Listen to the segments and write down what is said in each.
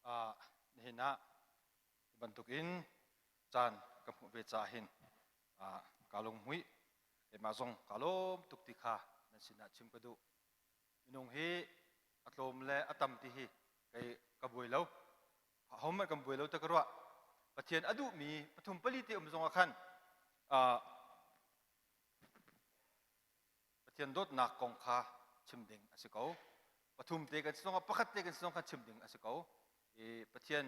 Nihin ah bantukin caan ka hmuh ve caah hin kaa lunghmuih. Keimah zong kaa lawm tuk ti kha nan sinah chim ka duh. Minung hi a tlawm le a tam ti hi kei ka buai lo. Ahohmanh kan buai lo ti ka ruah. Pathian a duhmi pathum pali te um zongah khan Pathian dawtnak kong kha chim ding a si ko. Pathum te kan si zongah pakhat te kan si zong kha chim ding a si ko. I Pathian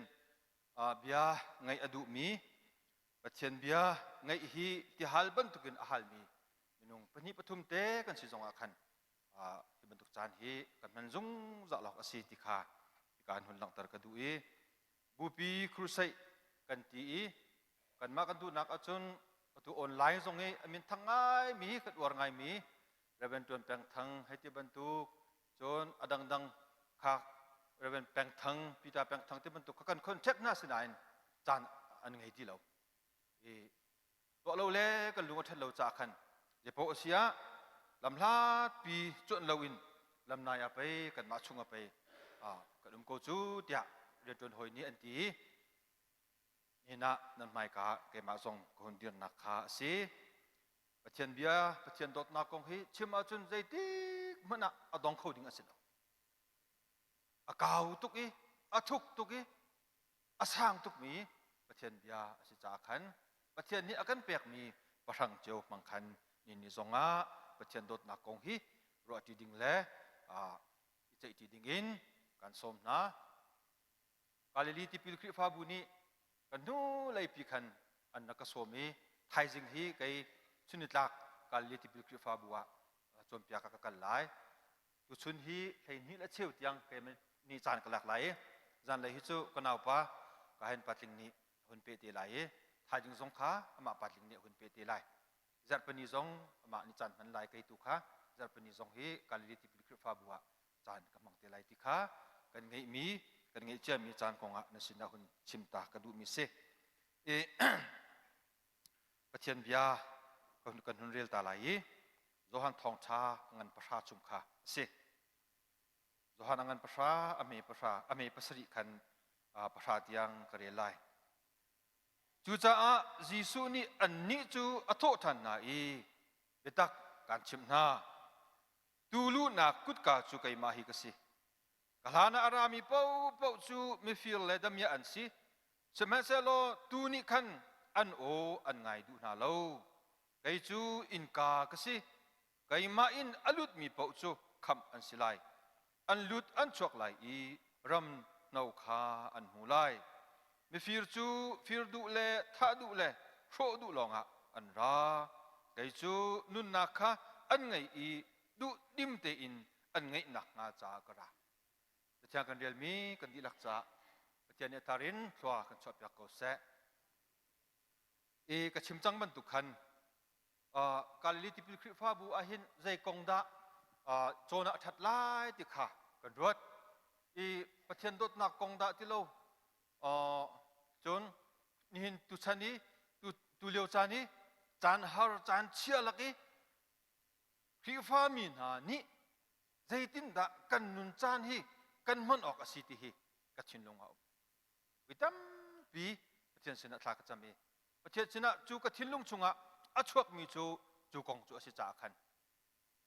bia ngaih a duhmi Pathian bia ngaih hi tihal bantukin a halmi minung pahnih pathum te kan si zongah khan hi bantuk caan hi kan hman zungzal awk a si ti kha hika hun langhter ka duh i Bupi crusade kan ti i kanmah kan duhnak ahcun atu online zong i a min thang ngaimi kan uar ngaimi Reverend Tuan Peng Thang hei ti bantuk cun a dangdang kha Reverend Peng Thang Peter Peng Thang ti bantuk kha kan contact hna sinain caan an ngei ti lo i tuah lo le kan lung a ṭhat lo caah khan zeipaoh a si ah lamhlatpi cuanh loin lamnai ah pei kanmah chung ah pei kan um ko cu tiah rianṭuan hawi nih an ti i nihin ah nan hmaika ah keimah zong ka hun dirnak kha a si. Pathian bia, Pathian dawtnak kong hi chim ahcun zeitik hmanh ah a dong kho ding a si lo. A kau tuk i a thuk tuk i a sang tukmi Pathian bia a si caah khan Pathian nih a kan pekmi pahrang cio hmang khan ni ni zongah Pathian dawtnak kong hi ruahṭi ding le i ceihṭi ding in kan sawm hna. Galilee tipil Khrihfabu nih kan hnu leipi khan an rak ka sawm i thaizing hi kei chunitlak Galilee tipil Khrihfabu ah cawnpiak ah ka kal lai. Tuchun hi 12 le cheu tiang kei nih caan ka lak lai i zanlei hi cu ka naupa ka hen patling nih a hun pe te lai i thaizing zong kha amah patling nih a hun pe te lai. Zarhpini zong amah nih caan hman lai kei tu kha zarhpini zong hi Galilee tipil Khrihfabu ah caan ka hmang te lai ti kha kan ngeihmi kan ngeih ciami caan kongah na sinah hun chim ta ka duhmi si. I Pathian bia kan hun rel ta lai i Johan thawngṭha a ngan pahra chung kha a si. Johan a ngan pahra, a me pahra, a me pasarih khan pahra tiang ka rel lai. Cucaah Jesuh nih annih cu a thawh ṭhan hna i, Biatak kaan chimh hna, tuu luhnak kutka cu keimah hi ka si. Ka hlan ah a rami paohpaoh cu mifir le damiah an si, sihmanhsehlaw tuu nih khan an aw an ngai duh hna lo. Kei cu innka ka si, keimah in a lutmi paoh cu khamh an si lai. An lut an chuak lai i ram no kha an hmu lai. Mifir cu fir duh le thah duh le hrawh duh lawngah an ra. Kei cu nunnak kha an ngei i duhdim tein an ngeih nakhnga caah ka ra. Pathian kan relmi kan dihlak caah Pathian nih a thar in thlua kan chuahpiak ko seh. I ka chim cang bantuk khan Galilee tipil Khrihfabu ahhin zei kong dah cawn ah a ṭhat lai ti kha kan ruat. I Pathian dawtnak kong dah ti lo cun nihin tuchan i tu lio caan i caan har caan chia lak i Khrihfami hna nih zeitindah kan nun caan hi kan hman awk a si ti hi ka thinlung ah a um. Voi tampi Pathian sinah thla ka cam i Pathian sinah cu ka thinlung chungah a chuakmi cu cu kong cu a si caah khan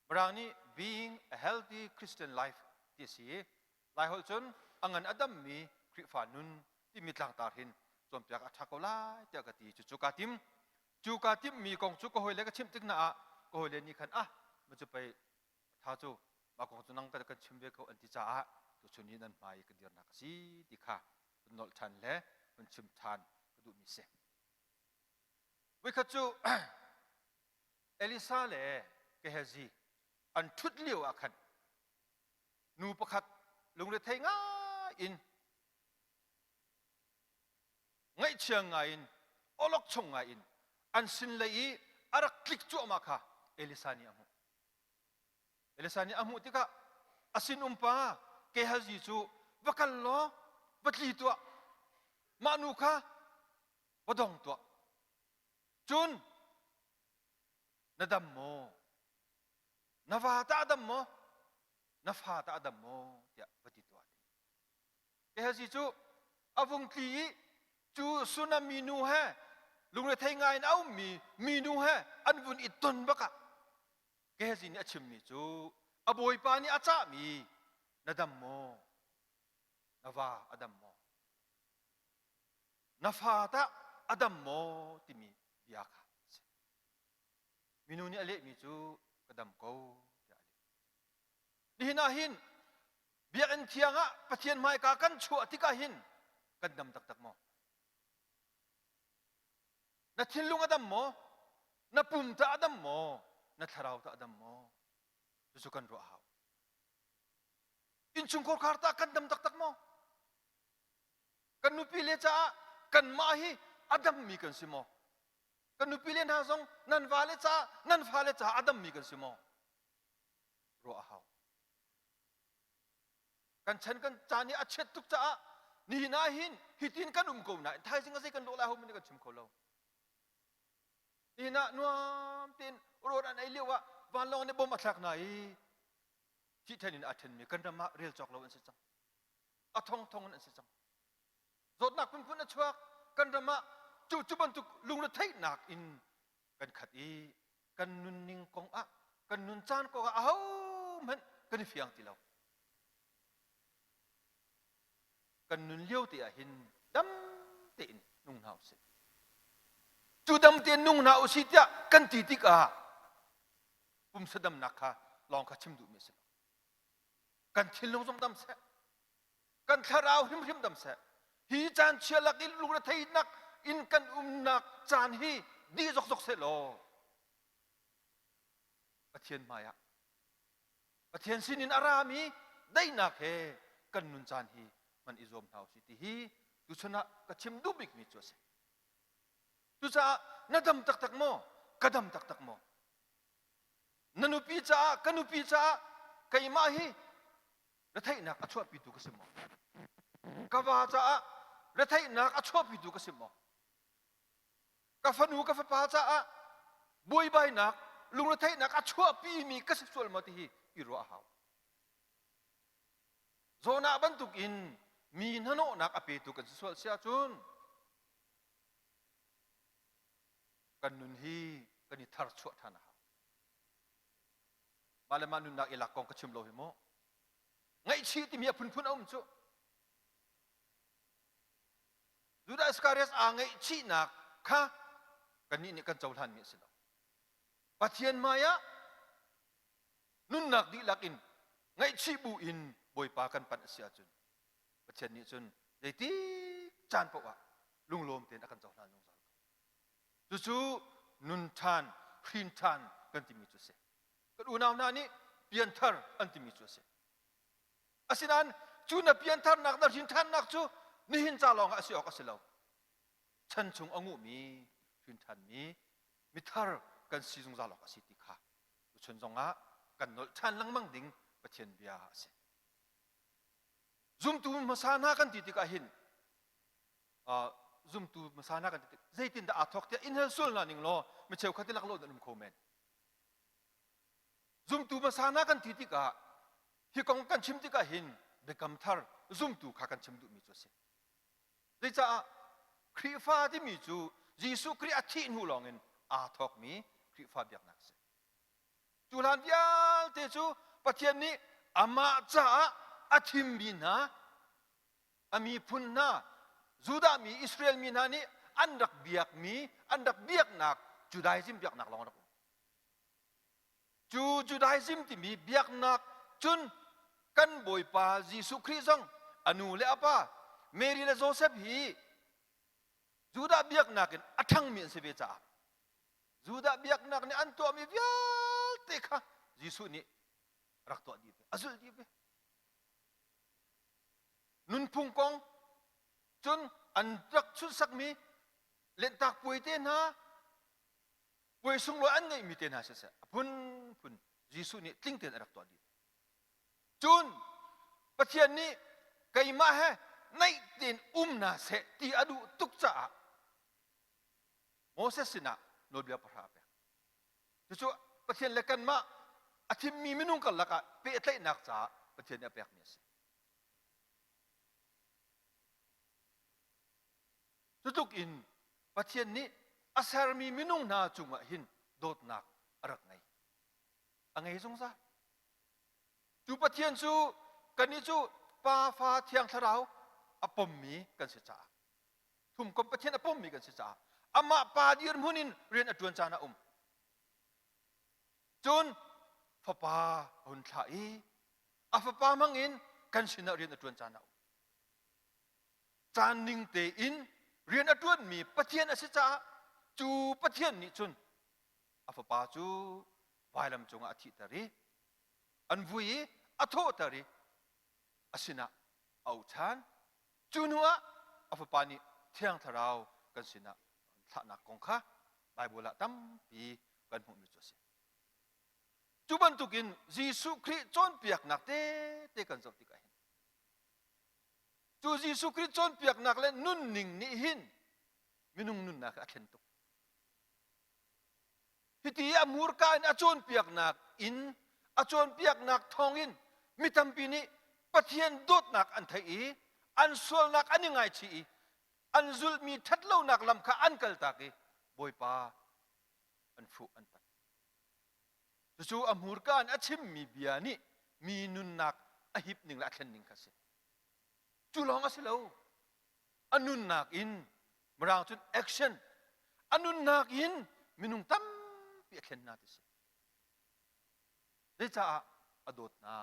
Mirang nih being a healthy Christian life ti a si i Laiholh cun a ngan a dammi Khrihfa nun timi tlangtar hin cawnpiak a ṭha ko lai tiah ka ti. Cucu kaa tim. Cu kaa timhmi kong cu ka hawile ka chimh tik hna ah ka hawile nih khan ah ma cu pei a ṭha cu mah kong cu nang kan chim ve ko an ti caah tuchun hi nan hmai i ka dirnak a si ti kha hun nolh ṭhan le hun chim ṭhan ka duhmi si. Voikhat cu Elisa le Gehazi an ṭhut lio ah khan nu pakhat lungrethei ngai in ngaihchia ngaiin awlokchong ngaiin an sin lei i a rak tlik cuahmah kha Elisa nih a hmuh. Elisa nih a hmuh tikah a sinum pa Gehazi cu va kal law va tli tuah mah nu kha va dong tuah cun na dam maw na va tah a dam maw na fa tah a dam maw tiah va ti tuah ti Gehazi cu A vung tli i cu Sunam minu he lungrethei ngai in a ummi minu he an vun i ton bak ah Gehazi nih a chimmi cu a bawipa nih a cahmi na dam maw? Na va a dam maw? Na fa tah a dam maw? timi bia kha a si. Minu nih a lehmi cu ka dam ko tiah a leh. Nihin ah hin biakinn thiang ah Pathian hmaika kan chuah tikah hin kan dam taktak maw? Na thinlung a dam maw? Na pum tah a dam maw? Na thlarau tah a dam maw? Cucu kan ruah hau. Innchungkhar khar tah kan dam taktak maw? Kan nupi le caah kanmah hi a dammi kan si maw? Kan nupi le hna zong nan vale caah nan fale caah a dammi kan si maw? Ruah a hau. Kan chan kan caan hi a chiat tuk caah nihin ah hin hitin kan um ko nain thaizing a zei kan lawh lai hohmanh nih kan chim kho lo. Nihin ah nuam tein rawl an ei lio ah vanlawng nih bom a thlak hna i thih then in aa thenmi kan ram ah rel cawk lo an si cang. A thongthong in an si cang. Zawtnak phunphun a chuak kan ram ah cu cu bantuk lungretheihnak in kan khat i kan nunning kong ah kan nun caan kong ah ahohmanh kan i fiang ti lo. Kan nun lio te ah hin dam tein nung hna usih. Cu dam tein nung hna usih tiah kan ti tikah pumsa damnak kha lawng kha chim duhmi a si lo. Kan thinlung zong dam seh. Kan thlarau hrimhrim dam seh. Hi caan chia lak i lungretheihnak in kan umnak caan hi dih zokzok seh law Pathian hmaiah Pathian sinin a rami daihnak he kan nun caan hi hman i zuam hna usih ti hi tuchun ah ka chim duh bikmi cu a si. Cucaah na dam taktak maw? Ka dam taktak maw? Na nupi caah ka nupi caah keimah hi retheihnak a chuahpitu ka si maw? Ka va caah retheihnak a chuahpitu ka si maw? Ka fanu ka fapa caah buaibainak lungretheihnak a chuahpimi ka si sual maw ti hi i ruah a hau. Jonah bantuk in mi hnahnawhnak a petu kan si sual si ahcun kan nun hi kan i tharchuah ṭhan a hau. Mah le mah nunnak i lak kong ka chim lo hi mu. Ngaihchih timi a phunphun a um cu. Judah Iscariot aa ngaihchihnak kha kannih nih kan cohlanmi a si lo. Pathian hmaiah nunnak dihlak in ngaihchih bu in Bawipa kan panh a si ahcun Pathian nih cun zeitik caan paoh ah lunglawm tein a kan cohlan zungzal ko. Cucu nun ṭhan, hrin ṭhan kan timi cu a si. Kan unau hna nih pianthar an timi cu a si. Asinain cu na piantharnak na hrin ṭhannak cu nihin ca lawng ah a si awk a si lo. Chan chung a nguhmi, hrin ṭhanmi, mithar kan si zungzal awk a si ti kha tuchun zongah kan nolh ṭhan lengmang ding Pathian bia a si. Zumtu hmasa hna kan ti tikah hin zumtu hmasa hna kan ti tik zeitindah aa thawk tiah in hal sual hna ning law mi cheukhat i laklawh nan um kho men. Zumtu hmasa hna kan ti tikah hi kong kan chim tikah hin biakam thar zumtu kha kan chim duhmi cu a si. Zeicah Khrihfa timi cu Jesuh Khrih a thih hnu lawngin aa thawkmi Khrihfa biaknak a si. Cu hlan vialte cu Pathian nih amah caah a thimmi hna a miphun hna Judah mi Israel mi hna nih an rak biakmi an rak biaknak Judaism biaknak lawng a rak um. Cu Judaism timi biaknak cun kan Bawipa Jesuh Khrih zong a nu le a pa Mary le Joseph hi Judah biaknak in a ṭhangmi an si ve caah Judah biaknak nih an tuahmi vialte kha Jesuh nih rak tuah dih ve, a zulh dih ve. Nunphung kong cun an rak chunsakmi lentak puai te hna puai sunglawi an ngeihmi te hna siseh a phunphun Jesuh nih tling tein a rak tuah dih. Cun Pathian nih keimah he naih tein um hna seh ti a duh tuk caah Moses sinah nawlbia pahra a pek. Cucu Pathian le kanmah a thimmi minung karlak ah pehtlaihnak caah Pathian nih a pekmi a si. Cutluk in Pathian nih a sermi minung hna cungah hin dawtnak a rak ngei. A ngei zungzal. Cu Pathian cu kannih cu Pa, Fa, Thiang Thlarau a pommi kan si caah thumkomh Pathian a pommi kan si caah amah Pa dirhmun in rian a ṭuan caan a um. Cun Fapa a hun thlah i a Fapa hmangin kan sinah rian a ṭuan caan a um. Caan ning tein rian a ṭuanmi Pathian a si caah cu Pathian nih cun a Fapa cu vailam cungah a thihter i an vui i a thawhter i a sinah a auh ṭhan. Cu hnuah a Fapa nih Thiang Thlarau kan sinah thlahnak kong kha Baibal ah tampi kan hmuhmi cu a si. Cu bantukin Jesuh Khrih cawnpiaknak tete kan zoh tikah hin cu Jesuh Khrih cawnpiaknak le nunning nih hin minung nunnak a thlen tuk. Hiti a hmurka in a cawnpiaknak in a cawnpiaknak thawngin mi tampi nih Pathian dawtnak an theih i an sualnak an i ngaichih i an zulhmi ṭhatlonak lam kha an kaltak i Bawipa an fuh an pat. Cucu a hmurka in a chimmi bia nih mi nunnak a hip ning le a thlen ning kha a si. Cu lawng a si lo. A nunnak in Mirang cun action a nunnak in minung tampi a thlen hna ti si. Zeicah a dawt hna?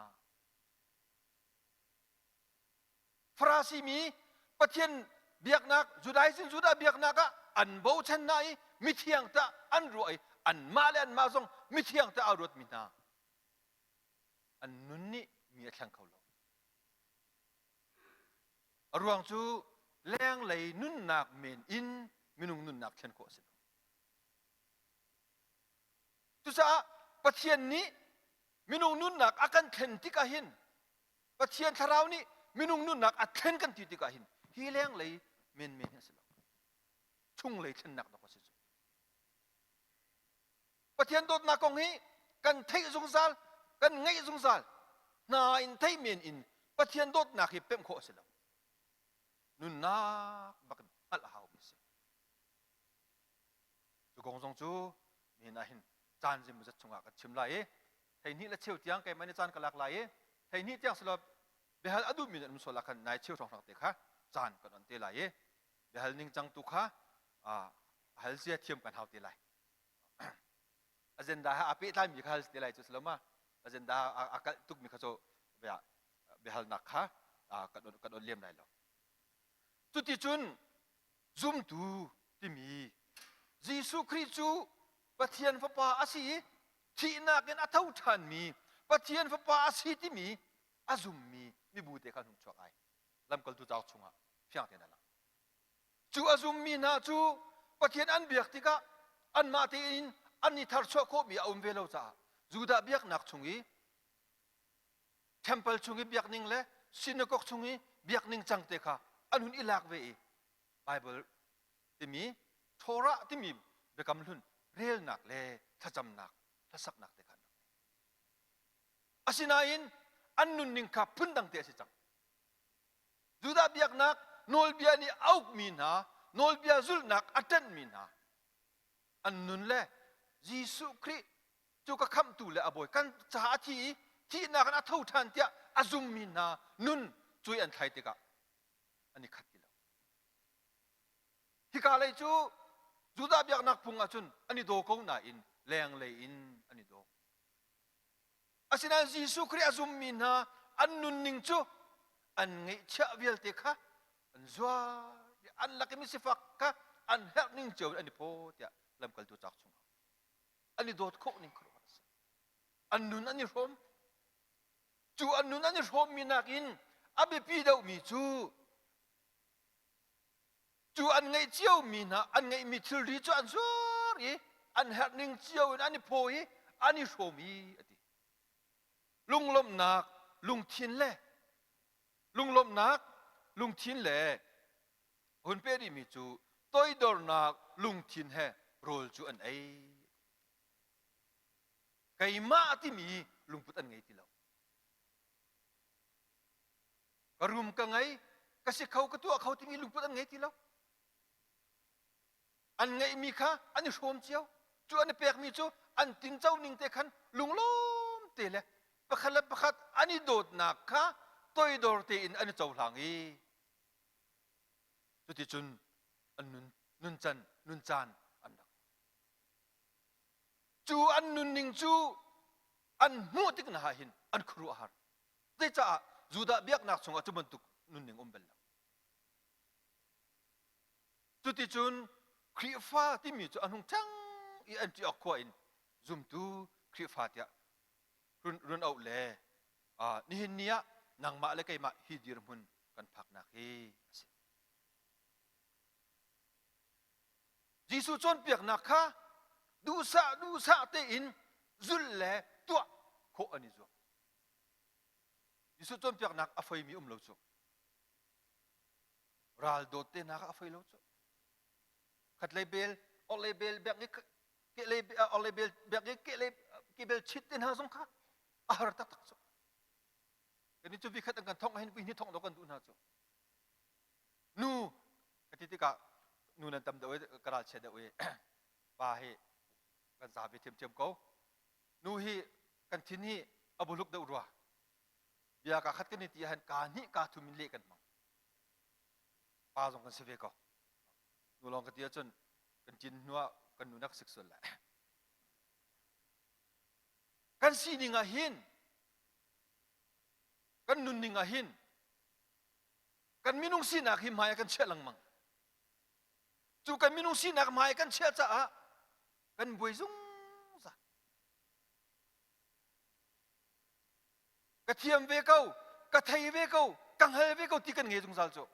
Farasi mi Pathian biaknak Judaism Judah biaknak ah an bochan hna i mithiang tah an ruah i anmah le anmah zong mithiang tah aa ruatmi hna an nun nih mi a thleng kho lo. A ruang cu lenglei nunnak men in minung nunnak thlen khawh a si lo. Cucaah Pathian nih minung nunnak a kan thlen tikah hin Pathian thlarau nih minung nunnak a thlen kan ti tikah hin hi lenglei menmen hi a si lo. Chunglei thlennak dok a si cu. Pathian dawtnak kong hi kan theih zungzal, kan ngeih zungzal. Hna in theih men in Pathian dawtnak hi pemh khawh a si lo. Nunnak bak in hngalh a haumi a si. Cu kong zong cu nihin ah hin caan zeimawzat chungah kan chim lai i hleihnih le cheu tiang keimah nih caan ka lak lai i hleihnih tiang silo biahal a duhmi nan um sual ah khan nai cheu hrawnghrang te kha caan kan on te lai i biahal ningcang tu kha hal zia thiam kan hau te lai. Agenda he aa pehtlaimi kha hal te lai cu si lo ma? Agenda a kalh tukmi kha cu biahalnak kha kan kan on lem lai lo. Cuticun zumtu timi Jesuh Khrih cu Pathian Fapa a si i thihnak in a tho ṭhanmi Pathian Fapa a si timi a zummi mibu te kha an hung chuak ai. Lamkaltu cauk chungah fiang tein a lang. Cu a zummi hna cu Pathian an biak tikah anmah tein an i tharchuah khawhmi a um ve lo caah Judah biaknak chung i temple chung i biakning le synagogue chung i biakning cang te kha an hun i lak ve i Bible timi Torah timi biakam hlun relnak le thlacamnak hlasaknak te kha an rak ngei. Asinain an nunning kha phundang te a si cang. Judah biaknak nawlbia nih a ukmi hna, nawlbia zulhnak a ṭanhmi hna an nun le Jesuh Khrih cu ka khamhtu le a bawi kan caah a thi i thihnak in a tho ṭhan tiah a zummi hna nun cui an thlai tikah an i khat ti lo. Hika lei cu Judah biaknak phung ahcun an i daw ko nain lenglei in an i daw. Asinain Jesuh Khrih a zummi hna an nunning cu an ngeihchiah vialte kha an zuar i an lak i misifak kha an herh ning cio in an i phaw tiah lamkaltu cauk chungah an i dawt khawh ning khuaruahhar a si. An nun an i hrawm. Cu an nun an i hrawmmi nakin a biapi deuhmi cu cu an ngeih ciomi hna an ngeihmi thilri cu an zuar i an herh ning cio in an i phaw i an i hrawm i a ti. Lunglawmhnak lungthin le lunglawmhnak lungthin le hun pe rihmi cu toidornak lungthin he rawl cu an ei. Keimah timi lungput an ngei ti lo. Ka rum ka ngei, ka si kho, ka tuah kho timi lungput an ngei ti lo. An ngeihmi kha an i hrawm cio. Cu an i pekmi cu an tinco ning te khan lunglawm te le pakhat le pakhat an i dawtnak kha toidor tein an i cohlang i cuticun an nun nuncan nuncan an rak cu an nunning cu an hmuh tik na hin an khuaruah a har. Zeicah Judah biaknak chungah cu bantuk nunning um bal lo. Cuticun Khrihfa timi cu an hung ṭhang i Antioch khua in zumtu Khrihfa tiah run, run auh le uh, nihin ni ah nangmah le keimah hi dirhmun kan phaknak hi a si. Jesuh cawnpiaknak kha duhsah duhsah tein zulh le tuah khawh an i zuam. Jesuh cawnpiaknak a foimi um lo cu. Ral dawt te nak a foi lo cu. Khatlei bel, orhlei bel bek i kehlei orhlei bel bek i kehlei ke bel chit te hna zong kha a har taktak cu. Kan cu vi khat an kan thong hin vi hnih thong do kan duh hna cu. Nu ka ti tikah nu nan tam deuh i ka ral chia deuh i pa hi kan za ve thiamthiam ko. Nu hi kan thin hi a buluk deuh rua. Bia ka khat kan i ti ahhin ka hnih ka thum in leh kan hmang. Pa zong kan si ve ko. Nu lawng ka ti ahcun kan ṭin hnu ah kan nu nak sik sual lai. Kan sining ah hin kan nunning ah hin kan minung sinak hi hmai ah kan chiah lengmang. Cu kan minung sinak hmai kan chiah caah kan buai zungzal. Ka thiam ve ko, ka thei ve ko, ka hngal ve ko ti kan ngei zungzal cu.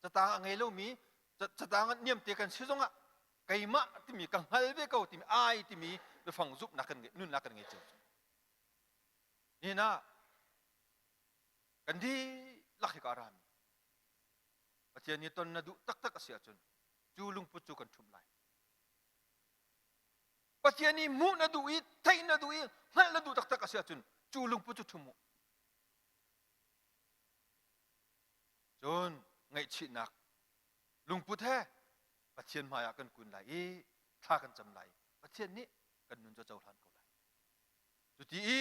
Catang a ngei lomi, catang niamte kan si zongah keimah timi ka hngal ve ko timi ai timi biafang zumhnak kan ngei, nunnak kan ngei cio. Nihin ah kan dihlak hi ka rami Pathian nih ton na duh taktak a si ahcun cu lungput cu kan ṭhumh lai. Pathian nih hmuh na duh i theih na duh i hngalh na duh taktak a si ahcun cu lungput cu ṭhum u. Cun ngaihchihnak lungput he Pathian hmaiah kan kun lai i thla kan cam lai. Pathian nih kan nun cu a cohlan ko lai. Cuti i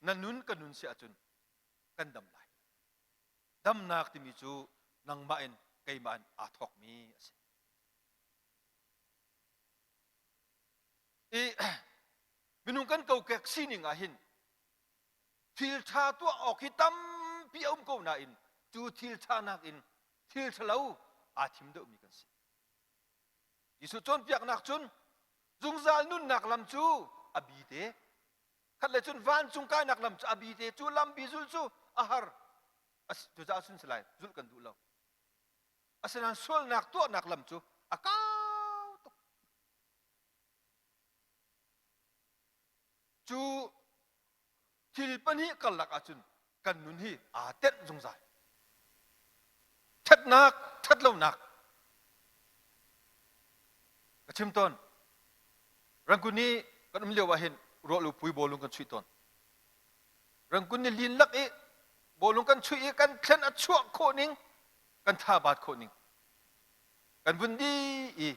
na nun ka nun si ahcun kan dam lai. Damnak timi cu nangmah in keimah in aa thawkmi a si. I minung kan kokek sining ah hin thil ṭha tuah awk hi tampi a um ko nain cu thil ṭha nakin thil ṭhalo aa thim deuhmi kan si. Jesuh cawnpiaknak cun zungzal nunnak lam cu a bi te khat le cun vancung kainak lam cu a bi te cu lambi zul cu a har cucaah sun si lai zulh kan duh lo asinain sualnak tuahnak lam cu a kau tuk cu thil pahnih karlak ahcun kan nun hi aa tenh zungzal ṭhatnak ṭhatlonak ka chim tawn Rangoon i kan um lio ah hin ruahlu pui bawlung kan chuih tawn Rangoon ni lin lak i bawlung kan chuih i kan thlen a chuah khawh ning kan tha baat khawh ning kan vun di i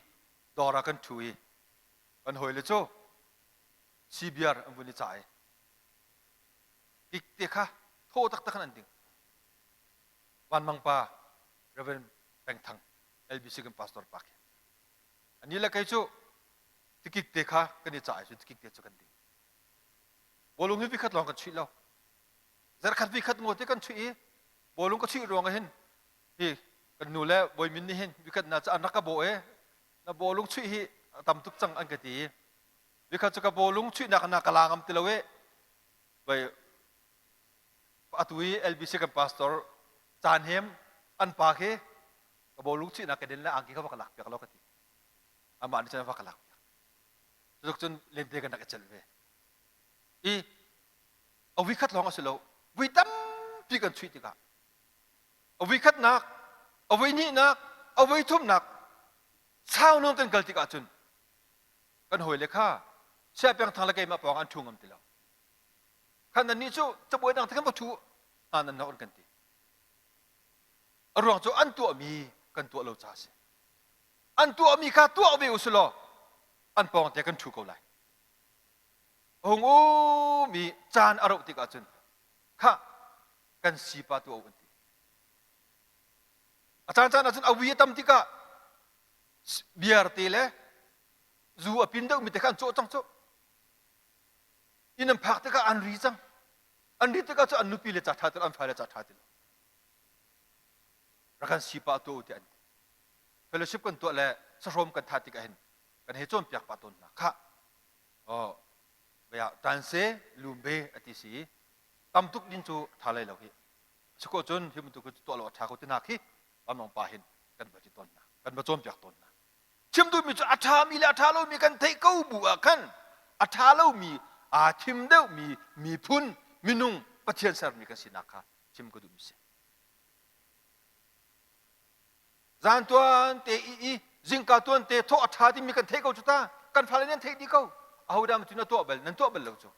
dawr ah kan ṭhu i kan hawile cu CBR an vun i cah i Kik te kha thaw taktak in an ding. Vanmang pa Reverend Peng Thang LBC kan pastor pa khi. Ani le kei cu tikik te kha kan i cah i cu tikik te cu kan ding. Bawlung hi vikhat lawng kan chuih lo. Zarkhat vikhat ngaw te kan chuih i bawlung ka chuih ruang ah hin hi kan nu le bawimin nih hin vikhat na ca an rak ka bawh e na bawlung chuih hi a tam tuk cang an ka ti i vikhat cu ka bawlung chuihnak na ka la ngam ti lo e vai atu i LBC kan pastor caan hem an pa khi ka bawlung chuihnak ka den le angki kha va ka lak piak lo ka ti amah nih cun va ka lak piak cutuk cun lente kan rak i celh ve i a vui khat lawng a si lo vui tampi kan chuih tikah a vui khatnak a vui hnihnak a vui thumnak sau nawn kan kal tikah cun kan hawile kha Saya Peng Thang le keimah pawng an ṭhu ngam ti lo. Khan nannih cu cabuai dang te khan va ṭhu hna nan an kan ti. A ruang cu an tuahmi kan tuah lo ca a si. An tuahmi kha tuah ve u si law an pawngte kan ṭhu ko lai. A hung um i caan a rauh tikah cun khah kan sipa tuah u an ti. A caan caan ahcun a wi a tam tikah biar te le zu a pin deuhmi te kha an cawh cang cu. Inn an phak tikah an ri cang. An ri tikah cu an nupi le ca ṭha ti lo, an fale ca ṭha ti lo. Rak kan sipa tuah u tiah an ti. Fellowship kan tuah le sahrawm kan thah tikah hin kan hei cawnpiak pah tawn hna. Khah, oh, bia tanse lumbe a ti si tam tuk din cu ṭha lai lo hi. Siko cun hi bantuk cu tuah lo a ṭha ko ti hna khi vanlawng pa hin kan va ti tawn hna. Kan va cawnpiak tawn hna. Chim duhmi cu a ṭhami le a ṭha lomi kan theih ko bu ah khan a ṭha lomi aa thim deuhmi miphun minung Pathian sermi kan sinak kha chim ka duhmi si. Zan tuan te i i zingka tuan te thawh a ṭha timi kan theih ko cu ta kan fale nih an theih dih ko ahodah cu na tuah bal nan tuah bal lo cu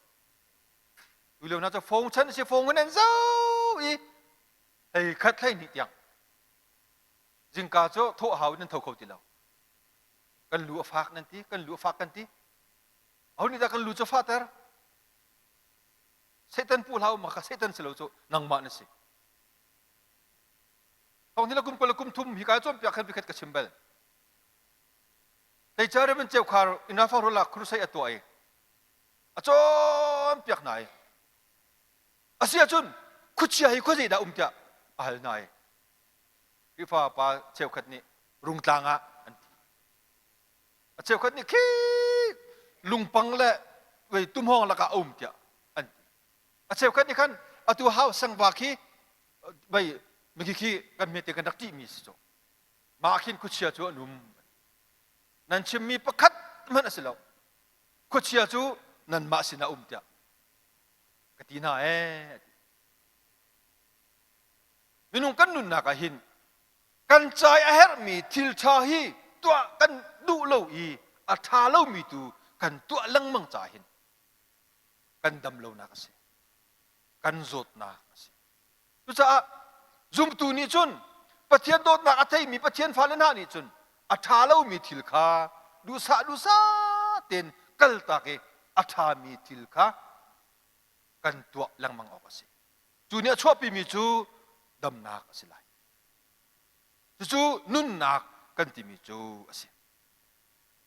tu lio hna cu phone chan si phone in an zoh i hlei khat hlei hnih tiang Zingka cu thawh hau in nan tho kho ti lo. Kan lu a fak nan ti, kan lu a fak kan ti. Aho nih dah kan lu cu fahter? Satan pu hlah u, maka Satan si lo cu nangmah na si. Thong ni le kum kul le kum thum hi ka cawnpiak khan vikhat ka chim bal. Teica Reverend Ceukhar Inafa Rola crusade a tuah i a cawnpiak hna i a si ahcun khuachia hi khuazei dah um tiah a hal hna i Khrihfa pa cheukhat nih rungtlang ah an ti. A cheukhat nih khi lungpang le wei tumhawng lakah a um tiah an ti. A cheukhat nih khan atu hau sangva khi vei mikhi khi kan hmete kan rak ṭihmi si cu. Mah khin khuachia cu an um. Nan chimmi pakhat hmanh a si lo. Khuachia cu nanmah sinah um tiah ka ti hna ee. Minung kan nunnak ah hin kan ca i a herhmi thil ṭha hi tuah kan duh lo i a ṭha lomi tu kan tuah lengmang caah hin kan dam lonak a si. Kan zawtnak a si. Cucaah zumtu nih cun Pathian dawtnak a theimi Pathian fale hna nih cun a ṭha lomi thil kha duhsah duhsah tein kaltak i a ṭhami thil kha kan tuah lengmang awk a si. Cu nih a chuahpimi cu damnak a si lai. Cucu nunnak kan timi cu a si.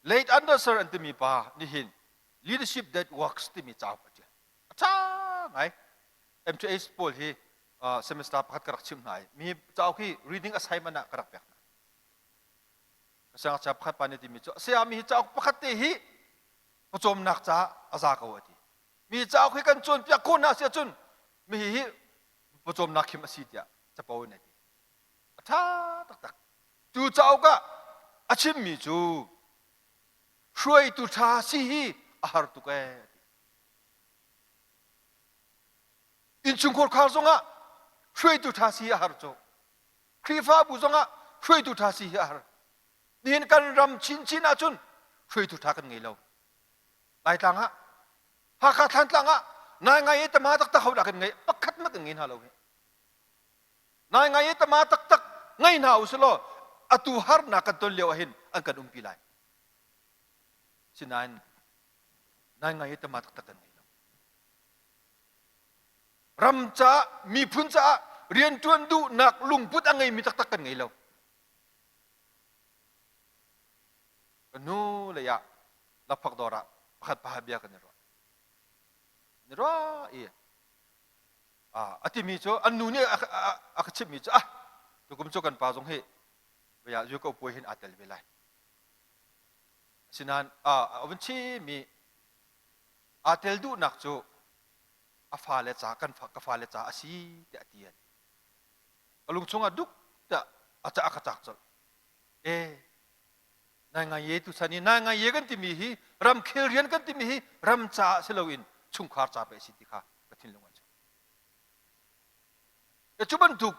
Late Anderson an timi pa nihin Leadership That Works timi cauk a ṭial. A ṭha ngai. MTH pawl hi uh, semester pakhat ka rak chimh hna i mi cauk hi reading assignment ah ka rak pek hna. Ka siangngakchia pakhat pa nih timi cu saya mi hi cauk pakhat te hi pawcawmnak caah a za ko a ti. Mi cauk hi kan cawnpiak khawh hna si ahcun mi hi pawcawmnak khim a si tiah capo in a ti. A ṭha taktak. Cu cauk ah a chimmi cu hruaitu ṭha si hi a har tuk ee a ti. Innchungkhar khar zongah hruaitu ṭha si hi a har cu. Khrihfabu zongah hruaitu ṭha si hi a har. Nihin kan ram chinchin ahcun hruaitu ṭha kan ngei lo. Laitlang ah Hakha Thlantlang ah nai ngai i tama taktak ho dah kan ngei pakhat mat kan ngei hna lo hi nai ngai i tama taktak ngei hna u law atu harnak kan ton lio ah hin an kan umpi lai sinain nai ngai i tama taktak kan ngei lo ram caah miphun caah riantuan duhnak lungput a ngeimi taktak kan ngei lo Ka nu lei ah lakphak dawr ah pakhat pa bia kan i ruah. Kan i ruah i a timi cu an nu nih a ka chimhmi cu ah tukum cu kan pa zong hi vaya yu ko puai hin aa tel ve lai. Asinain a vun chimmi aa tel duhnak cu a fale ca kan ka fale ca a si tiah a ti. Ka lung chungah duk tiah a ca a ka cak colh. E nai ngai ye tu chan i nai ngai ye kan timi hi ramkhel rian kan timi hi ram caah si loin chungkhar ca pe si ti kha ka thinlung ah cu e cu bantuk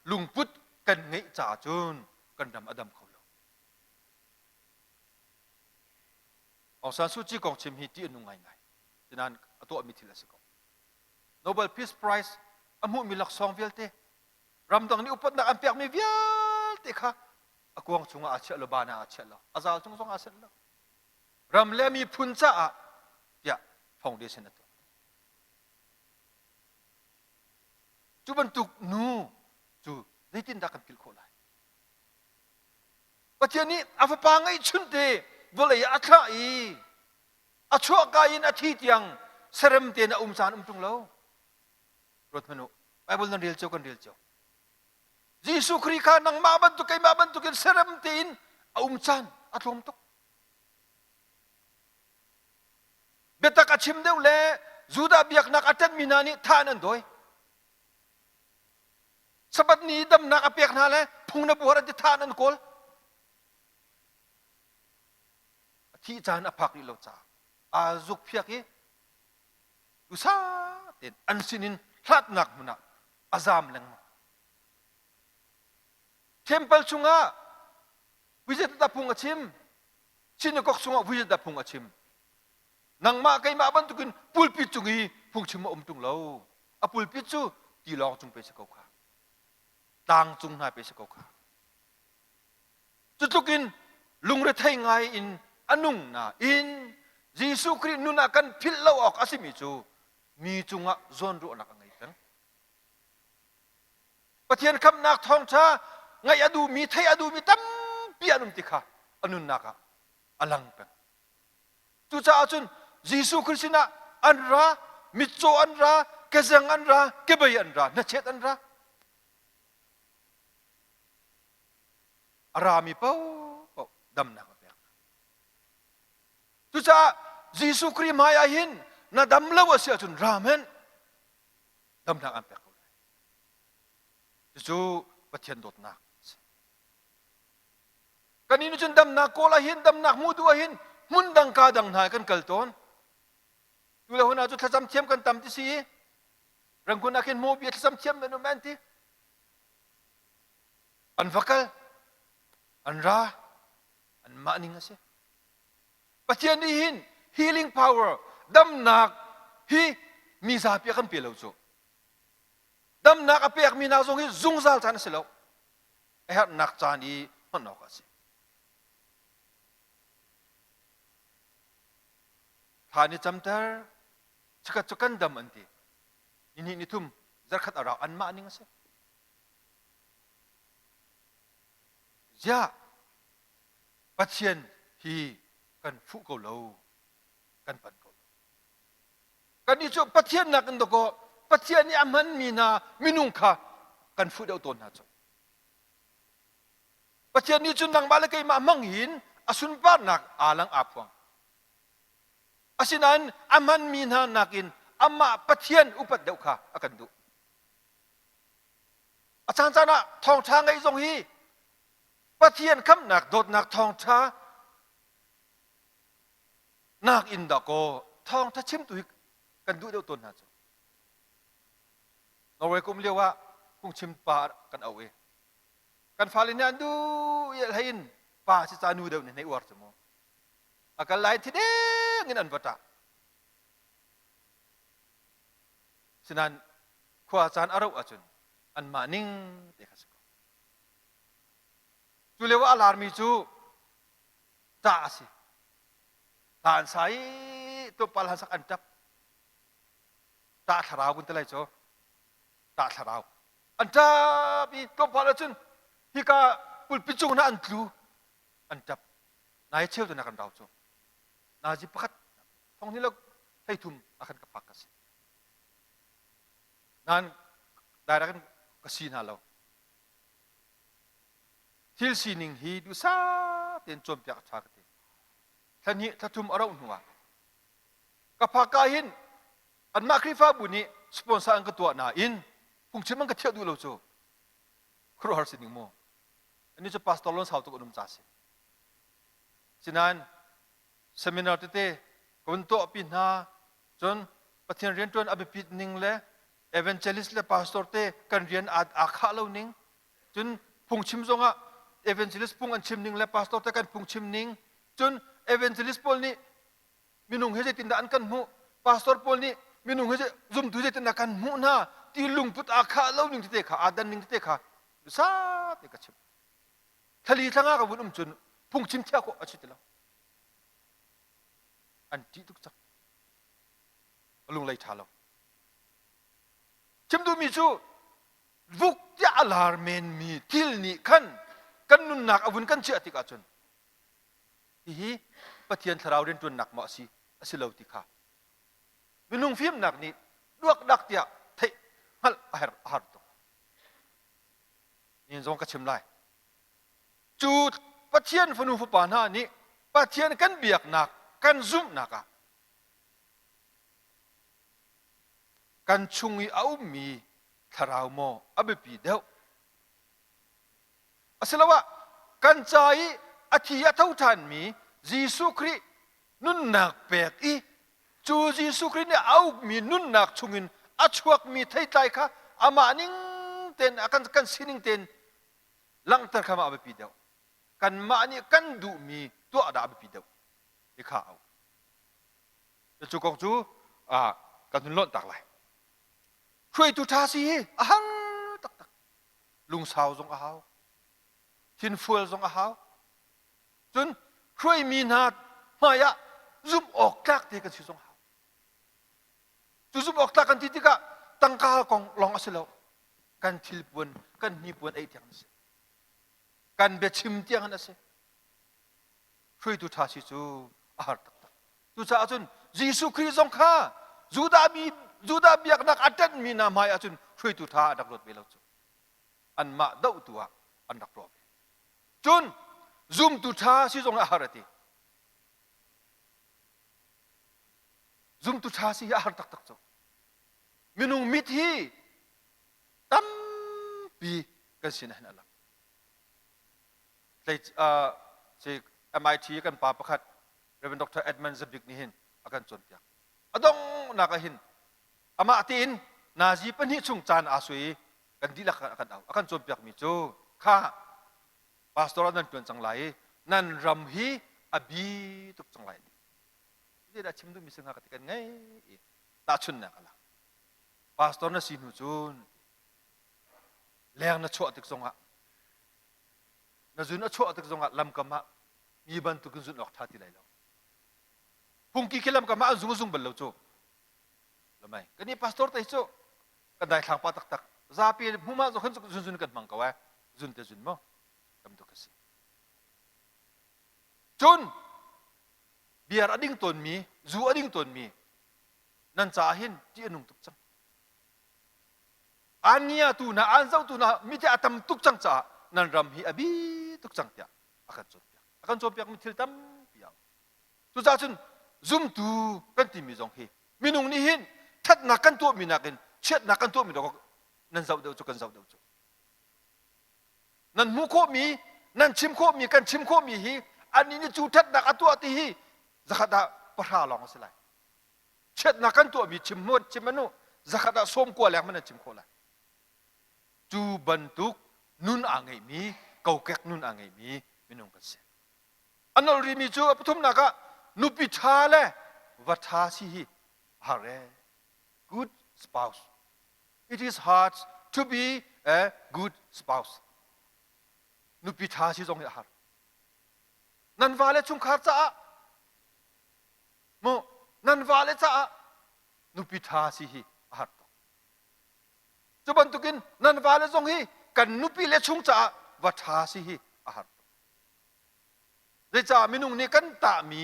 lungput kan ngeih caah cun kan ram a dam kho lo Aung San Suu Kyi kong chim hi ti a nung ngaingai sinain a tuahmi thil a si ko Nobel Peace Prize a hmuhmi laksawng vialte ramdang nih upatnak an pekmi vialte kha. A kuang chungah aa chiah lo, baan ah aa chiah lo, a zal cung zong aa senh lo. Ram le miphun caah tiah foundation a tuah. Cu bantuk nu cu zeitindah kan philh khawh lai? Pathian nih a fapa ngeihchunte vawlei ah a thlah i a chuahka in a thi tiang serem tein a um caan um ṭung lo. Ruat hmanh u. Bible nan rel cio kan rel cio. Jesuh Khrih kha nangmah bantuk keimah bantukin serem tein a um caan a tlawm tuk. Biatak a chim deuh le Judah biaknak a ṭanhmi hna nih thah in an dawi. Sabbath ni damnak a pek hna le phung na buar an ti thah in an kawl. A thih caan a phak rih lo caah aa zukphiak i duhsah tein an sinin hlatnak hmun ah a zaam lengmang. Temple chungah vui phung a chim. Synagogue chungah vui phung a chim. Nangmah keimah bantukin pulpit cung i phungchim a um ṭung lo. A pulpit cu tilawng cung pe si ko kha. Tlang cung hna pe si ko kha. Cutluk in lungrethei ngai in a nung nain Jesuh Khrih nun ah kan philh lo awk a simi cu mi cungah zawnruahnak a ngei peng. Pathian khamhnak thawngṭha ngaih a duhmi, theih a duhmi tampi an um ti kha a nunnak ah a lang peng. Cucaah cun Jesuh Khrih sinah an ra, mitcaw an ra, kezeng an ra, kebei an ra, hnachet an ra. A rami paohpaoh damnak a pek hna. Cucaah Jesuh Khrih hmai ah hin na dam lo a si ahcun ra hmanh damnak an pek ko lai. Cucu Pathian dawtnak a si. Kan nih cun damnak kawl ah hin damnak hmuh duh ah hin hmun dang ka dang hna kan kal tawn. Tu le huna cu thlacam thiam kan tam ti si i Rangoon ah khin hmuh bia thlacam thiam nan um an ti. An va kal, an ra, anmah ning a si. Pathian nih hin healing power damnak hi mi zapi a kan pe lo cu. Damnak a pekmi hna zong hi zungzal caan a si lo. A herhnak caan i hman awk a si. Thla ni camter, chikat cu kan dam an ti. Ni hnih ni thum zarkhat a rau anmah ning a si. Ziah Pathian hi kan fuh ko lo, kan pan ko lo. Kannih cu Pathian nakin dawkaw Pathian nih a hmanmi hna minung kha kan fuh deuh tawn hna cu. Pathian nih cun nangmah le keimah hmang hin a sunparnak aa lang aa phuang. Asinain a hmanmi hna nakin amah Pathian upat deuh kha a kan duh. A caancaan ah thawngṭha ngeih zong hi Pathian khamhnak dawtnak thawngṭha nak in dah kaw thawngṭha chimtu hi kan duh deuh tawn hna cu. Norway kum lio ah phungchim pa kan auh i kan fale nih an duh i hlei in pa si ca nu deuh nih hnei uar cu mu. A kal lai thi deng in an va ṭah. Sinain khua caan a rauh ahcun anmah ning te kha si ko. Cu lio ah a larmi cu ṭah a si. Hla an sa i tlawmpal han sak an ṭap. Ṭah thlarau kun ti lai cu. Ṭah thlarau. An ṭap i tlawmpal ahcun hika pulpit cung hna an tlu. An ṭap. Nai cheu tu na kan rau cu. Nazi pakhat thong hnih le 13 a kan ka phak ka si. Nan direct in ka si hna lo. Thil sining hi duhsah tein cawnpiak a ṭha ka ti. Thla hnih thla thum a rauh hnuah ka phak ka hin anmah Khrihfabu nih sponsor an ka tuah nain phungchim an ka thiah duh lo cu khuaruahhar sining mu. Ani cu pastor lon sau tuk an um ca si. Sinain seminar tete ka vun tuahpi hna cun Pathian rianṭuan a biapit ning le evangelist le pastor te kan rian aa khah lo ning cun phungchim zongah evangelist phung an chim ning le pastor te kan phungchim ning cun evangelist pawl nih minung hi zeitindah an kan hmuh pastor pawl nih minung hi zumtu zeitindah kan hmuh hna ti lungput aa khah lo ning tete kha aa dan ning tete kha sa te ka chim. Thlali thlanga ka vun um cun phungchim thiah khawh a si ti lo. An ṭih tuk cang. A lunglei ṭha lo. Chim duhmi cu vuk tiah a lar menmi thil nih khan kan nunnak a vun kan chiah tik ahcun hihi Pathian thlarau rianṭuannak maw a si a si lo ti kha minung fimnak nih duakdak tiah theih hngalh a herh a har tuk. Nihin zong ka chim lai. Cu Pathian fanu fapa hna nih Pathian kan biaknak kan zumhnak ah kan chung i a ummi thlarau maw a biapi deuh asiloah kan ca i a thi a tho ṭhanmi Jesuh Khrih nunnak pek i cu Jesuh Khrih nih a ukmi nunnak chungin a chuakmi theitlai kha amah ning tein a kan kan sining tein langhter kha mah a biapi deuh kanmah nih kan duhmi tuah dah a biapi deuh ti kha a um cu kong cu kan hun lawnh tak lai hruaitu ṭha si hi a har taktak lungsau zong a hau thinfual zong a hau cun hruaimi hna hmai ah zumh awk tlak te kan si zong a hau cu zumh awk tlak kan ti tikah tangka kong lawng a si lo kan thilpuan kan hnipuan ei tiang a si kan biachim tiang an a si hruaitu ṭha si cu a har taktak. Cucaah cun Jesuh Khrih zong kha Judah mi Judah biaknak a ṭanhmi hna hmai ahcun hruaitu ṭha a rak ruat ve lo cu. Anmah dohtu ah an rak ruah ve. Cun zumtu ṭha si zong a har a ti. Zumtu ṭha si hi a har taktak cu. Minung mit hi tampi kan sin ah hin a lang. MIT kan pa pakhat Reverend Dr. Edmund Zabik nih hin a kan cawnpiak. A donghnak ah hin amah tein nazi pahnih chung caan aa sui i kan dihlak a kan au. A kan cawnpiakmi cu kha pastor ah nan ṭuan cang lai i nan ram hi a bi tuk cang lai. Zeidah chim duhmi si hnga ka ti kan ngei i tahchunhnak a lak. Pastor na si hnu cun leng na chuah tik zongah na zun a chuah tik zongah lamkam ah mi bantukin zun awk ṭha ti lai lo phungki khi lamkam ah an zung zung bal lo cu lamai kan i pastor te cu kan daithlang pa taktak zapi hmuma zo khan zun zun kan hmang ko eh zun te zun mo tam tuk a si cun biar a ding tawnmi zu a ding tawnmi nan caah hin ṭih a nung tuk cang Aan ngiatu hna, aan zohtu hna mi te a tam tuk cang caah nan ram hi a bi tuk cang tiah a kan cawnpiak. A kan cawnpiakmi thil tampi a um. Cucaah cun zumtu kan timi zong hi minung nih hin ṭhatnak kan tuahmi nakin chiatnak kan tuahmi dawk nan zoh deuh cu kan zoh deuh cu. Nan hmuh khawhmi, nan chim khawhmi, kan chim khawhmi hi annih nih cu ṭhatnak a tuah ti hi zakhat ah pahra lawng a si lai. Chiatnak kan tuahmi chim hmuan chim anu zakhat ah sawm kua leng hmanh an chim khawh lai. Cu bantuk nun aa ngeihmi kokek nun aa ngeihmi minung kan si. A nolh rihmi cu a pathumnak ah nupi ṭha le va ṭha si hi a har ee. Good spouse. It is hard to be a good spouse. Nupi ṭha si zong hi a har. Nan vale chungkhar caah Mu nan vale caah nupi ṭha si hi a har tuk. Cu bantukin nan vale zong hi kan nupi le chung caah va ṭha si hi a har tuk. Zeicah minung nih kan tahmi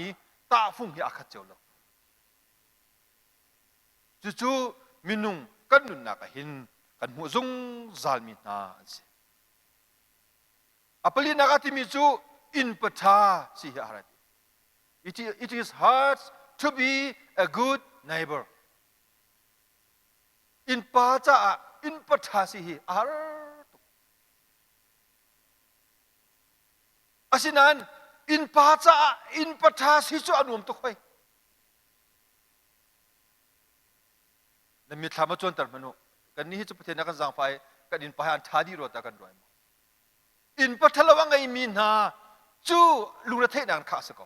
tahfung hi aa khat cio lo. Cucu minung kan nunnak ah hin kan hmuh zungzalmi hna an si. A palinak ah timi cu innpa ṭha si hi a har a ti. It, it is hard to be a good neighbor. Innpa caah innpa ṭha si hi a har tuk. Asinain innpa caah innpa ṭha si cu a nuam tuk hoi. Na mitthlam a cuanter hmanh u. Kannih hi cu Pathian a kan zaangfah i kan innpa hi an ṭha dih rua tiah kan ruah maw? Innpa ṭhalo a ngeimi hna cu lungretheihnak in khah a si ko.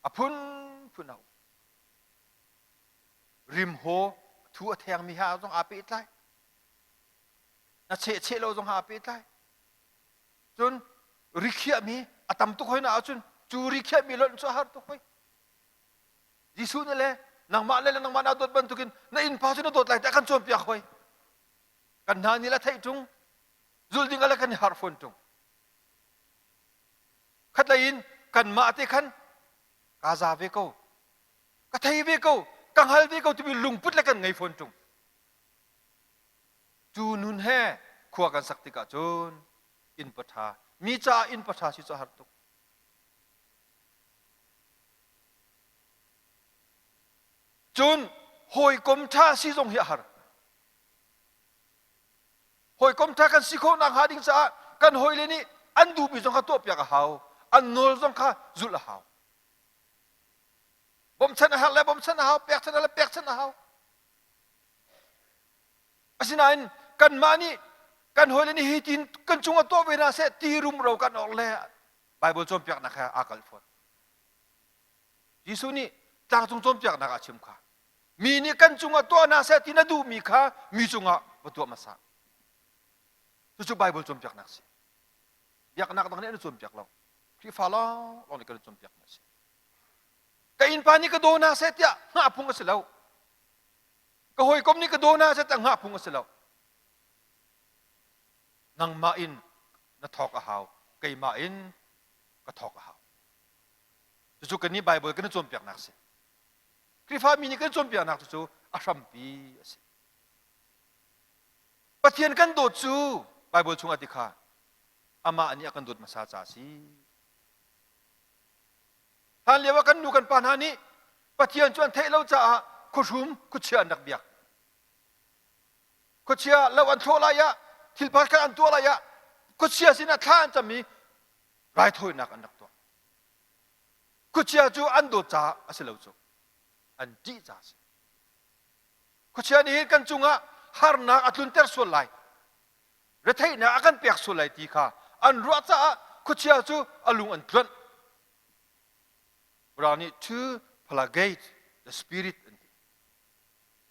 A phunphun a um. Rimhaw thu a thengmi ha zong aa pehtlai. Na chehcheh lo zong ha aa pehtlai. Cun rikhiahmi a tam tuk hoi na ahcun cu rikhiahmi lonh cu a har tuk hoi. Jesuh nih le nangmah le nangmah naa dawt bantukin na innpa cu na dawt lai tiah kan cawnpiak hoi. Kan hna nih le theih ṭung, zulh ding ah le kan i harh fawn ṭung. Khatlei in kanmah te khan kaa za ve ko, ka thei ve ko, ka hngal ve ko timi lungput le kan ngei fawn ṭung. Cu nun he khua kan sak tikah cun inn paṭha, mi caah inn paṭha si cu a har tuk. Cun hawikom ṭha si zong hi a har. Hawikom ṭha kan si khawh nakhnga ding caah kan hawile nih an duhmi zong kha tuahpiak a hau, an nawl zong kha zulh a hau. Bawmchan a herh le bawmchan a hau, pekchanh a le pekchanh a hau. Asinain kanmah nih kan hawile nih hi tin kan cungah tuah ve hna seh ti rumro kan orh le Baibal cawnpiaknak he aa kalh fawn. Jesuh nih tlangcung cawnpiaknak ah a chim kha. Mi nih kan cungah tuah hna seh ti na duhmi kha mi cungah va tuah hmasa. Cucu Baibal cawnpiaknak a si. Biaknak dang nih an cawnpiak lo. Khrihfa lawng lawng nih kan cawnpiakmi a si. Ka innpa nih ka daw hna seh tiah hngah phung a si lo. Ka hawikom nih ka daw hna seh tiah hngah phung a si lo. Nangmah in na thawk a hau. Keimah in ka thawk a hau. Cucu kannih Baibal kan i cawnpiaknak a si. Khrihfami nih kan cawnpiaknak cucu a hrampi a si. Pathian kan dawt cu Baibal chungah ti kha amah nih a kan dawt hmasa ca a si. Hlan lio ah kan nu kan pa hna nih Pathian cu an theih lo caah khuahrum khuachia an rak biak. Khuachia lo an thlawh lai ah thil pakhat an tuah lai ah khuachia sinah thla an cam i raithawinak an rak tuah. Khuachia cu an dawt caah a si lo cu. An ṭih caah a si. Khuachia nih hin kan cungah harnak a tlunter sual lai. Retheihnak a kan pek sual lai ti kha an ruah caah khuachia cu a lung an tluanh. Mirang nih to placate the spirit an ti.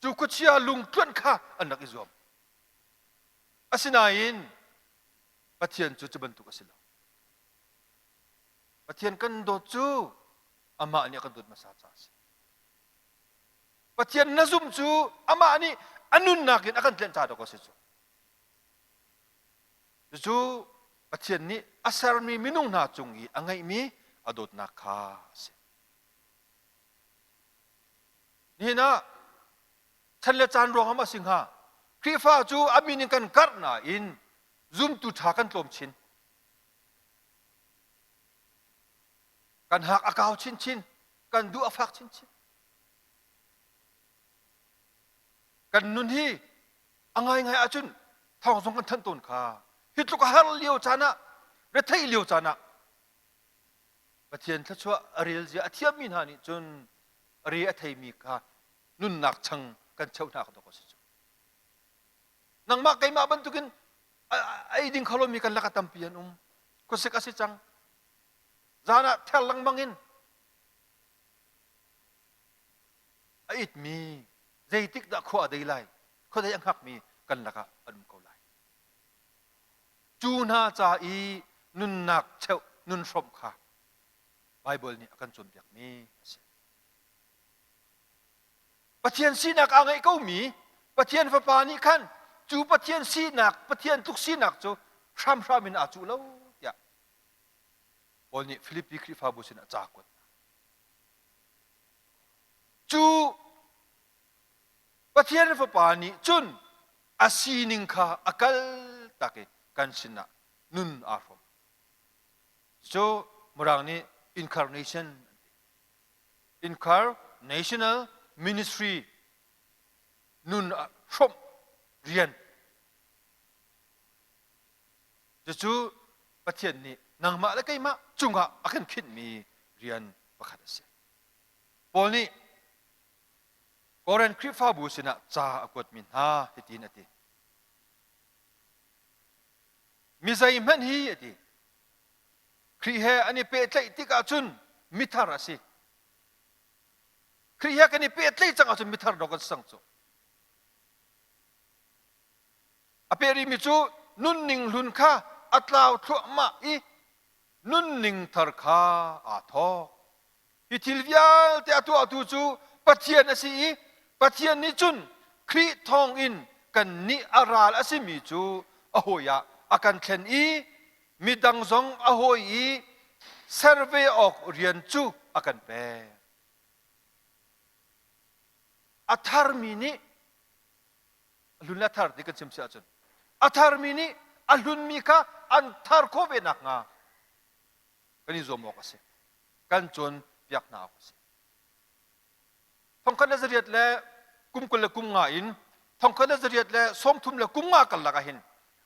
Cu khuachia lung tluanh kha an rak i zuam. Asinain Pathian cu cu bantuk a si lo. Pathian kan dawt cu amah nih a kan dawt hmasa caah a si. Pathian na zumh cu amah nih a nunnak in a kan tlenh ca dawk a si cu. Cucu Pathian nih a sermi minung hna cung i a ngeihmi a dawtnak kha a si. Nihin ah chan le caan ruangah a si hnga Khrihfa cu a min in kan karh nain zumtu ṭha kan tlawm chin. Kan hak a kau chinchin, kan duh a fak chinchin. Kan nun hi a ngaingai ahcun thawng zong kan thanh tawn kha. Hi tluk a har lio caan ah, retheih lio caan ah Pathian thluachuah a rel zia a thiammi hna nih cun a re a theimi kha nunnak chang kan cheuh hna dawk a si cu. Nangmah keimah bantukin ei ding kho lomi kan lak a tampi an um. Khuasik a si cang. Zan ah ther lengmang in a itmi zeitik dah khua a dei lai khuadei a hngakmi kan lakah an um ko lai. Cu hna ca i nunnak cheuh nun hrawmh kha Baibal nih a kan cawnpiakmi a si. Pathian sinak aa ngeih komi Pathian Fapa nih khan cu Pathian sinak, Pathian tluk sinak cu hramhram in aa cuh lo tiah Paul nih Filipi Khrihfabu sinah ca a kuat hna. Cu Pathian Fapa nih cun a sining kha a kal tak i kan sinah nun aa hrawm. Cu Mirang nih incarnation an ti. Incarnational ministry nun hrawmh rian. Cucu Pathian nih nangmah le keimah cungah a kan khinhmi rian pakhat a si. Paul nih Korin Khrihfabu sinah ca a kuatmi hna hitin a ti. Mi zeihmanh hi a ti. Khrih he an i pehtlaih tikah cun mithar a si. Khrih he kan i pehtlaih cang ahcun mithar dawk kan si cang cu. A peh rihmi cu nunning hlun kha a. a tlau thluahmah i nunning thar kha aa thawk. Hi thil vialte a tuahtu cu Pathian a si i Pathian nih cun Khrih thawngin kannih a ral a simi cu a hawi ah a kan thlen i midang zong a hawi i ser ve awk rian cu a kan pek. A tharmi nih a hlun le a thar ti kan chim si ahcun a tharmi nih a hlunmi kha an thar khawh ve nakhnga kan i zuam awk a si. Kan cawnpiak hna awk a si. 1825 in 1835 karlak ah hin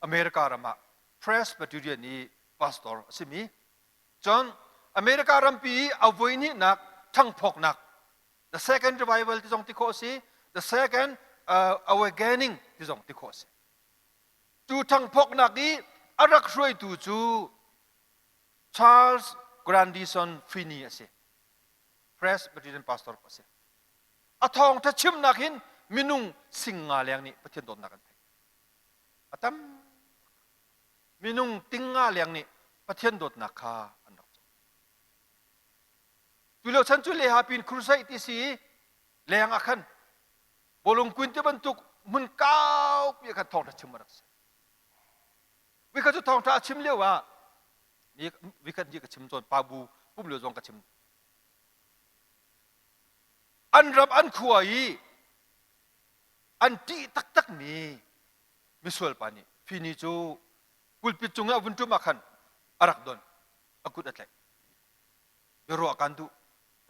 America ram ah Presbyterian i pastor a simi cun America rampi i a voihnihnak ṭhangphawknak the second revival ti zong ti khawh a si the second uh, awakening ti zong ti khawh a si cu ṭhangphawknak i a rak hruaitu cu Charles Grandison Finney a si Presbyterian pastor a si. A thawngṭha chimnak hin minung singnga leng nih Pathian dawtnak an theih. A tam minung tingnga leng nih Pathian dawtnak kha an rak co. Tu lio chan cu leha pin crusade ti si i leng ah khan bawlung kuin ti bantuk hmun kaupi ah khan thawngṭha chim a rak si. Vikhat cu thawngṭha a chim lio ah vikhat ni ka chim cawn pa bu pum lio zong ka chim An ram an khua i an ṭih taktakmi misual pa nih Fini cu pulpit cung i a vun ṭum ah khan a rak don, a kut a tlaih. Biaruah kaan duh,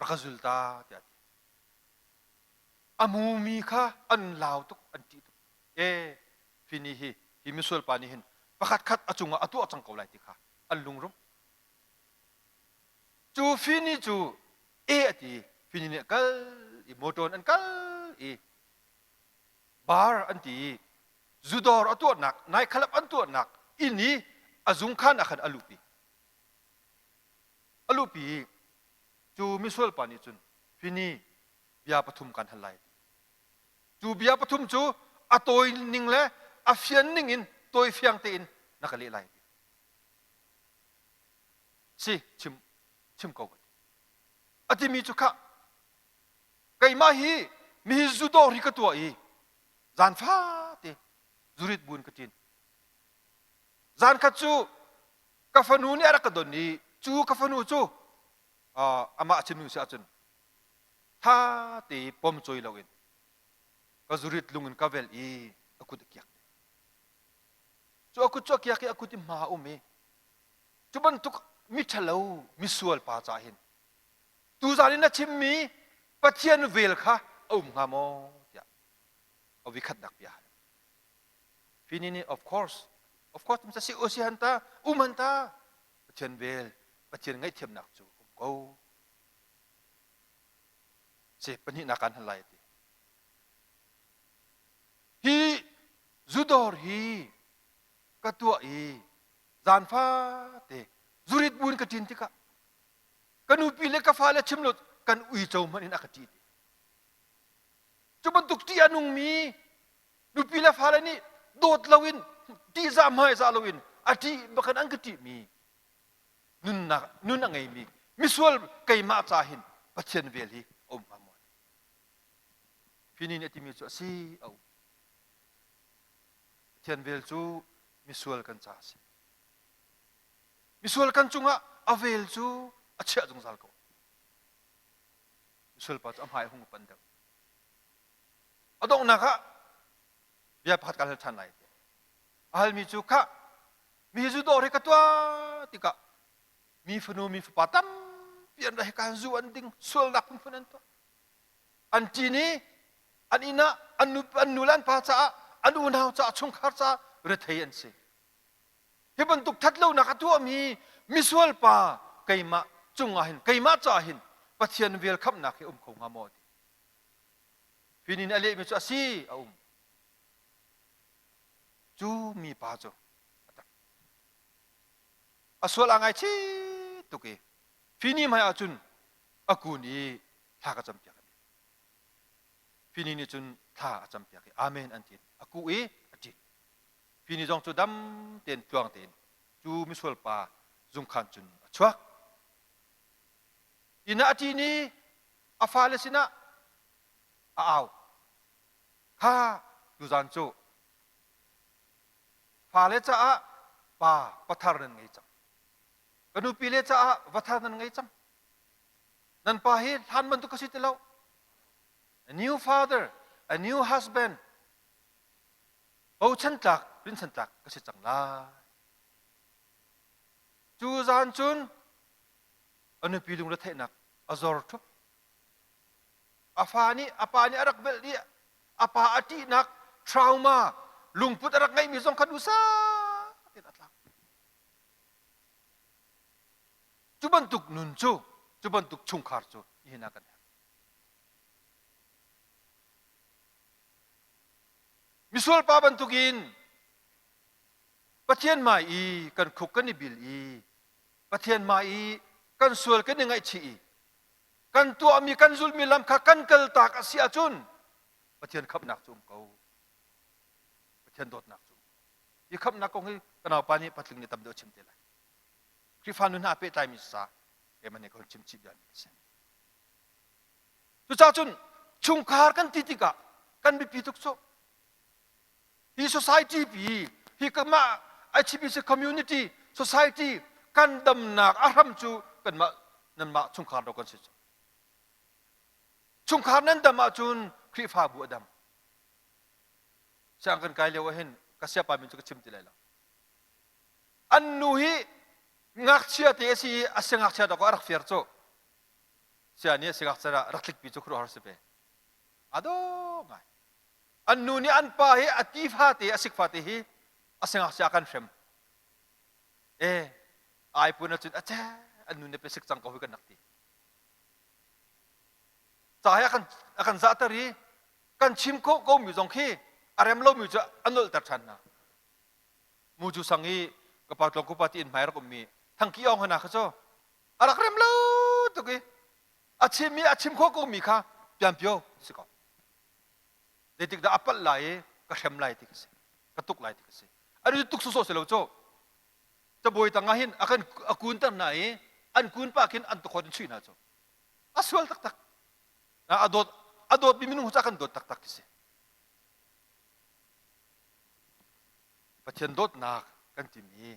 rak ka zul ta tiah a ti. A mumi kha an lau tuk, an ṭih tuk. E, Fini hi, hi misual pa nih hin pakhatkhat a cungah a tuah cang ko lai ti kha an lungrum. Cu Fini cu e a ti. Fini nih a kal i motor in an kal i bar an ti i zudawr a tuahnak naikhalap an tuahnak inn i a zungkhan ah khan a luhpi. A luhpi i cu misual pa nih cun Fini bia pathum kan hal lai a ti. Cu bia pathum cu a tawi ning le a fian ning in tawi fiang tein na ka leh lai a ti. Si chim chim ko ka ti. A timi cu khah keimah hi mihi zudawr hi ka tuah i zan fate zurit buin ka ṭin. Zan khat cu ka fanu nih a rak ka don i cu ka fanu cu amah chimmi si ahcun tha te pom cawi loin ka zurit lung in ka velh i a kut a kiak. Cu a kut cu a kiak i a kut i hma a um i Cu bantuk miṭhalo misual pa ca hin tuzan in na chimmi Pathian vel kha a um hnga maw tiah a vikhatnak bia hal. Fini nih of course of course si si han ta um han ta Pathian vel Pathian ngaihthiamnak cu um ko. Si pahnihnak kan hal lai ti. Hi zudawr hi ka tuah i zan fate zurit buin ka ṭin tikah ka nupi le ka fale chim lo kan uico hmanh in a ka ṭih ti cu bantuk ṭih a nungmi nupi le fale nih dawt loin ṭihzah hmaizah loin a ṭih bakan an ka ṭihmi nunnak nun a ngeimi misual keimah ca hin Pathian vel hi a um hnga maw Fini nih a timi cu a si a um Pathian vel cu misual kan ca a si. Misual kan cungah a vel cu a chiah zungzal ko. Misual pa cu a hmai a hung pan deuh. A donghnak ah bia pakhat kan hal ṭhan lai. A halmi cu khah mi hi zu dawr hi ka tuah tikah mi fanu mi fapa tampi an ra hika zu an ding sualnak phunphun an tuah. An ṭin i an inn ah an nu, an nu le an pa caah an unau caah chungkhar caah rethei an si. Hi bantuk ṭhatlonak a tuahmi misual pa keimah cungah hin keimah caah hin Pathian vel khamhnak hi um kho hnga maw ti. Finin a lehmi cu a si a um. Cu mi pa cu a tak. A sual aa ngaichih tuk i fini hmai ahcun a kun i thla ka campiak an ti. Fini nih cun thla a campiak i amen an ti. A kuh i a ṭin. Fini zong cu dam tein tluang tein. Cu misual pa zungkhan cun a chuak. Inn ah a ṭin i a fale sinah a au. Kha tuzan cu fale caah pa pathar nan ngei cang. Ka nupile caah va thar nan ngei cang. Nan pa hi hlan bantuk ka si ti lo. A new father, a new husband, bochan tlak, rinchan tlak ka si cang lai. Cu zan cun a nupi lungretheihnak a zor ṭhup. A fa nih a pa nih a rak velh i a pa a ṭihnak trauma lungput a rak ngeihmi zong kha duhsah tein a tlak. Cu bantuk nun cu, cu bantuk chungkhar cu nihin ah kan herh. Misual pa bantukin Pathian hmai i kan khuk kan i bil i Pathian hmai i kan sual kan i ngaihchih i kan tuahmi kan zulhmi lam kha kan kaltak a si ahcun Pathian khamhnak cu um ko. Pathian dawtnak cu um ko. Hi khamhnak kong hi ka naupa nih patling nih tam deuh a chim te lai. Khrihfa nun hna pehtlaimi sa keimah nih ka hun chim chih biami a si. Cucaah cun chungkhar kan ti tikah kan biapi tuk cu. Hi society pi hi kanmah ICBC community society kan damnak a hram cu kanmah nanmah chungkhar do kan si cu. Chungkhar nan dam ahcun Khrihfabu a dam. Siang kan kai lio ah hin ka siapa min cu ka chim ti lai lo. An nu hi ngakchia te a si i a siangngakchia dawk a rak fir cu. Sia nih a siangngakchia ah rak tlikpi cu khuaruahhar si ve. A dawh ngai. An nu nih an pa hi a ti fate a sik fate hi a siangngakchia a kan hrem. E ai pun ahcun a che an nu nih pe sik cang ko hi kan rak ti. Ca hi a kan a kan zahter i kan chim khawh ko mi zong khi a rem lomi cu a nolhter ṭhan hna. Mucu sang i ka pa tlawng kupa ti in hmai rak ummi thangki ong hana kha cu a rak rem lo tuk i a chim i a chim khawh ko mi kha pianpio si ko. Zeitik dah a palh lai i ka hrem lai ti ka si ka tuk lai ti ka si. Ani tuk sawsawh si lo cu. Cabuai tang ah hin a kan a kunter hna i an kun pah khin an tukhawt in chuih hna cu. A sual taktak. A dawt a dawtmi minung cu a kan dawt taktak khi si. Pathian dawtnak kan timi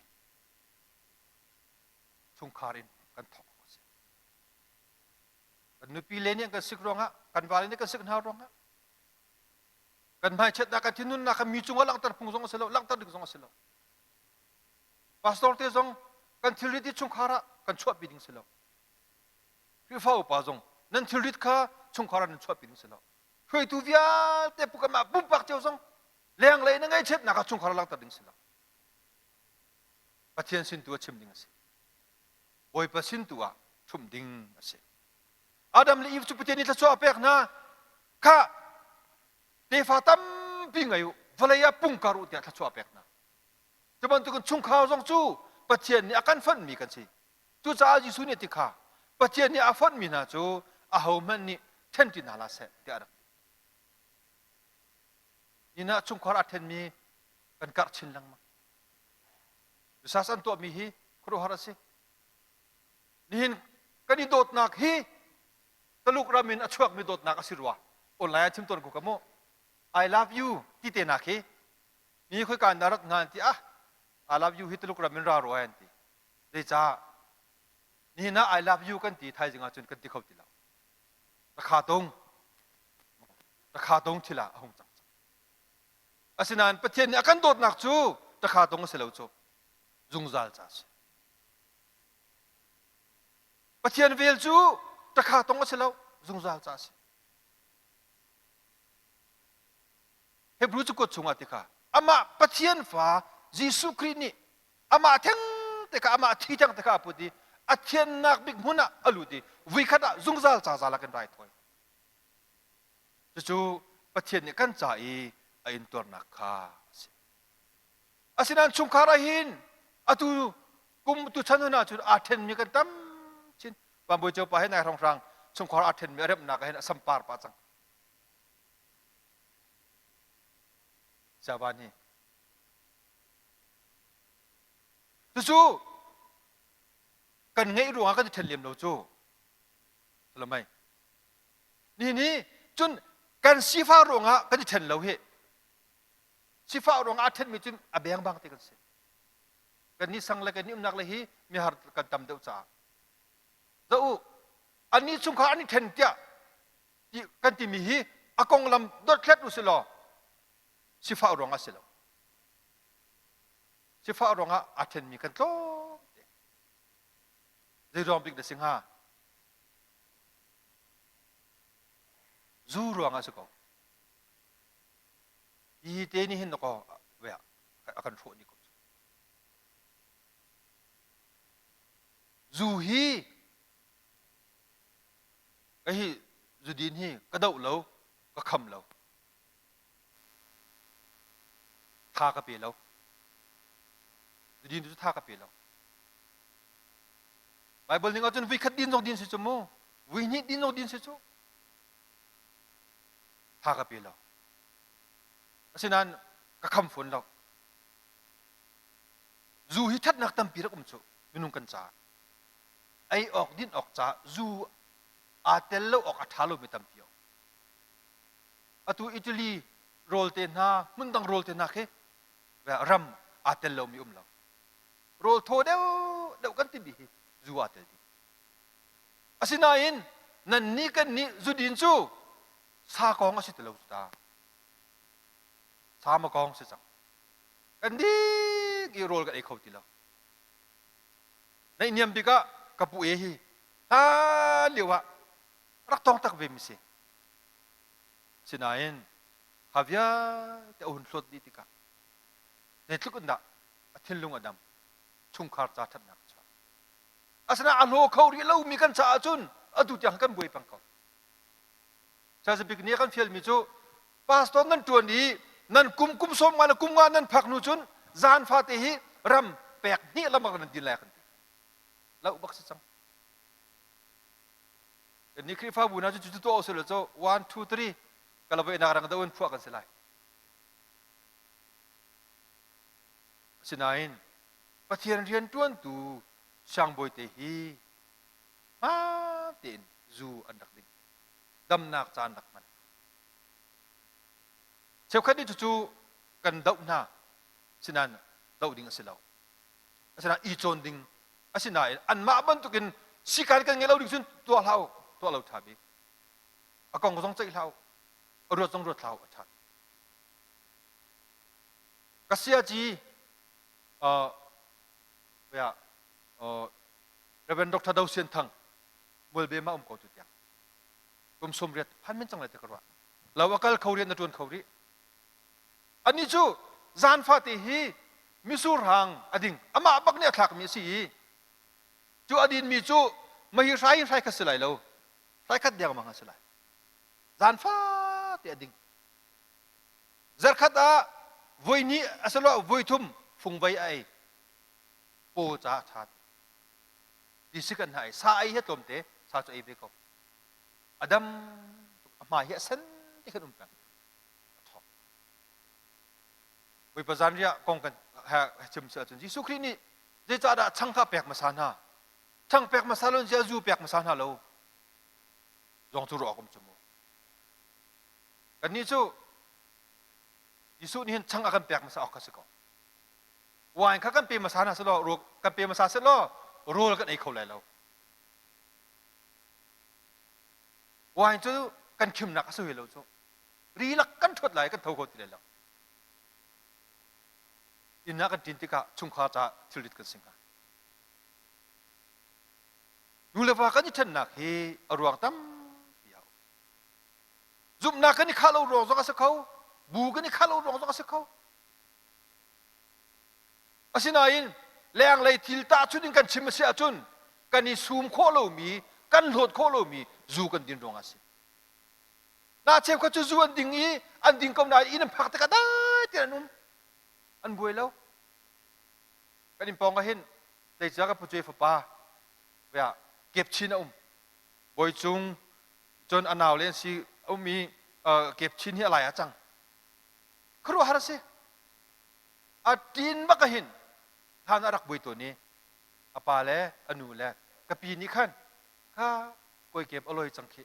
chungkhar in kan thawk awk a si. Kan nupi le nih an kan sik ruangah, kan vale nih kan sik hna ruangah, kan hmaichiatnak, kan thinhunnak kha mi cungah langhter phung zong a si lo, langhter ding zong a si lo. Pastor te zong kan thilrit i chungkhar ah kan chuahpi ding si lo. Khrihfa upa zong nan thilrit kha chungkhar ah nan chuahpi ding si lo. Hruaitu vialte pukamah pumpak cio zong lenglei na ngaihchiatnak ah chungkhar langhter ding si lo. Pathian sin tu ah chim ding a si. Bawipa sin tu ah ṭhumh ding a si. Adam le Eve cu Pathian nih thluachuah a pek hna. Kha tefa tampi ngei u, vawlei ah pungkar u tiah thluachuah a pek hna. Cu bantukin chungkhar zong cu Pathian nih a kan fonhmi kan si. Cucaah Jesuh nih a ti kha Pathian nih a fonhmi hna cu ahohmanh nih ṭhen ti hna hlah seh tiah a rak ti. Nihin ah chungkhar aa ṭhenmi kan karh chin lengmang. Research an tuahmi hi khuaruahhar a si. Nihin kan i dawtnak hi Taluk ram in a chuakmi dawtnak a si rua. Online ah chim tawn ko ka mu. I love you ti te nak hi mi khoika na rat hnga an ti ah I love you hi Taluk ram in ra rua an ti. Zeicah nihin ah I love you kan ti thaizing ah cun kan ti kho ti lo. Rakha tung rakha tung thil ah a hung cang cang. Asinain Pathian nih a kan dawtnak cu rakha tung a si lo cu zungzal ca a si. Pathian vel cu rakha tung a si lo zungzal ca a si. Hebrew cakuat chungah ti kha amah Pathian fa Jesuh Khrih nih amah theng te kha amah thi theng te kha a put i a thiannak bik hmun ah a lut i vuikhat ah zungzal ca za lakin rai thawi. Cucu Pathian nih kan ca i a intuarnak kha a si. Asinain chungkhar ah hin atu kum tu chan hna cun aa ṭhenmi kan tam chin. Vanbawi Ceupa he nai hrawnghrang chungkhar aa ṭhenmi a remnak ah hin a sampar pah cang. Siavan hi. Cucu kan ngeih ruangah kan i ṭhen lem lo cu. Lamai. Ni ni cun kan sifah ruangah kan i ṭhen lo hi. Sifah ruangah a ṭhenmi cun a bengbang te kan si. Kan ni sang le kan ni umnak le hi mihar kan tam deuh caah. Zoh u, annih chungkhar an i ṭhen tiah ti kan timi hi a konglam dothlat u si law sifah ruangah si lo. Sifah ruangah aa ṭhenmi kan tlawm te. Zei ruang bik na si hnga? Zu ruangah si ko. Hi te nih hin kaw a kan hrawh ni ko. Zu hi ka hi zudin hi ka doh lo, ka kham lo. Tha ka pe lo. Zudin cu tha ka pe lo. Bible ning ahcun vui khat din zong din si cu mu. Vui hnih din zong din si cu. Tha ka pe lo. Asinain ka kham fawn lo. Zu hi ṭhatnak tampi rak um cu minung kan caah. Ei awk din awk caah zu aa tel lo awk a ṭha lomi tampi a um. Atu Italy rawl te hna, hmundang rawl te hna khi ram aa tel lomi um lo. Rawl thaw deuh deuh kan timi hi zu aa tel dih. Asinain nannih kan nih zudin cu sa kong a si ti lo cu ta. Sa ma kong si cang. Kan ding i rawl kan ei kho ti lo. Naihniam bik ah ka pu e hi hlan lio ah rak tong tak ve mi si. Sinain kha vialte a hun hlawt dih tikah zeitluk in dah a thinlung a dam chungkhar ca ṭhatnak a chuak. Asinain a hlaw kho rih lomi kan caah cun atu tiang kan buai peng ko. Chesapeake nih a kan fialmi cu pastor nan ṭuan i nan kum kum sawm nga le kum nga nan phak hnu cun zan fate hi ram pek hnih lengmang nan din lai kan ti. Loh bak si cang. Ni Khrihfabu hna cu cu tuah usih law cu one two three kalawei nak rang do in phuah kan si lai. Asinain Pathian rianṭuantu siangbawi te hi hmaan tein zu an rak ding. Damnak caan rak hman. Cheukhat nih cucu kan doh hna. Sinain doh ding a si lo. Asinain i cawn ding asinain anmah bantukin sikan kan ngeih lo ding cun tuah hlah u. Tuah lo ṭha bik. A kong zong ceih hlah u. A ruat zong ruat hlah u a ṭha. Ka siaci uh, uh, Reverend Dr. Do Sian Thang mualbe ma um ko tu tiang kum sum riat phan men cang lai te ka ruah lo akal kho rian na tuan kho rih ani cu zan fate hi misur hang ading amah bak nih a thlak mi a si i cu adin mi cu mahi hrai hrai kha si lai lo hrai khat deng mang a si lai zan fate ading Zarkhat ah voi hnih asiloah voi thum fungvei a ei. Paw caah a ṭha ti. Tisik an hna ei. Sa ei hi a tlawmte, sa cu ei ve ko. A dam tuk, a hmai hi a sen ti khan um peng. A ṭhawng. Bawipa zanriah kong kan chim si ahcun Jesuh Khrih nih zeicahdah chang kha pek hmasa hna? Chang pek hmasa lo in ziah zu pek hmasa hna lo? Zong cu ruah awk um cu mu. Kannih cu Jesuh nih hin chang a kan pek hmasa awk kha si ko. Wine kha kan pe hmasa hna selaw rawl kan pe hmasa selaw rawl kan ei kho lai lo. Wine cu kan khimnak a si hui lo cu. Ri lak kan ṭhuat lai kan tho kho ti lai lo. Inn ah kan ṭin tikah chungkhar caah thilrit kan si hnga. Nu le va kan i ṭhennak hi a ruang tampi a um. Zumhnak kan i khah lo ruang zong a si kho, bu kan i khah lo ruang zong a si kho. Asinain lenglei thil tahchunh in kan chim a si ahcun kan i sum khawh lomi, kan hlawt khawh lomi zu kan din ruangah a si. Na cheukhat cu zu an ding i an ding ko nain inn an phak tikah dai tein an um. An buai lo. Kan inn pawng ah hin tleicia ka pucuai fapa kep chin a um. Bawi Cung cun a nau le an si um i kep chin hi a lai ah cang. Khuaruahhar a si. A ṭin bak ah hin. Hlan ah rak buai tawn i a pa le a nu le ka pi nih khan kha kawikep a lawi cang khi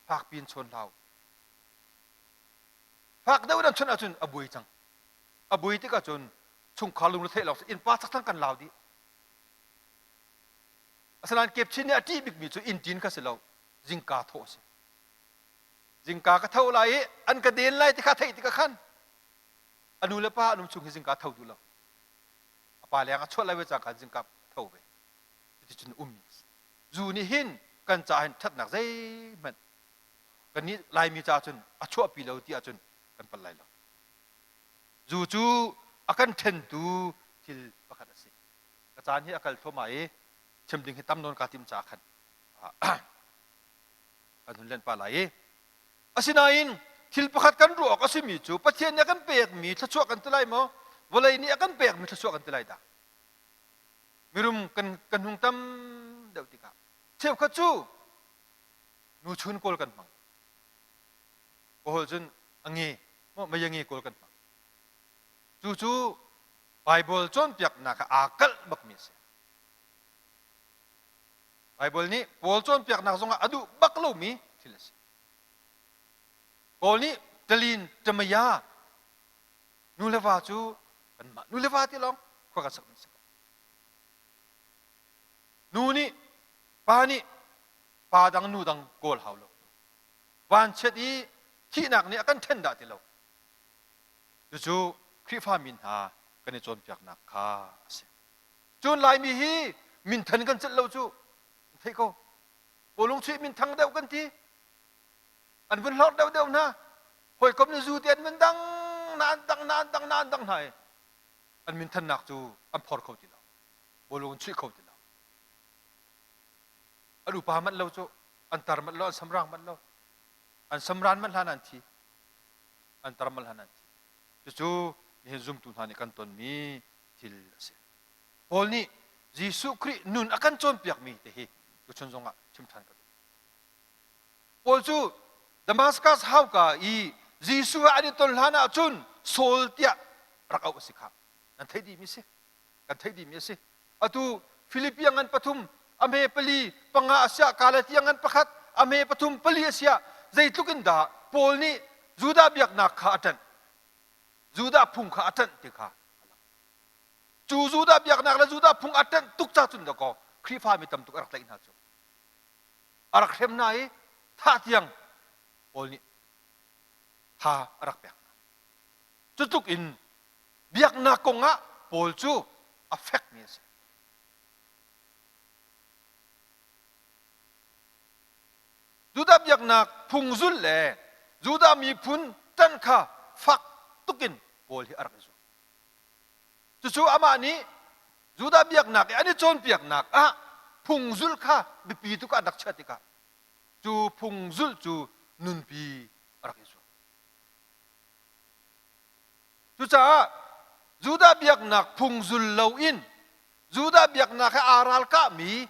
fak piin chawn hlau. Fak deuh in an chawnh ahcun a buai cang. A buai tikah cun chungkhar lungretheih lawng innpa chakthlang kan lau dih. Asinain kepchin nih a ṭih bikmi cu inn ṭin kha si lo, zingka thawh a si. Zingka ka tho lai i an ka den lai ti kha theih tikah khan a nu le pa an um chung hi zingka tho duh lo. A pa leng a chuah lai ve cang khan zingka tho ve. Cuticun ummi a si. Zu nih hin kan caah hin ṭhatnak zeihmanh kannih Laimi caah cun a chuahpi lo ti ahcun kan palh lai lo. Zu cu a kan ṭhentu thil pakhat a si. Ka caan hi a kal thluahmah i chim ding hi tam nawn kaa tim caah khan kan hun lenh pah lai i asinain thil pakhat kan ruah awk a simi cu Pathian nih a kan pekmi thluachuah kan ti lai maw vawlei nih a kan pekmi thluachuah kan ti lai dah mirum kan kan hung tam deuh tikah cheukhat cu nu chun kawl kan hmang kawl cun a nge mei a nge kawl kan hmang cu cu Baibal cawnpiaknak ah aa kalh bakmi a si. Baibal nih Paul cawnpiaknak zongah a duh bak lomi thil a si. Paul nih Talin Tamaya nu le va cu kanmah nu le va ti lawng khua kan sakmi a si ko. Nu nih pa nih pa dang nu dang kawl hau lo. Vanchiat i thihnak nih a kan ṭhen dah ti lo. Cucu Khrihfami hna kan i cawnpiaknak kha a si. Cun Laimi hi minthan kan celh lo cu theih ko. Bawlung chuih minthang deuh kan ti. An vun hlorh deuh deuh hna. Hawikom nih zu te an vun dang na an dang na an dang na an dang hna i an minthannak cu an phor kho ti lo. Bawlung an chuih kho ti lo. An upa manh lo cu an tar manh lo an samrang manh lo. An samran manh hlan an thi. An tar manh hlan an thi. Cucu nihin zumtu hna nih kan tonmi thil a si. Paul nih Jesuh Khrih nun a kan cawnpiakmi te hi tuchun zongah chim ṭhan ka duh. Paul cu Damascus hauka i Jesuh he an i ton hlan ahcun Saul tiah rak auh a si kha. Nan theih dihmi si. Kan theih dihmi a si. Atu Filipi ngan pathum, a hme pali, panga a siah Galatia ngan pakhat, a hme pathum pali a siah zeitluk in dah Paul nih Judah biaknak kha a ṭanh. Judah phung kha a ṭanh ti kha cu Judah biaknak le Judah phung a ṭanh tuk ca cun dakaw Khrihfa mi tam tuk a rak tlaih hna cu a rak hrem hna i thah tiang Paul nih tha a rak pek hna. Cu tluk in biaknak kong ah Paul cu a fekmi a si. Judah biaknak phung zulh le Judah miphun ṭanh kha fak tukin Paul hi a rak i zuam. Cucu amah nih Judah biaknak i an i cawnpiaknak ah phung zulh kha biapi tuk ah an rak chiah tikah cu phung zulh cu nunpi a rak i zuam. Cucaah Judah biaknak phung zul loin Judah biaknak he aa ralkahmi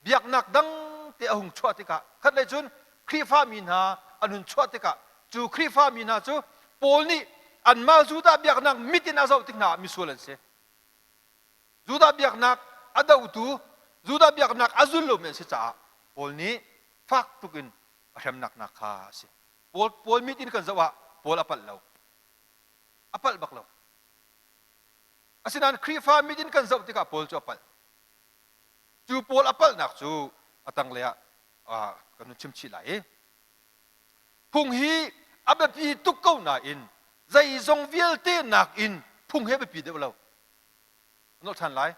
biaknak dang te a hung chuah tikah khatlei cun Khrihfami hna an hun chuah tikah cu Khrihfami hna cu Paul nih anmah Judah biaknak mit in a zoh tik hna ah misual an si. Judah biaknak a dohtu Judah biaknak a zul lomi an si caah Paul nih fak tuk in a hremnak hna kha a si. Paul, Paul mit in kan zoh ah Paul a palh lo. A palh bak lo. Asinain Khrihfa mit in kan zoh tikah Paul cu a palh. Cu Paul a palhnak cu a tanglei ah kan hun chim chih lai i phung hi a biapi tuk ko nain zeizong vialte nakin phung hi a biapi deuh lo. Nolh ṭhan lai.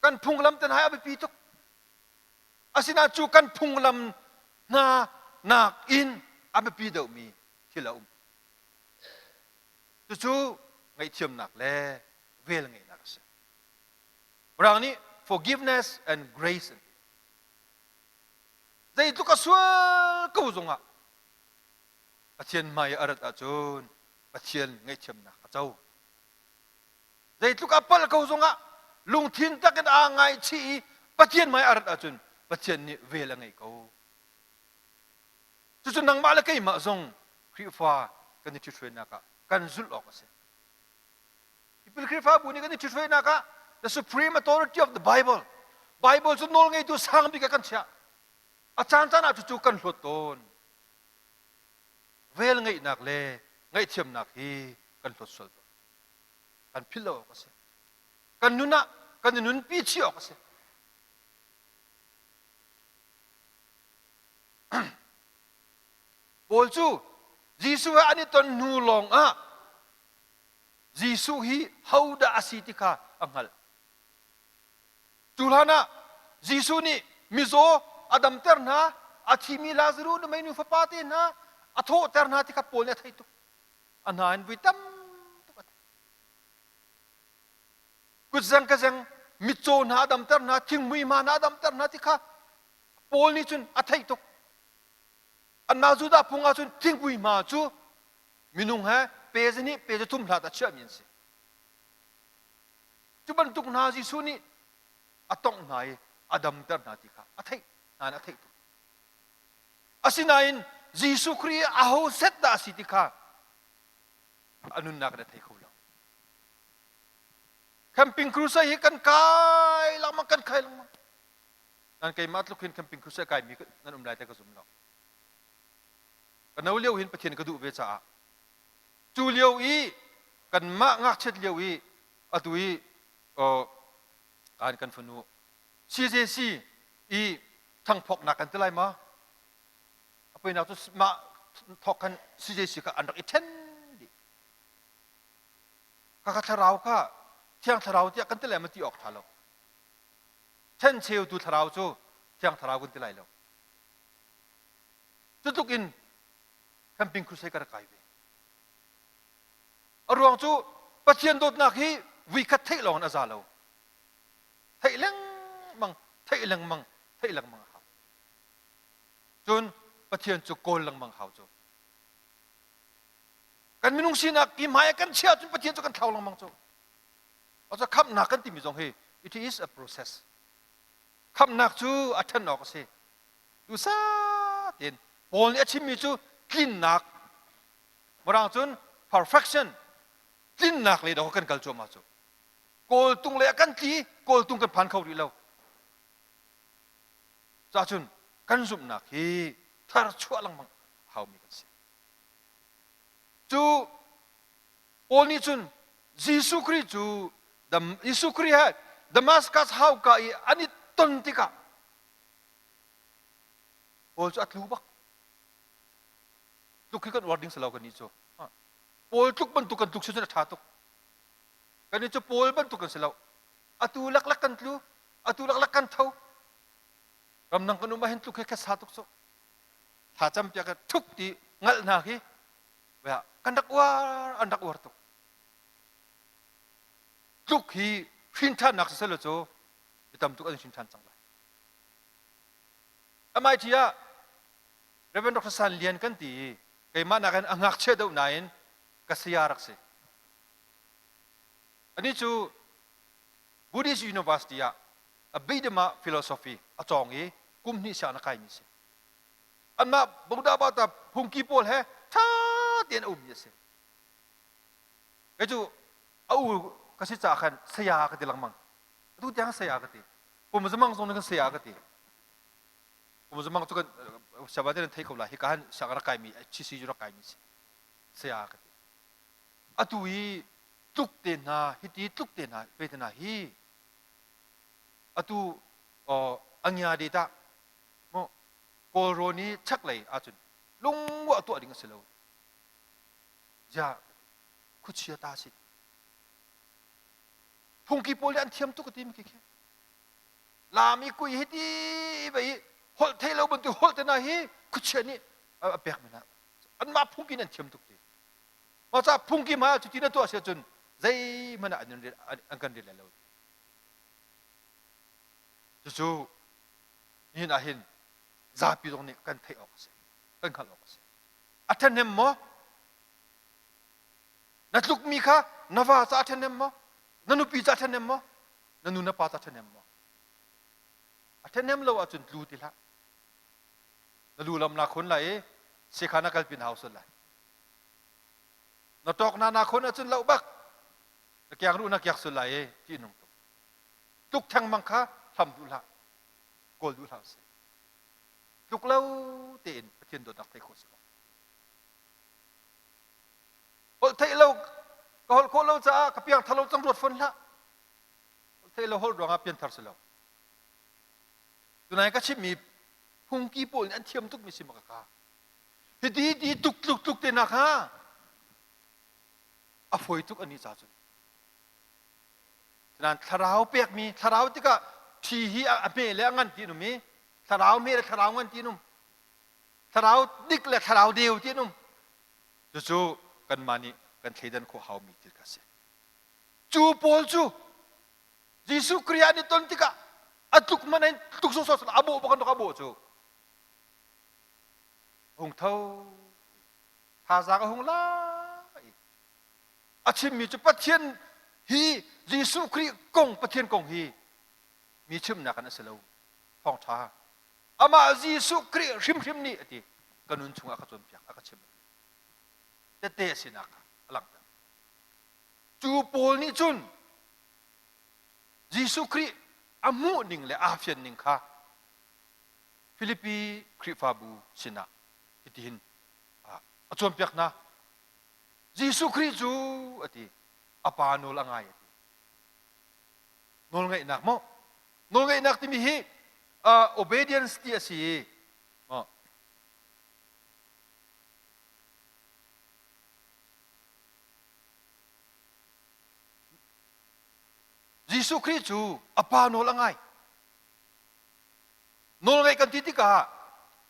Kan phunglam te hna hi a biapi tuk. Asinain cu kan phunglam hna nakin a biapi deuhmi thil a um. Cucu ngaihthiamnak le vel ngeihnak a si. Mirang nih forgiveness and grace an ti. Zeitluk a sual ko zongah Pathian hmai a rat ahcun Pathian ngaihthiamnak a co. Zeitluk a palh ko zongah lungthin tak in aa ngaichih i Pathian hmai a rat ahcun Pathian nih vel a ngei ko. Cucu nangmah le keimah zong Khrihfa kan i ṭhithruainak ah kan zulh awk a si. Tipil Khrihfabu nih kan i ṭhithruainak ah the supreme authority of the Bible Bible cu nawl ngeitu sang bik ah kan chiah. A caan caan ah cucu kan hlawt tawn. Vel ngeihnak le ngaihthiamnak hi kan hlawt sual tawn. Kan philh lo awk a si. Kan nun ah kan i nunpi chih awk a si. Paul cu Jesuh he an i ton hnu lawng ah Jesuh hi hodah a si ti kha a hngalh. Cu hlan ah Jesuh nih mizaw a damter hna, a thimi Lazaruh nuhmei fapa te hna a thawhter hna ti kha Paul nih a theih tuk. A hna in vui tam tuk a theih. Kutzeng ka zeng mitcaw hna a damter hna, thinghmui hma hna a damter hna ti kha Paul nih cun a theih tuk. Anmah Judah phung ah cun thinghmui hma cu minung he pe zahnih pe zathum hlat a chiahmi an si. Cu bantuk hna Jesuh nih a tongh hna i a damter hna ti kha a theih nain a theih tuk. Asinain Jesuh Khrih aho set dah a si ti kha a nunnak in a thei kho lo. Camping crusade hi kan kai lengmang kan kai lengmang. Nan keimah tluk hin camping crusade kaimi nan um lai te ka zum lo. Ka no lio hin Pathian ka duh ve caah cu lio i kanmah ngakchiat lio i atu i kan kan fanu CJC i thangphoknak kan ti lai ma a poinak cu mah thok khan CJC kha an rak i then dih kha thlarau kha thiang thlarau tiah kan ti lai ma ti awk tha lo then cheutu thlarau cu thiang thlarau kan ti lai lo Cutluk in camping crusade ka rak kai ve. A ruang cu Pathian dawtnak hi vuikhat theih lawng in a za lo. Theih lengmang, theih lengmang, theih lengmang a hau. Cun Pathian cu kawl lengmang hau cu. Kan minung sinak i hmai ah kan chiah cun Pathian cu kan thlau lengmang cu. Aca khamhnak kan timi zong hi it is a process. Khamhnak cu a ṭhen awk a si. Duhsah tein Paul nih a chimmi cu tlinnak Mirang cun perfection tlinnak lei dawh kan kal cuahmah cu. Kawltung lei ah kan tli, kawltung kan phan kho rih lo. Cahcun kan zumhnak hi thar chuah lengmang haumi kan si. Cu Paul nih cun Jesuh Khrih cu Jesuh Khrih he Damascus hauka i an i ton tikah Paul cu a tlu bak. Tluk hi kan uar ding si lo kannih cu. Paul tluk bantuk kan tluk si cun a ṭha tuk. Kannih cu Paul bantuk kan si lo. Atu laklak kan tlu, atu laklak kan tho. Ramdang kan um ahhin tluk hi kha tuk cu. Thla campiak ka thuk ti ngalh hna khi kan rak uar, an rak uar tuk. Tluk hi hrin ṭhannak siselaw cu mi tam tuk an hrin ṭhan cang lai. MIT ah Reverend Dr. San Lian kan ti i keimah nakin a ngakchia deuh nain ka saya rak si. Anih cu Buddhist University ah Abhidhamma philosophy a cawng i kum hnih sianginn a kaimi si. Anmah Buddha Bata phungki pawl he ṭha tein a ummi a si. Kei cu a u ka si caah khan saya ka ti lengmang. Atu tiang saya ka ti. Pum zamang zong nih kan saya ka ti. Pum zamang cu kan siaba te nan thei ko lai. Hika han siang rak kaimi HCC cu rak kaimi si. Saya ka ti. Atu i tluk te hna hiti tluk te hna ve te hna hi atu angya de ta mo kawlrawn i chaklei ahcun lungwa tuah ding a si lo ja khuachia ta si Phungki pawl nih an thiam tuk a ti mi khi khi. Lam i kui hi ti vai i holh thei lo bantuk holh te na hi khuachia nih a pek mi hna. Anmah phungki nih an thiam tuk ti. Mah caah phungki hmai ah cuti na tuah si ahcun zeihmanh ah an, an kan rel lai lo. Cucu nihin ah hin zapi zong nih kan theih awk a si, kan hngalh awk a si. A ṭhahnem maw? Na tlukmi kha na va ca ṭhahnem maw? Na nupi ca ṭhahnem maw? Na nu na pa ca ṭhahnem maw? A ṭhahnem lo ahcun tlu ti hlah. Na lu lam naa khun lai i sekha na kalpi na hau sual lai. Na tawk na naa khun ahcun loh bak. Na kiak ruh na kiak sul lai i ṭih nung tuk. Tluk thengmang kha hlam duh hlah. Kawl duh hlah sih. Tluk lo tein Pathian dawtnak theih khawh si ko. Holh theih lo ka holh khawh lo caah ka piang thar lo cang ruat fawn hlah. Holh theih lo holh ruangah pianthar si lo. Tunai ka chimmi phungki pawl nih an thiam tukmi si ma ka ka. Hiti ti tuk tluk tluk te nak ha a fawi tuk ani ca cun. Nain thlarau pekmi thlarau tikah thi hi a hme le a ngan ti an um i thlarau hme le thlarau ngan ti an um. Thlarau dik le thlarau deu ti an um. Cucu kanmah nih kan thleidan khawh haumi thil kha a si. Cu pawl cu Jesuh Khrih an i ton tikah a tluk man in tluk sawsawh a bawh bak an a bawh cu hung tho thazaang a hung la i a chimmi cu Pathian hi Jesuh Khrih kong Pathian kong hi mi chimnak in a si lo thawngṭha amah Jesuh Khrih hrimhrim nih a ti ka nun chungah a ka cawnpiak a ka chim a ti tette a sinak kha a langhter cu pawl nih cun Jesuh Khrih a hmuh ning le aa fian ning kha Filipi Khrihfabu sinah hitihin a cawnpiak hna. Jesuh Khrih cu a ti a pa nawl a ngai a ti. Nawlngaihnak maw? Nawlngaihnak timi hi uh, obedience ti a si i uh, Jesuh Khrih cu a pa nawl a ngai. Nawlngaih kan ti tikah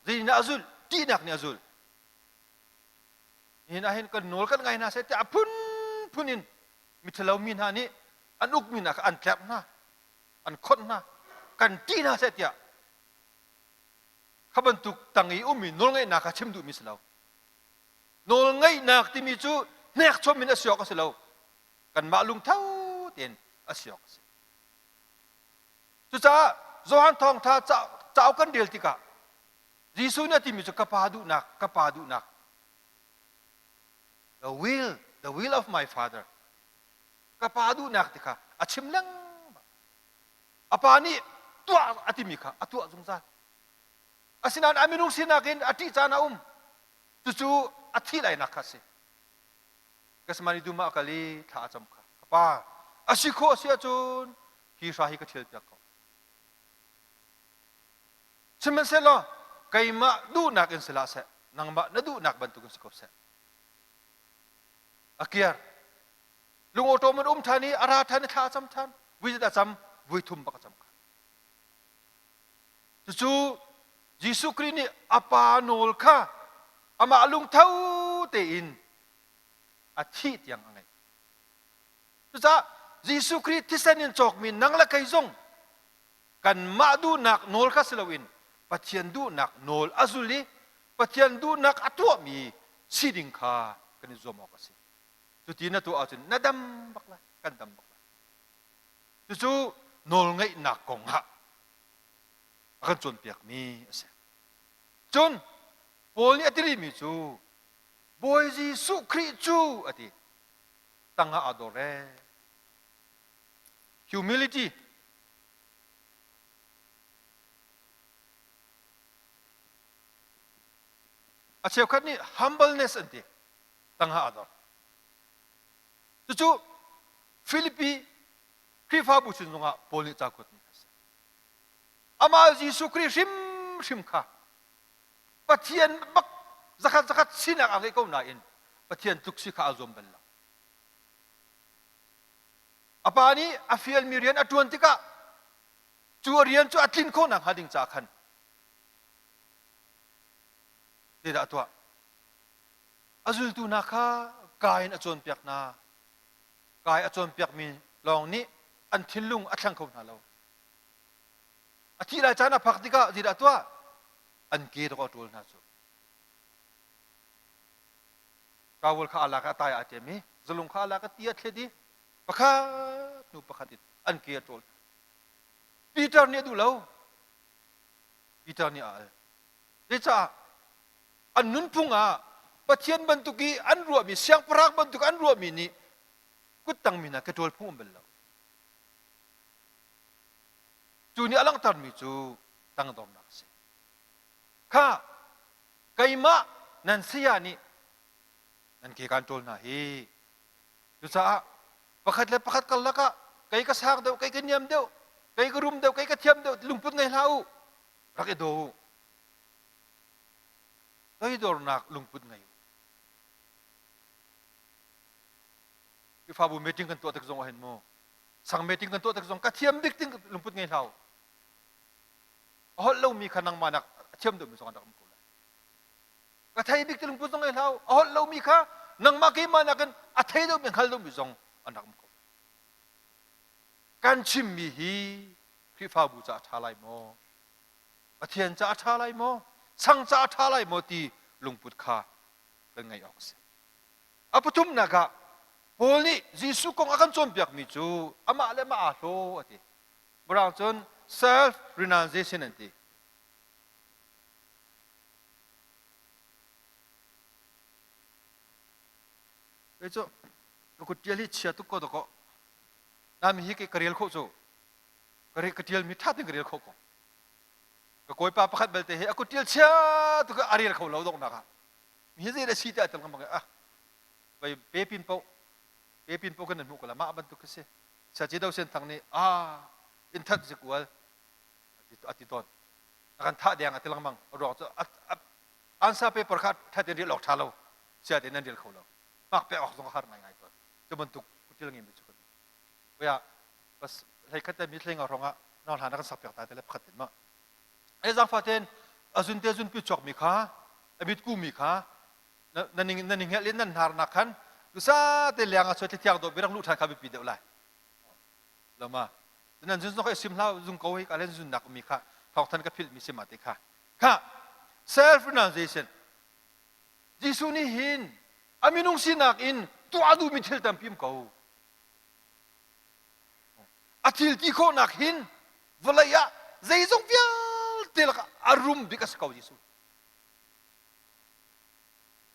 zeitindah a zulh? Ṭihnak nih a zulh. Nihin ah hin kan nawl kan ngai hna seh tiah a phunphun in miṭhalo mi hna nih an ukmi hna kha an tlerh hna, an khonh hna, kan ṭih hna seh tiah kha bantuk tang i ummi nawlngaihnak kha chim duhmi si lo. Nawlngaihnak timi cu hnekchom in a si awk a si lo. Kanmah lungtho tein a si awk a si. Cucaah Johan Thawngṭha cauk kan rel tikah Jesuh nih a timi cu ka Pa duhnak, ka Pa duhnak. The will, the will of my Father. Ka Pa duhnak ti kha a chim lengmang. A pa nih tuah a timi kha a tuah zungzal. Asinain a minung sinak in a ṭih caan a um. Cucu a thih lainak kha a si. Gethsemane dum ah a kal i thla a cam kha. Ka Pa, a si khawh a si ahcun hi hra hi ka ṭhialpiak ko. Sihmanhsehlaw keimah duhnak in si hlah seh, nangmah na duhnak bantukin si ko seh. A kiar. Lungawṭawm in um ṭhan i a ra ṭhan i thla a cam ṭhan. Vui zat a cam, vui thum bak a cam kha. Cucu Jesuh Khrih nih a Pa nawl kha amah lungtho tein a thih tiang a ngaih. Cucaah Jesuh Khrih thisen in cawkmi nang le kei zong kanmah duhnak nawl kha si loin Pathian duhnak nawl a zul i Pathian duhnak a tuahmi si ding kha kan i zuam awk a si. Cuti na tuah ahcun na dam bak lai, kan dam bak lai. Cucu nawlngaihnak kong ah a kan cawnpiakmi a si. Cun Paul nih a ti rihmi cu Bawi Jesuh Khrih cu a ti tangah aa dor ee. Humility a cheukhat nih humbleness an ti tangah aa dor. Cucu Filipi Khrihfabu sin zongah Paul nih ca kuatmi a si. Amah Jesuh Khrih hrimhrim kha Pathian bak zakhat zakhat sinak a ngeih ko nain Pathian tluk si kha aa zuam bal lo. A pa nih a fialmi rian a ṭuan tikah cu a rian cu a tlin khawh nakhnga ding caah khan zeidah a tuah? A zultu hna kha kaa in a cawnpiak hna. Kai a cawnpiakmi lawng nih an thinlung a thleng kho hna lo. A thih lai caan a phak tikah zeidah a tuah? An ke dawk a ṭawl hna cu. Towel kha aa lak i a tai aa ṭem i zalung kha aa lak i ti a thlet i pakhat hnu pakhat in an ke a ṭawl. Peter nih a duh lo. Peter nih a al. Zeicah? An nunphung ah Pathian bantuk i an ruahmi, siangpahrang bantuk an ruahmi nih. Kuttang mi hna ke ṭawl phung um bal lo. Cu nih a langhtermi cu tangdornak a si. Kha keimah nan saya nih nan ke kaan ṭawl hna hi. Cucaah pakhat le pakhat karlak ah kei ka sang deuh, kei ka niam deuh, kei ka rum deuh, kei ka thiam deuh lungput ngei hlah u. Rak i daw u. Toidornak lungput ngei u. Khrihfabu meeting kan tuah tik zong ah hin mu sang meeting kan tuah tik zong ka thiam bik ting lungput ngei hlah u. A holh lomi kha nangmah nak a thiam deuhmi zong an rak um ko lai. Ka thei bik ti lungput zong ngei hlah u. A holh lomi kha nangmah keimah nakin a thei deuhmi hngal deuhmi zong an rak um ko lai. Kan chimmi hi Khrihfabu caah a ṭha lai maw? Pathian caah a ṭha lai maw? Sang caah a ṭha lai maw ti lungput kha kan ngeih awk a si. A pathumnak ah Paul nih Jesuh kong a kan cawnpiakmi cu amah le amah aa hlaw a ti. Mirang cun self renunciation an ti. Kei cu ka kut ṭial hi chia tuk ko dakaw. Nami hi ka rel khawh cu. Ka ṭialmi ṭha tein ka rel khawh ko. Ka kawipa pakhat belte hi a kut ṭial chia tuk a rel kho lo donghnak ah. Mi hi zei dah si tiah tel lengmang ah vai pe pin po pe pin po kan nan hmuh ko la mah bantuk khi si. Saci Do Sen Thang nih ah in that zikual a ti tawn. A kan thah deng a ti lengmang. A ruang cu ansa paper kha ṭhat in rel awk ṭha lo. Sia tein nan rel kho lo. Hmak pek awk zong a har ngaingai tawn. Cu bantuk kutil ngeimi cu kan Oya bas hlei khat le mi hlei nga hrawng ah nang hlan a kan sak piak ta te le pakhat in ma. Ai zaangfa ten a zun te zun pi chuak mi kha a mit ku mi kha na ning na ning in nan hnar nak khan dusa te leng a chuat thiang do birak lu than kha bipi deuh lai. Lama nan zun zong sim hlau zung ko hi ka len zun nak mi kha thawng than ka phil mi sim ma te kha. Kha self renunciation Jesuh nih hin a minung sinak in tuah duhmi thil tampi um ko. A thil ti khawhnak hin vawlei ah zeizong vialte lakah a rum bik a si ko Jesuh.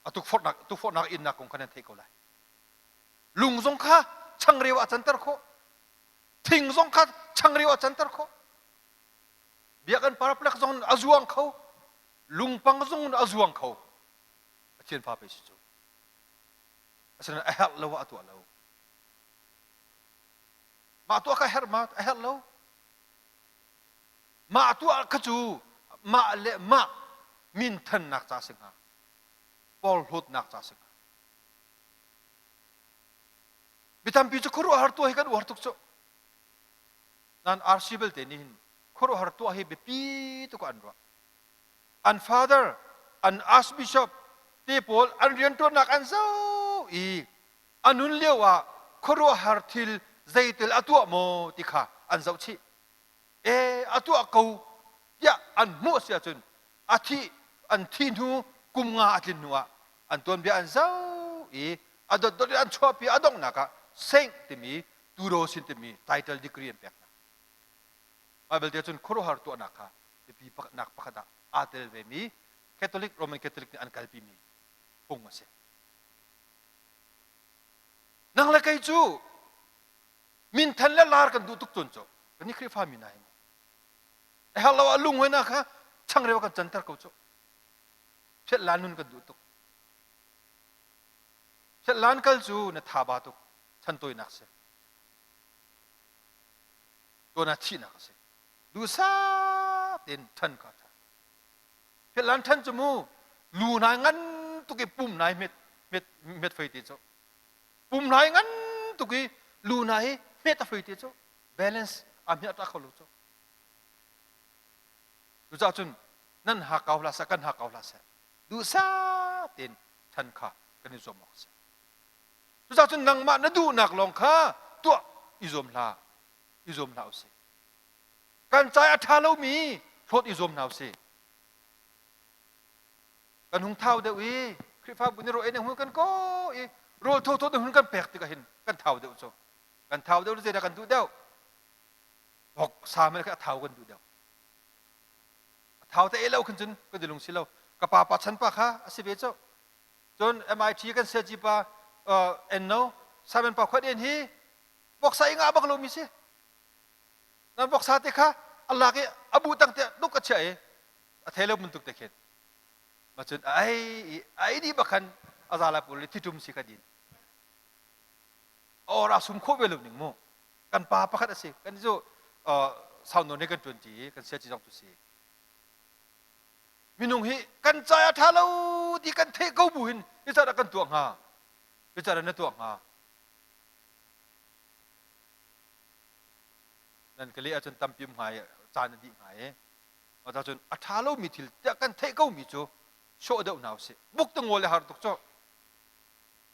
A tukforhnak tukforhnak innak kong kha nan theih ko lai. Lung zong kha changreu ah canter khawh. Thing zong kha changreu ah canter khawh. Biakinn parplek zong a zuang kho. Lungpang zong a zuang kho. Pathian fa pei si cu. Asinain a herh lo ah a tuah lo. Mah tuah kha herh ma? A herh lo. Mah tuah kha cu mah le mah minthannak ca si hnga. Porhlawtnak ca si hnga. Mi tampi cu khuaruahhar tuah hi kan uar tuk cu. Nan RC belte nih hin khuaruahhar tuah hi biapi tuk ah an ruah. An father, an archbishop te pawl an rianṭuannak an zoh i a nun lio ah khuaruahhar thil zeitel a tuah maw ti kha an zoh chih. E a tuah ko tiah an hmuh a si ahcun a thih an thih hnu kum nga a tlin hnu ah an tuanbia an zoh i a dotdot in an chuahpi a donghnak ah saint timi Tudor sin timi title degree an pek hna. Bible te cun khuaruahhar tuahnak kha biapi nak pakhat ah aa tel vemi Catholic Roman Catholic nih an kalpimi phung a si. Nang le kei cu minthan le lar kan duh tuk cun cu kan i Khrihfa mi hna hi mu. A herh lo ah lung hoi kha changreu kan canter ko cu. Phiat lan nun kan duh tuk. Phiat lan kal cu na tha ba tuk chan tawinak si. Tuan ah thihnak a si. Duhsah tein ṭhan kha ṭha. Phiat lan ṭhan cu mu lu nai ngan tuk i pum nai hmet hmet hmet fei te cu. Pum nai ngan tuk i lu nai hi hmet a fei te cu. Balance a hmiah ta kho lo cu. Cucaah cun nan hakau hlah seh kan hakau hlah seh duhsah tein ṭhan kha kan i zuam awk a si. Cucaah cun nangmah na duhnak lawng kha tuah i zuam hlah, i zuam hlah usih. Kan cai a ṭha lomi hlawt i zuam hna usih. Kan hung thau deuh i Khrihfabu nih rawl ei hun kan kaw i rawl thawthaw hun kan pek tikah hin kan thau deuh cu. Kan thau deuh zeidah kan duh deuh? Vok sa mel kha a thau kan duh deuh. A thau te ei lo khin cun kan i lung si lo. Ka pa pa chan pa kha a si ve cu. Cun MIT kan siaci pa Enno. Simon pa khuat en hi voksa i ngah bak lomi si. Nan voksa te kha a lak i a bu tang te duk a chiah i a thei lo bantuk te khin. Ma cun a ei a ei dih bak khan a zala pawl i thitum si kha din. A or a sum khawh ve lo ning mu. Kan pa pakhat a si. Kan cu sau nawn he kan ṭuan ṭi i kan sia ci zong tu si. Minung hi kan ca a ṭha lo ti kan theih ko bu hin zeicahdah kan tuah hnga? Zeicahdah na tuah hnga? Nan ka leh ahcun tampi um hnga i caan a dih hnga i cun a ṭha lomi thil tiah kan theih komi cu sawh deuh hna usih. Buk te ngawl le har tuk cu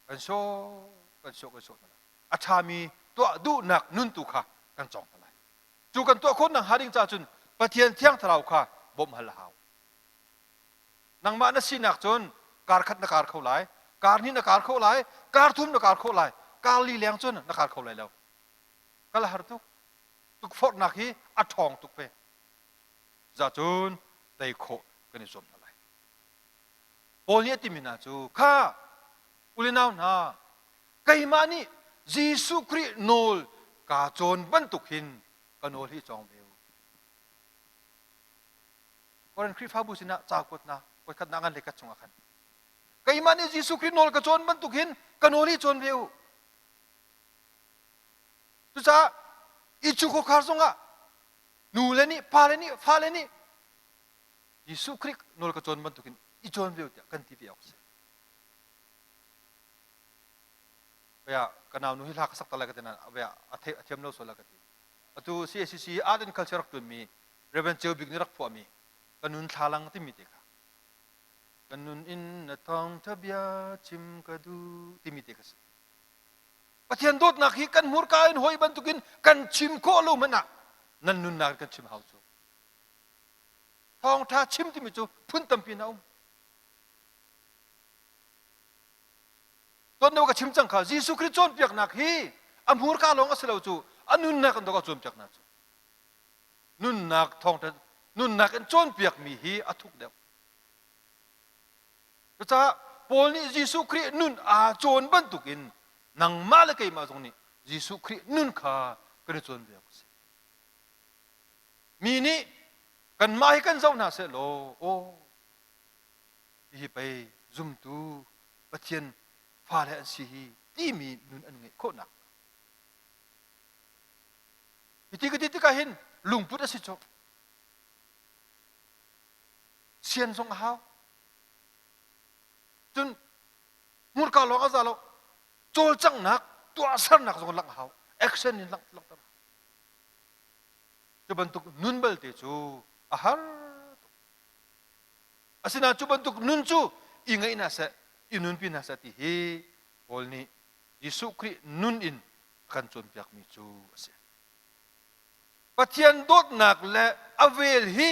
kan sawh kan sawh kan sawh hna lai. A ṭhami tuah duhnak nun tu kha kan cawng hna lai. Cu kan tuah khawh nakhnga ding caah cun Pathian Thiang Thlarau kha bawmh hal a hau. Nangmah na sinak cun kar khat na kar kho lai, kar hnih na kar kho lai, kar thum na kar kho lai, kar li leng cun na kar kho lai lo. Kal a har tuk. Tukforhnak hi a ṭhawng tuk ve. Cucaah cun tei khawh kan i zuam hna lai. Paul nih a timi hna cu kha u le nau hna keimah nih Jesuh Khrih nawl kaa cawn bantuk hin ka nawl hi cawng ve u. Korin Khrihfabu sinah ca kuat hna voikhatnak an lekat chungah khan keimah nih Jesuh Khrih nawl ka cawn bantuk hin ka nawl hi cawn ve u. Cucaah i cu khuakhar zongah nu le nih pa le nih fa le nih Jesuh Khrih nawl ka cawn bantukin i cawn ve u tiah kan ti ve awk a si. Bia ka nau nu hi hla ka sak ta lai ka ti nain bia a theih a thiam lo sual la ka ti. Atu CACC Art and Culture rak ṭuanmi Reverend Ceu Bik nih rak phuahmi ka nun thlalang timi te kha ka nun in na thawngṭha bia chim ka duh timi te kha si. Pathian dawtnak hi kan hmurka in hawi bantukin kan chim khawh lo hmanh ah nan nunnak in kan chim hau cu. Thawngṭha chim timi cu phun tampi in a um. Tuan ka chim cang kha Jesuh Khrih cawnpiaknak hi a hmurka lawng a si lo cu a nunnak in dawk a cawnpiaknak cu. Nunnak thawngṭha nunnak in cawnpiakmi hi a thuk deuh. Cucaah Paul nih Jesuh Khrih nun aa cawn bantukin nangmah le keimah zong nih Jesuh Khrih nun kha kan i cawn ve awk a si. Mi nih kanmah hi kan zoh hna seh law, aw hihi pei zumtu Pathian fale an si hi timi nun an ngeih khawhnak. Hiti ka ti tikah hin lungput a si cu. Sian zong a hau. Cun hmurka lawng a za lo. Cawlcanghnak, tuahsernak zong langh a hau. Action in langhter. Cu bantuk nun balte cu a har tuk. Asinain cu bantuk nun cu i ngaih hna seh, i nunpi hna seh ti hi Paul nih Jesuh Khrih nun in a kan cawnpiakmi cu a si. Pathian dawtnak le a vel hi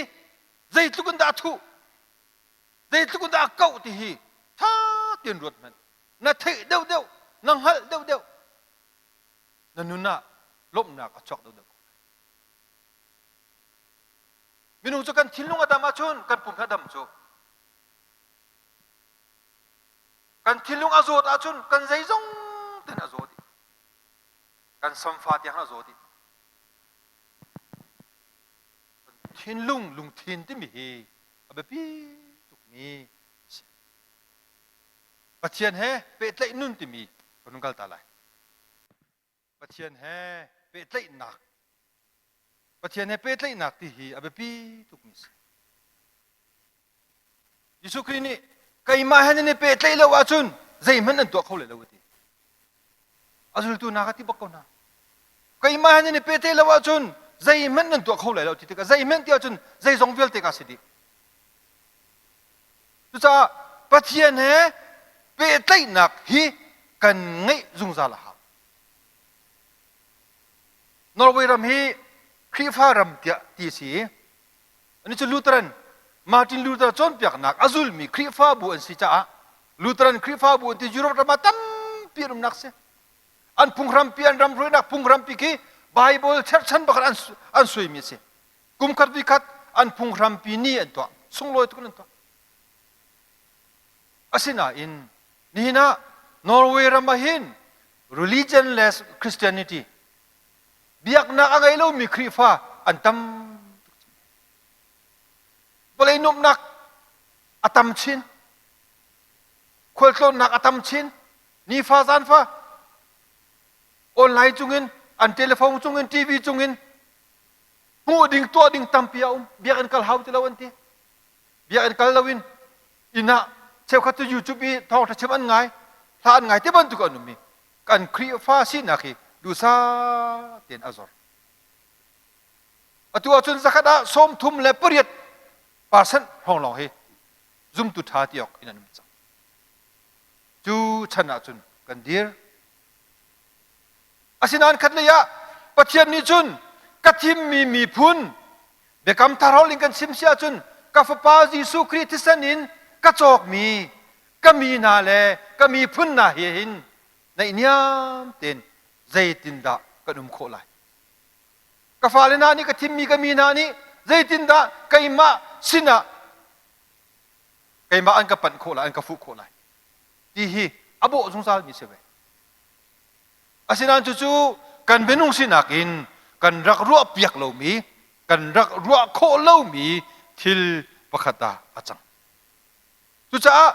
zeitluk in dah a thuh, zeitluk in dah a kauh ti hi ṭha tein ruat hmanh. Na theih deuhdeuh, na hngalh deuhdeuh, na nun ah lawmhnak a chuak deuhdeuh ko lai. Minung cu kan thinlung a dam ahcun kan pum a dam cu. Kan thinlung a zawt ahcun kan zeizong ten a zaw dih. Kan samfa tiang a zaw dih. Thinlung lungthin timi hi a biapi tukmi a si. Pathian he pehtlaih nun timi kan hun kal ta lai. Pathian he pehtlaihnak Pathian he pehtlaihnak ti hi a biapi tukmi a si. Jesuh Khrih nih keimah he nan i pehtlaih lo ahcun zeihmanh nan tuah kho lai lo a ti. A zultu hna kha ti bak ko hna. Keimah he nan i pehtlaih lo ahcun zeihmanh nan tuah kho lai lo ti tikah zeihmanh ti ahcun zeizong vialte ka si dih. Cucaah Pathian he pehtlaihnak hi kan ngeih zungzal a hau. Norway ram hi Khrihfa ram tiah ti a si i ani cu Lutheran Martin Luther cawnpiaknak a zulmi Khrihfabu an si caah Lutheran Khrihfabu an ti Europe ram ah tampi an umnak si. An phunghrampi an ram hruainak phunghrampi khi Bible cherhchan bakhat an, an suaimi a si. Kum khat vi khat an phunghrampi ni an tuah. Sunglawi tuk in an tuah. Asinain nihin ah Norway ram ah hin Religionless Christianity biaknak a ngei lomi Khrihfa an tam tuk cang. Vawlei nuamhnak a tam chin. Khualtlawnnak a tam chin. Nifa zanfa online cungin an telephone cungin TV cungin hmuh ding tuah ding tampi a um. Biakinn kal hau ti lo an ti. Biakinn kal loin inn ah cheukhat cu YouTube i thawngṭha chim an ngai, hla an ngai ti bantuk an um i kan Khrihfa sinak hi duhsah tein a zor. Atu ahcun zakhat ah 38 percent hrawng lawng hi zumtu ṭha ti awk in an um cang. Cu chan ahcun kan dir. Asinain khatlei ah Pathian nih cun ka thimmi miphun biakam thar in kan chim si ahcun ka fapa Jesuh Khrih thisen in ka cawkmi ka mi hna le ka miphun hna he hin naihniam tein zeitindah kan um khawh lai? Ka fale hna nih ka thimmi ka mi hna nih zeitindah keimah sinah keimah an ka panh khawh lai, an ka fuh khawh lai ti hi a bawh zungzalmi si ve. Asinain cucu kan minung sinak in kan rak ruahpiak lomi, kan rak ruah khawh lomi thil pakhat ah a cang. Cucaah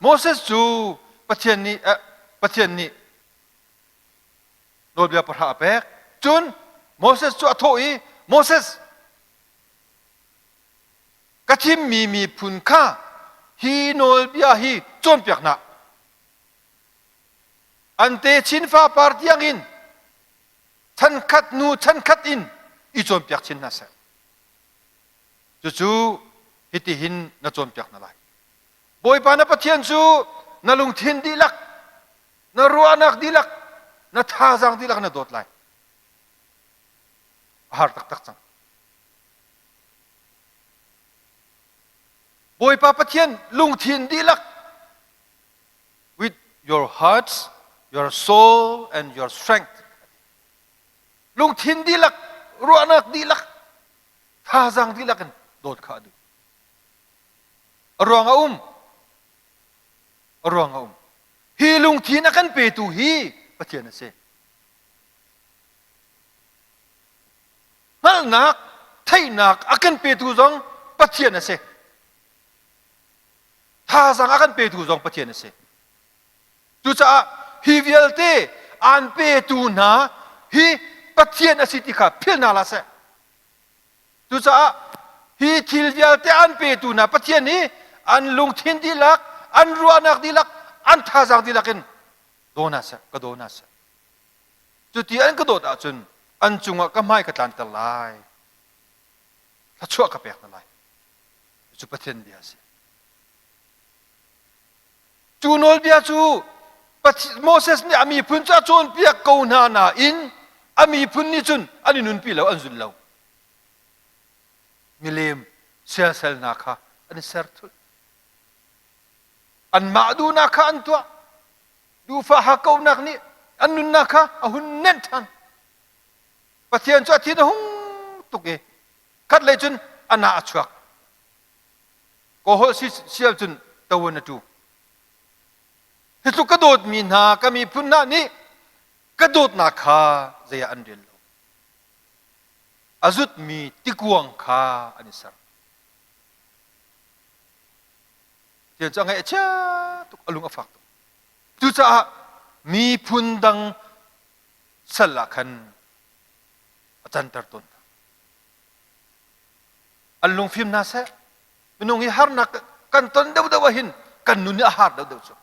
Moses cu Pathian nih eh, Pathian nih nawlbia pahra a pek. Cun Moses cu a thawh i, Moses, ka thimmi miphun kha hi nawlbia hi cawnpiak hna. An techin fapar tiangin chankhat hnu chankhat in i cawnpiak chin hna seh. Cucu hitihin na cawnpiak hna lai. Bawipa na Pathian cu na lungthin dihlak, na ruahnak dihlak, na thazaang dihlak na dawt lai. A har taktak cang. Bawipa Pathian lungthin dihlak with your hearts, your soul and your strength. Lungthin dihlak, ruahnak dihlak, thazaang dihlak in dawt kha a duh. A ruang a um. A ruang a um. Hi lungthin a kan petu hi Pathian a si. Hngalhnak, theihnak a kan petu zong Pathian a si. Thazaang a kan petu zong Pathian a si. Cucaah hi vialte aan petu hna hi Pathian a si ti kha philh hna hlah seh. Cucaah hi thil vialte an petu hna Pathian hi an lungthin dihlak, an ruahnak dihlak, an thazaang dihlak in daw hna seh, ka daw hna seh. Cuti an ka dawt ahcun an cungah ka hmai ka tlanter lai. Thluachuah ka pek hna lai. Cu Pathian bia a si. Cu nawlbia cu Moses nih a miphun cu a cawnpiak ko hna nain a miphun nih cun an i nunpi lo, an zul lo. Milem siasal hna kha an i ser thulh. Anmah duhnak kha an tuah. Duhfah hakkauhnak nih an nunnak kha a hun nenh ṭhan. Pathian cu a thin a hung tuk i khatlei cun a nah a chuak. Kawholh sial cun toan a ṭu. Hi tluk ka dawtmi hna ka miphun hna nih ka dawtnak kha zei ah an rel lo. A zutmi tikuang kha an i ser. Pathian cu a ngaih a chia tuk, a lung a fak tuk. Cucaah miphun dang sal ah khan a canter tawn hna. An lungfim hna seh. Minung hi harnak kan ton deuhdeuh ahhin kan nun hi a har deuhdeuh cu.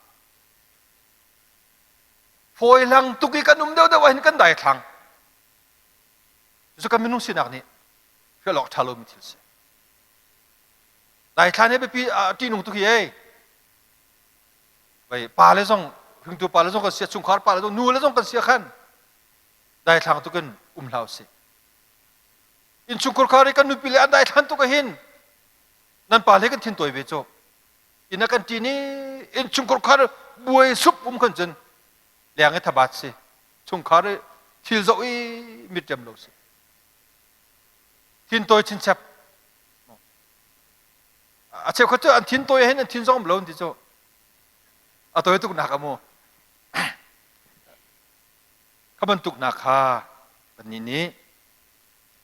Fawihlang tuk i kan um deuhdeuh ahhin kan daithlang. Cucu kan minung sinak nih hrial awk ṭha lomi thil si. Daithlan hi biapi a ṭihnung tuk hi ei. Vai pa le zong hringtu pa le zong kan sia chungkhar pa le zong nu le zong kan sia khan daithlang tuk in um hlah usih. Innchungkhar i kan nupi le an daithlan tuk ahhin nan pa le kan thin tawi ve cu. Inn a kan ṭin i innchungkhar khar buai sup um khan cun leng i thabat si. Chungkhar i thil zoh i mit rem lo si. Thin tawi chinchep. A cheukhat cu an thin tawi ahhin an thin zong um lo an ti cu. A tawi tuk nak a mu. Kha bantuk hna kha kannih nih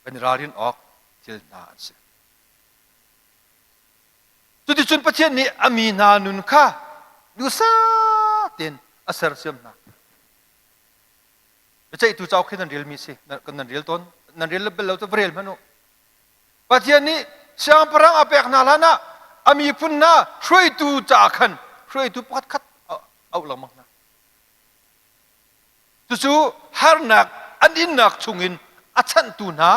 kan i ralrin awk thil hna an si. Cuticun Pathian nih a mi hna nun kha duhsah tein a sersiam hna. Biaceihtu cauk khi nan relmi si, nan rel tawn, nan rel bal lo cu va rel hmanh u. Pathian nih siangpahrang a pek hna hlan ah a miphun hna hruaitu caah khan hruaitu pakhat khat a auh lengmang hna. Cucu harnak an innak chungin a chanhtu hna,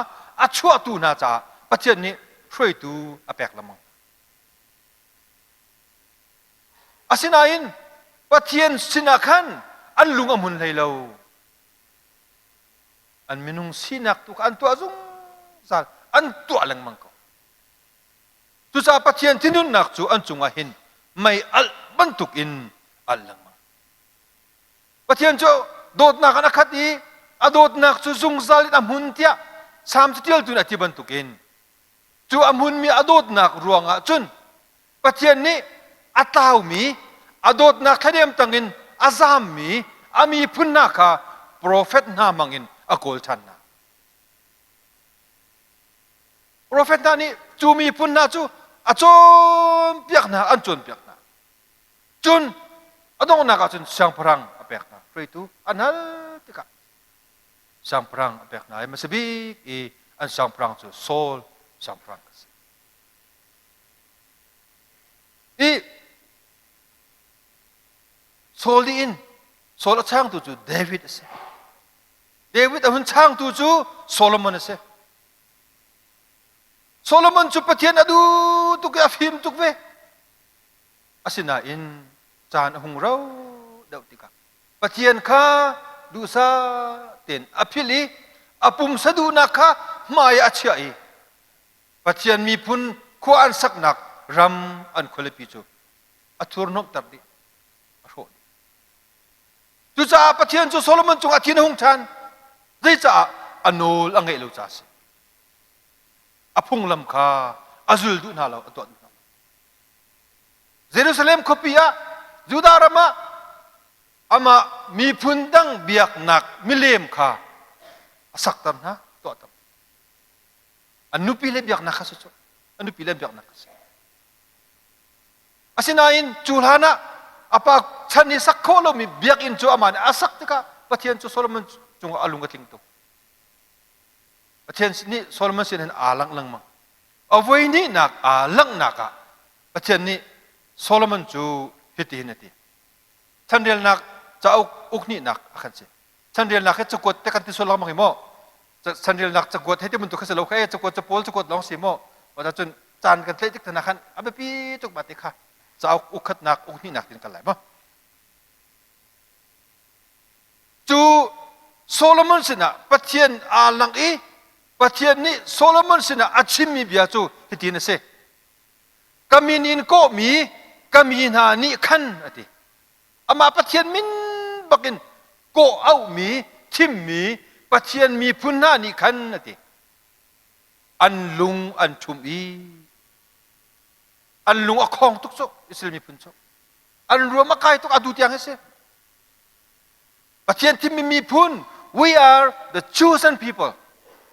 a chuahtu hna caah Pathian nih hruaitu a pek lengmang. Asinain Pathian sinah khan an lung a hmun hlei lo. An minung sinak tu kha an tuah zungzal, an tuah lengmang ko. Cucaah Pathian thinhunnak cu an cungah hin mei alh bantukin alh lengmang. Pathian cu dawtnak in a khat i a dawtnak cu zungzal in a hmun tiah Salm catialtu nih a ti bantukin cu a hmunmi a dawtnak ruangah cun Pathian nih a tlaumi a dawtnak thladem tangin a zammi a miphun hna kha profet hna hmangin a kawl ṭhan hna. Profet hna nih cu miphun hna cu a cawnpiak hna, an cawnpiak hna. Cun a donghnak ah cun siangpahrang a pek hna. Hruaitu an hal tikah siangpahrang a pek hna i hmasa bik i an siangpahrang cu Saul siangpahrang a si. I Saul dih in Saul a changtu cu David a si. David a hun changtu cu Solomon a si. Solomon cu Pathian a duh tuk i a fim tuk ve. Asinain caan a hung rau deuh tikah Pathian kha duhsah tein a philh i a pumsa duhnak kha hmai ah a chiah i Pathian miphun khua an saknak ram an khualipi cu a thurhnawmhter dih, a hrawh dih. Cucaah Pathian cu Solomon cungah thin a hung ṭhan. Zeicah a nawl a ngaih lo caah a si. A phunglam kha a zul duh hna lo, a tuah duh hna lo. Jerusalem khuapi ah Judah ram ah amah miphun dang biaknak milem kha a sakter hna, tuahter. An nupi le biaknak kha si cu. An nupi le biaknak kha si. Asinain cu hlan ah a pa chan i sak khawh lomi biakinn cu amah nih a sak tikah Pathian cu Solomon cungah a lung a tling tuk. Pathian nih Solomon sin hin aa langh lengmang. A voi hnihnak aa langhnak ah Pathian nih Solomon cu hitihin a ti. Chanrelnak cauk ukhnihnak a kan si. Chanrelnak hi cakuat te kan ti sual lengmang hi maw? Chanrelnak cakuat hei ti bantuk kha si lo kha e cakuat capawl cakuat lawng si maw? Wa cun caan kan tlaih tik hna khan a biapi tuk ma ti kha cauk ukhatnak ukhnihnak tin kan lai maw? Cu Solomon sinah Pathian aa langh i Pathian nih Solomon sinah a chimmi bia cu hitin a si. Ka min in kawhmi ka mi hna nih khan a ti. Amah Pathian min bakin kawh auhmi thimmi Pathian miphun hna nih khan a ti. An lung an ṭhum i an lung a khong tuk cu Israel miphun cu. An ruam a kai tuk atu tiang hi si. Pathian thimmi miphun, we are the chosen people,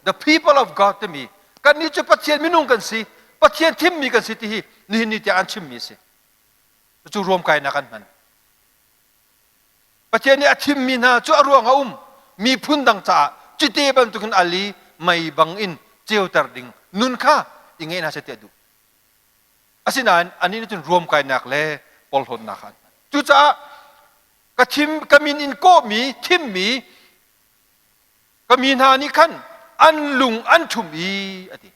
the people of God timi kannih cu Pathian minung kan si, Pathian thimmi kan si ti hi nihin ni tiang an chimmi a si. Cu ruamkainak an hman. Pathian nih a thimmi hna cu a ruang a um. Miphun dang caah cite bantukin al i mei bangin ceuter ding nun kha i ngeih hna seh ti a duh. Asinain anih nih cun ruamkainak le porhlawtnak kha an hman. Cucaah ka thim ka min in kawhmi thimmi ka mi hna nih khan an lung an ṭhum i a ti.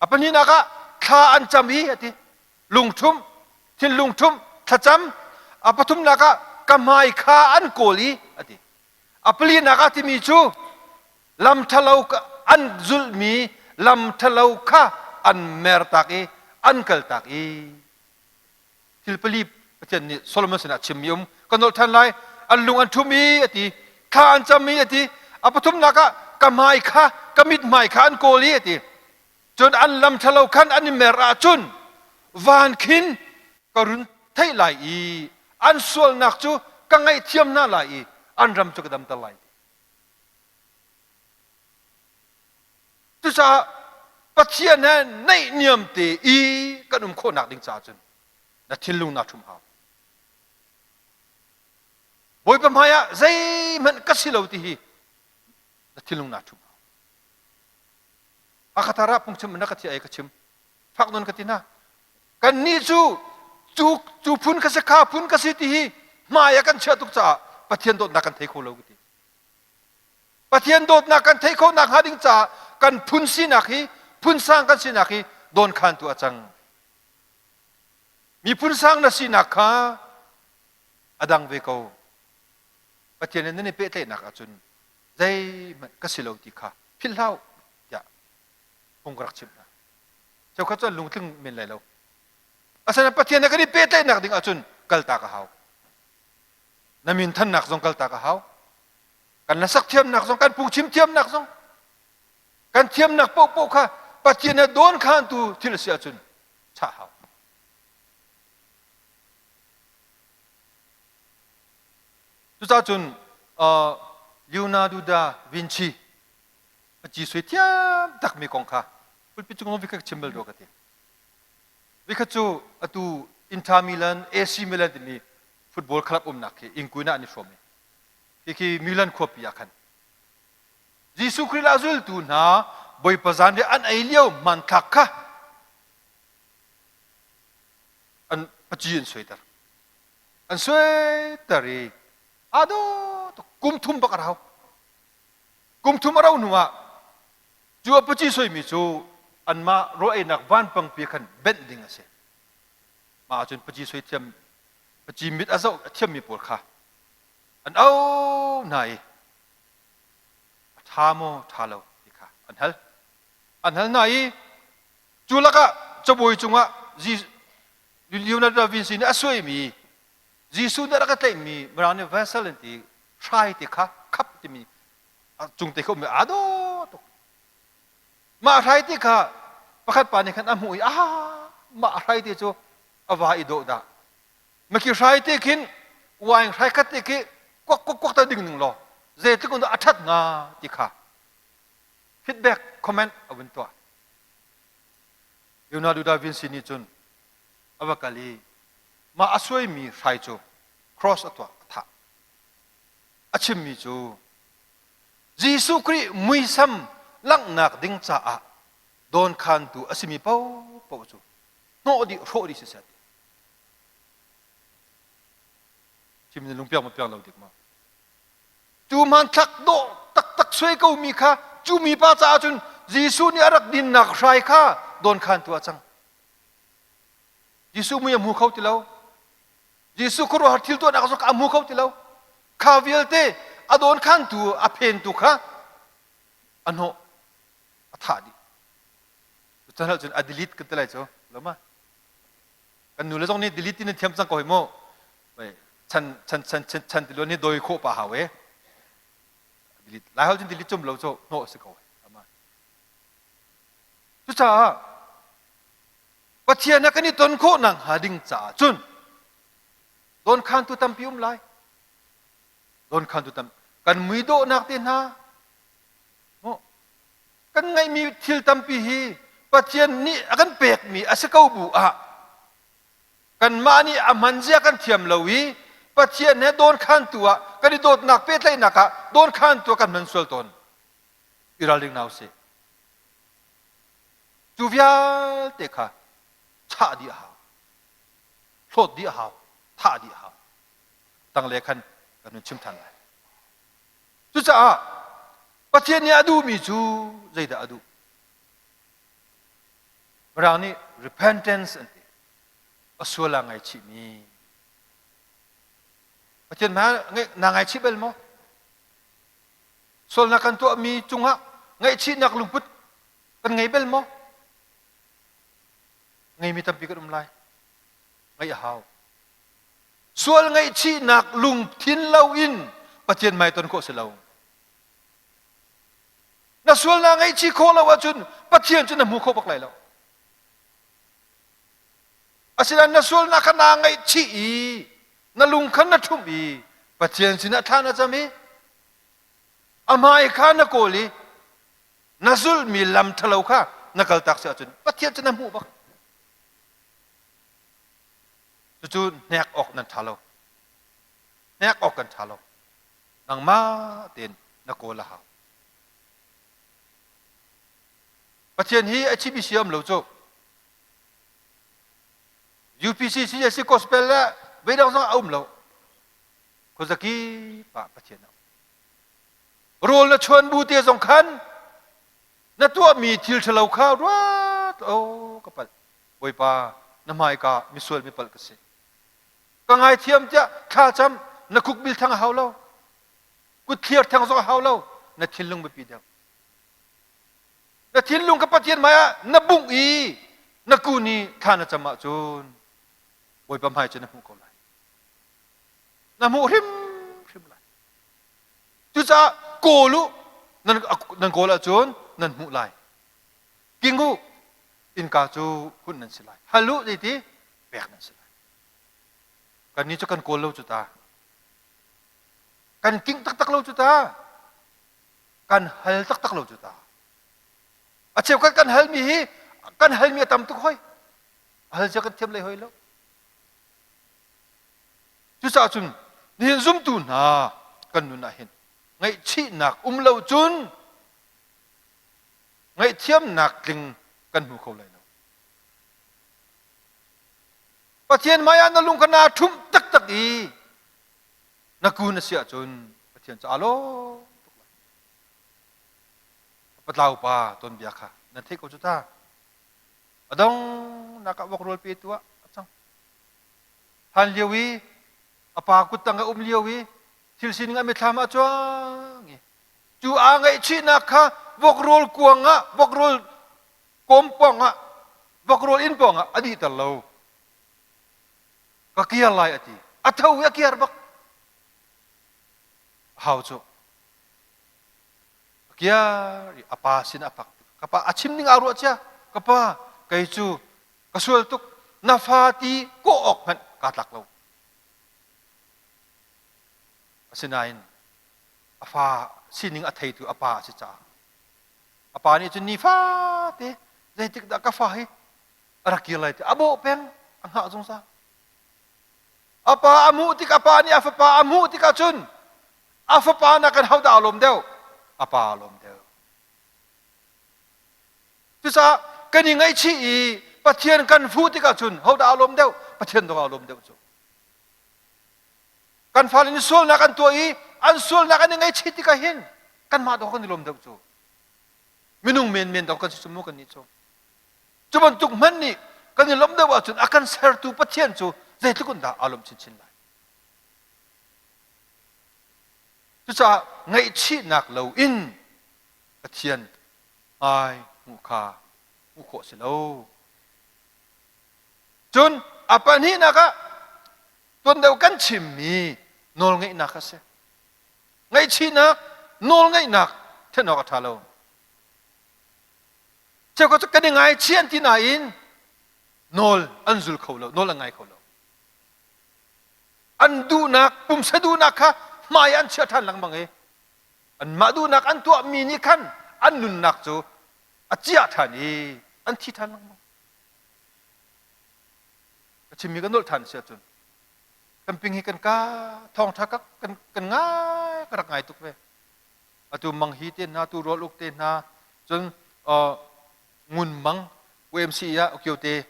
A pahnihnak ah thla an cam i a ti. Lungṭhum, thinlung ṭhum, thlacam. A pathumnak ah ka hmai kha an kawl i a ti. A palinak ah timi cu lam ṭhalo an zulhmi lam ṭhalo kha an mertak i an kaltak i thil pali Pathian nih Solomon sinah chimmi um kan nolh ṭhan lai an lung an ṭhum i a ti thla an cam i a ti a pathumnak ah ka hmai kha ka mithmai kha an kawl i a ti cun an lam ṭhalo khan an i mer ahcun van khin ka run theih lai i an sualnak cu ka ngaihthiam hna lai i an ram cu ka damter lai. Cucaah Pathian he naihniam te i kan um khawhnak ding caah cun na thinlung naa ṭhum hau. Bawipa hmai ah zeihmanh ka si lo ti hi na thinlung naa ṭhum hau. Hakha ah phungchim na ka thi ai ka chim. Fak nawn ka ti hna. Kannih cu cu cu phun ka si kha phun ka si ti hi hmai ah kan chiah tuk caah Pathian dawtnak kan thei kho lo ka ti. Pathian dawtnak kan theih khawh nakhnga ding caah kan phun sinak hi phun sang kan sinak hi dawnkhantu a cang. Miphun sang na sinak kha a dang ve ko. Pathian in nan i pehtlaihnak ahcun zeihmanh ka si lo ti kha philh hlah tiah phung ka rak chimh hna. Cheukhat cu an lungtling men lai lo. Asinain Pathian he kan i pehtlaihnak ding ahcun kaltak a hau. Na min thannak zong kaltak a hau. Kan hlasak thiamnak zong, kan phungchim thiamnak zong, kan thiamnak paohpaoh kha Pathian he dawnkhantu thil a si ahcun chah hau. Cucaah cun uh, Leonardo da Vinci paci sui thiam takmi kong kha pulpit cung zong ka chim bal rua ka ti. Vikhat cu atu Inter Milan, AC Milan timi football club umnak khi ingkuin ah an i hrawm i khi Milan khuapi ah khan Jesuh Khrih le zultu hna Bawipa zanriah an ei lio hmanthlak kha an paci an suaiter. An suaiter i aa dawh tuk kum thum bak a rau. Kum thum a rau hnu ah cu a paci suaimi cu anmah rawl einak vanpangpi khan benh ding a si. Mah ahcun paci suai thiam paci mit a zoh a thiammi pawl kha an auh hna i a ṭha maw ṭha lo ti kha an hal. An hal hna i cu lakah cabuai cungah Leonardo da Vinci nih a suaimi Jesuh nih a rak a tlaihmi Mirang nih vessel an ti hrai te kha khap timi cung te kha ummi aa dawh tuk. Mah hrai te kha pakhat pa nih khan a hmuh i ah mah hrai te cu a va i dawh dah. Maki hrai te khin wine hrai khat te khi kuak kuak kuak ta ding ning law zeitluk in dah a ṭhat hnga ti kha feedback comment a vun tuah. Leonardo da Vinci nih cun a va kal i mah a suaimi hrai cu cross a tuah a thah. A chimmi cu Jesuh Khrih muisam langhnak ding caah dawnkhantu a simi paohpaoh cu hnawh dih hrawh dih siseh ti. Chim in lungpiak ma piak lo dik ma? Cu hmanthlak dawh taktak suai ko mi kha cu mipa caah cun Jesuh nih a rak dinnak hrai kha dawnkhantu a cang. Jesuh mui a hmu kho ti lo. Jesuh khuaruahhar thil tuahnak zong kha a hmu kho ti lo. Kha vialte a dawnkhantu a phentu kha a hnawh a thah dih. Cucaah cun a delete kan ti lai cu lo ma? Kan nu le zong nih delete in thiam cang ko hi mu. Chan chan chan chan chan ti luan hi doi khawh pa hau e. Delete lai hol cun delete cum lo cu hnawh si ko. Cucaah Pathian he kan i ton khawh nakhnga ding caah cun dawnkhantu tampi um lai. Dawnkhantu tam kan mui dawhnak te hna kan ngeihmi thil tampi hi Pathian nih a kan pekmi a si ko bu ah kanmah nih a hman zia kan thiam lo i Pathian he dawnkhantu ah kan i dawtnak pehtlaihnak ah dawnkhantu ah kan hman sual tawn. I ralring hna usih. Cu vialte kha chah dih a hau. Hlawt dih a hau. Thah dih a hau. Tangle khan kan hun chim than lai. Cucaah Pathian nih a duhmi cu zeidah a duh? Mirang nih repentance an ti. A sual aa ngaichihmi. Pathian naa ngaichih bal maw? Sualnak kan tuahmi cungah ngaihchihnak lungput kan ngei bal maw? Ngeimi tampi kan um lai. Ngaih a hau. Sual ngaihchihnak lungthin loin Pathian hmai ton khawh si lo. Na sual naa ngaihchih khawh lo ahcun Pathian cu na hmu kho bak lai lo. Asinain na sualnak kha naa ngaihchih i na lung khan na ṭhumh i Pathian sinah thla na cam i a hmai kha na kawl i. Na zulhmi lam ṭhalo kha na kaltak si ahcun Pathian cu na hmuh bak. Cucu hnek awk nan ṭha lo. Hnek awk kan ṭha lo. Nangmah tein na kawl a hau. Pathian hi a chimmi si um lo cu. UPC CSC Gospel le veidang zong a um lo. Khuazaki pa Pathian a um. Rawl na chuan bu te zong khan na tuahmi thil ṭhalo kha ruat o ka palh. Bawipa na hmaika misual mipalh ka si. Ka ngaithiam tiah thla cam na khukbil thang a hau lo. Kut thliar thang zong a hau lo. Na thinlung biapi deuh. Na thinlung ka Pathian hmai ah na bungh i na kun i thla na cam ahcun Bawipa hmai cu na hmuh ko lai. Na hmuh hrimhrim lai. Cucaah kawl u, nan, nan kawl ahcun nan hmuh lai. King u, innka cu hun nan si lai. Hal u, zeiti pek nan si lai. Kannih cu kan kawl lo cu ta. Kan king taktak lo cu ta. Kan hal taktak lo cu ta. A cheukhat kan halmi hi kan halmi a tam tuk hoi. A hal cia kan thiam lei hoi lo. Cucaah cun nihin zumtu hna kan nun ah hin ngaihchihnak um lo cun ngaihthiamnak tling kan hmu kho lai lo. Pathian hmaiah na lung kha naa ṭhumh taktak i na kun a si ahcun Pathian cu aa lawm tuk lai. Patlau pa tuanbia kha nan theih ko cu ta. A dongnak ah vok rawl petu ah a cang. Hlan lio i a pa kuttang a um lio i thil sining a mithlam ah cuang i cu aa ngaihchihnak kha vok rawl kuang ah vok rawl kawm pawng ah vok rawl inn pawng ah a dihter lo. Ka kiar lai a ti. A tho i a kiar bak. A hau cu. A kiar i a pa sin a pak. Ka pa a chim ning aa ruah cia. Ka pa kei cu ka sual tuk na fa ti kawh awk hmanh kaa tlak lo. Asinain a fa sining a theitu a pa a si caah a pa nih cun nifate zeitik dah ka fa hi a rak kir lai ti a bawh peng a hngah zungzal. A pa a hmuh tik a pa nih a fapa a hmuh tikah cun a fapa nakin hodah a lawm deuh? A pa a lawm deuh. Cucaah kan i ngaihchih i Pathian kan fuh tikah cun hodah a lawm deuh? Pathian dong a lawm deuh cu. Kan fale nih sualnak an tuah i an sualnak an i ngaihchih tikah hin kanmah dong kan i lawm deuh cu. Minung menmen dong kan si cu mu kan nih cu. Cu bantuk hmanh nih kan i lawmh deuh ahcun a kan sertu Pathian cu zeitluk in dah aa lawm chinchin lai. Cucaah ngaihchihnak loin Pathian hmai hmuh kha hmuh khawh a si lo. Cun a pahnihnak ah tuan deuh kan chimmi nawlngeihnak a si. Ngaihchihnak, nawlngeihnak then awk a ṭha lo. Cheukhat cu kan i ngaichih an ti nain nawl an zul kho lo, nawl an ngai kho lo. An duhnak, pumsa duhnak kha hmai an chiah ṭhan lengmang i anmah duhnak an tuahmi nih khan an nunnak cu a ciah ṭhan i an thi ṭhan lengmang. Ka chimmi ka nolh ṭhan si ahcun camping hi kan ka thawngṭha ka kan, kan ngai ka rak ngai tuk ve. Atu mang hi te hna, tu rawl uk te hna, cun uh, ngun mang UMC ah ukio te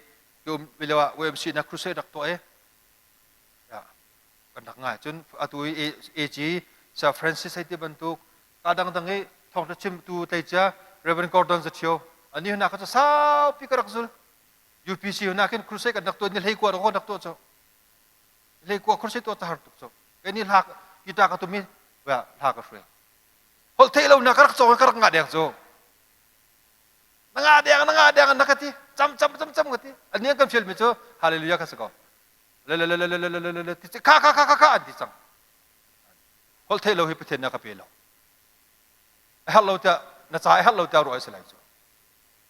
kio ah UMC na crusade rak tuah i kan rak ngai cun atu i AG Sir Francis hei ti bantuk ka dangdang i thawngṭha chimtu tleicia Reverend Gordon Zathio ani hna kha cu saupi ka rak zul UPC hna khin crusade kan rak tuah ni hlei kua rak rak tuah cu hlei kua crusade tuah har tuk cu kei ni hla guitar ka tum i hla ka hruai holh theih lo na ka rak cawng ka rak ngah deng cu na ngah deng na ngah deng na ka ti cam cam cam cam ka ti ani an kan fial mi cu hallelujah ka si ko le le le le le le le le ti kha kha kha kha kha an ti cang holh theih lo hi Pathian na ka pe lo a herh lo tiah na ca a herh lo tiah ruah si lai cu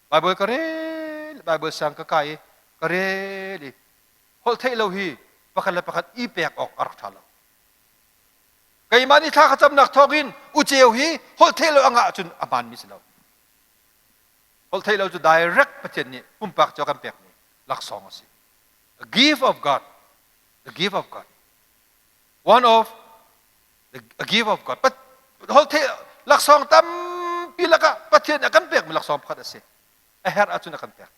Bible ka rel Bible sang ka kai i ka rel i holh theih lo hi pakhat le pakhat i pek awk a rak ṭha lo keimah nih thla ka camnak thawngin uceu hi holh theih lo a ngah cun a hmaanmi si lo. Holh theih lo cu direct Pathian nih pumpak cu a kan pekmi laksawng a si. A gift of God. The gift of God. One of the a gift of God. Holh theih laksawng tampi lakah Pathian a kan pekmi laksawng pakhat a si. A herh ahcun a kan pek.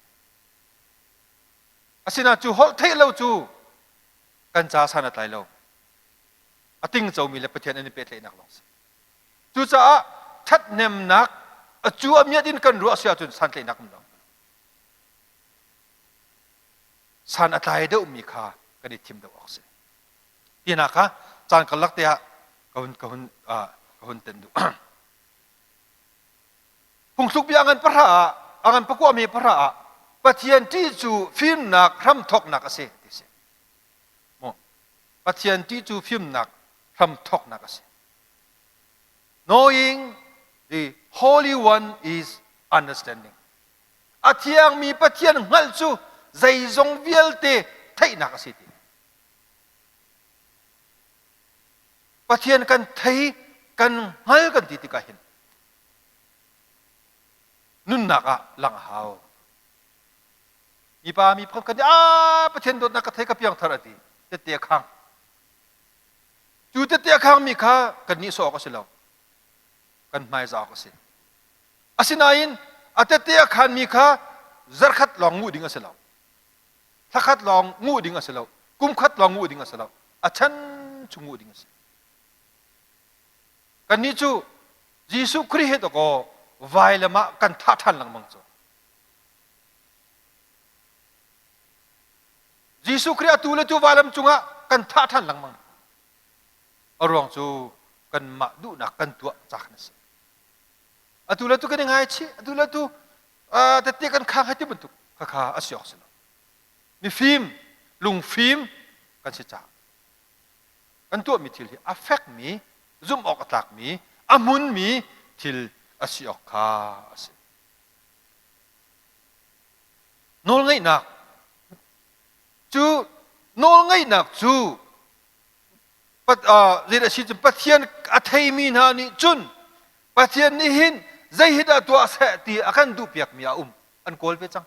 Asinain cu holh theih lo cu kan ca san a tlai lo. A tingcomi le Pathian an i pehtlaihnak lawng si. Cucaah ṭhathnemnak a cu a miat in kan ruah si ahcun santlaihnak um lo. San a tlai deuhmi kha kan i thim deuh awk si. Tinak kha caan karlak te ah ka hun ka hun ka hun ten duh. Phungthluk bia ngan pahra ah a ngan pakua mi pahra ah Pathian ṭih cu fimnak hramthawknak a si ti si. Pathian ṭih cu fimnak hramthawknak a si. Knowing the Holy One is understanding. A thiangmi Pathian hngalh cu zeizong vialte theihnak a si ti. Pathian kan thei, kan hngal kan ti tikah hin nunnak ah lang a hau. Mipa mi pakhat kan ah Pathian dawtnak ka thei ka piang thar a ti. Tette a khang. Cu tette a khangmi kha kan nihsawh awk a si lo. Kan hmaizah awk a si. Asinain a tette a khanmi kha zarkhat lawng nguh ding a si lo. Thlakhat lawng nguh ding a si lo. Kumkhat lawng nguh ding a si lo. A chan chung nguh ding a si. Kannih cu Jesuh Khrih he dawkaw vailam ah kan thah ṭhan lengmang cu. Jesuh Khrih atu le tu vailam cungah kan thah ṭhan lengmang. A ruang cu kanmah duhnak kan tuah ca khan a si. Atu le tu kan i ngaichih, atu le tu tette kan khang hai ti bantuk khakha a si awk si lo. Mifim, lungfim kan si caah kan tuahmi thil hi a fekmi, zumh awk a tlakmi, a hmunmi thil a si awk kha a si. Nawlngeihnak cu nawlngeihnak cu zei a si cu Pathian a theimi hna nih cun Pathian nih hin zei hi dah tuah seh ti a kan duhpiakmi a um an kawl ve cang.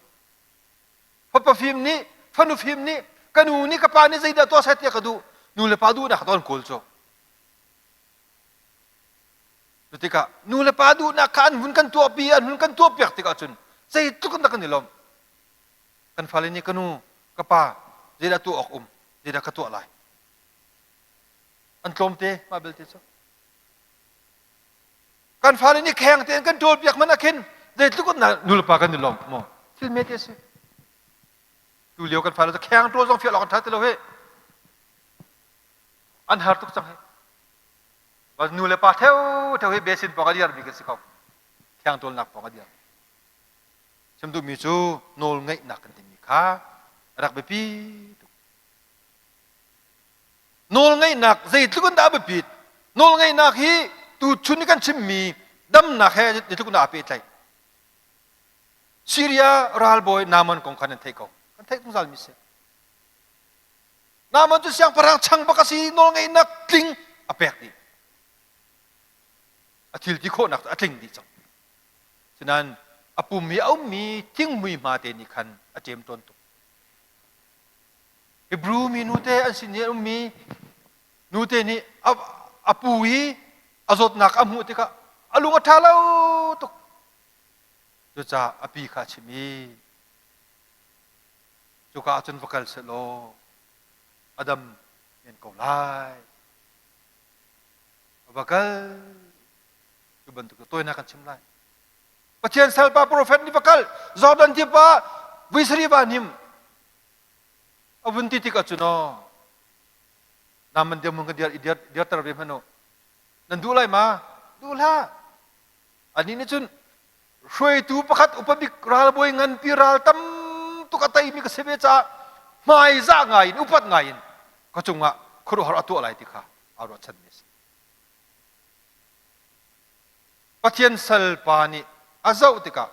Fapa fim nih fanu fim nih ka nu nih ka pa nih zeidah tuah seh ti a ka duh nu le pa duhnak kha an kawl cu. Cu tikah nu le pa duhnak kha an hun kan tuahpi an hun kan tuahpiak tikah cun zeitluk in dah kan i lawmh. Kan fale nih ka nu ka pa zeidah tuah awk um zeidah ka tuah lai. An tlawmte mah belte cu. Kan fale nih kheng tein kan ṭawlpiak man ah khin zeitluk in nu le pa kan i lawmh maw thil mete a si. Tu lio kan fale cu kheng ṭawl zong fial awk an ṭha ti lo hih. An har tuk cang hih. Nu le pa theu hi besin pawng a dirmi kan si ko. Thiang ṭawlnak pawng a dir. Chim duhmi cu nawl ngeihnak kan timi kha a rak biapi tuk. Nawl ngeihnak zeitluk in dah a biapit? Nawl ngeihnak hi tuchun i kan chimmi damnak he zeitluk in dah aa pehtlaih? Syria ralbawi Naaman kong kha nan theih ko. Kan theih zungzalmi si. Naaman cu siangpahrang chang bak a si nawlngeihnak tling a pek dih. A thil ti khawhnak cu a tling dih cang. Sinain a pum i a ummi thinghmui hma te nih khan a ṭem tawn tuk. Hebrew mi nute an sin i a ummi nute nih a, a pu i a zawtnak a hmuh tikah a lung a ṭha lo tuk. Cucaah a pi kha a chimh i Cuka ah cun va kal sehlaw a dam men ko lai. A va kal. Cu bantuk cu tawinak kan chim lai. Pathian salpa profet nih va kal Jordan tiva ah vui sarih va hnim a vun ti tik ahcun aw naman dirhmun kan dir i dir dirter ve hmanh u nan duh lai ma duh hlah anih nih cun hruaitu pakhat upa bik ralbawi nganpi ral tam tuk a teimi ka si ve caah hmaizah ngai in upat ngai in ka cungah khuaruahhar a tuah lai ti kha aa ruahchanmi a si. Pathian salpa nih a zoh tikah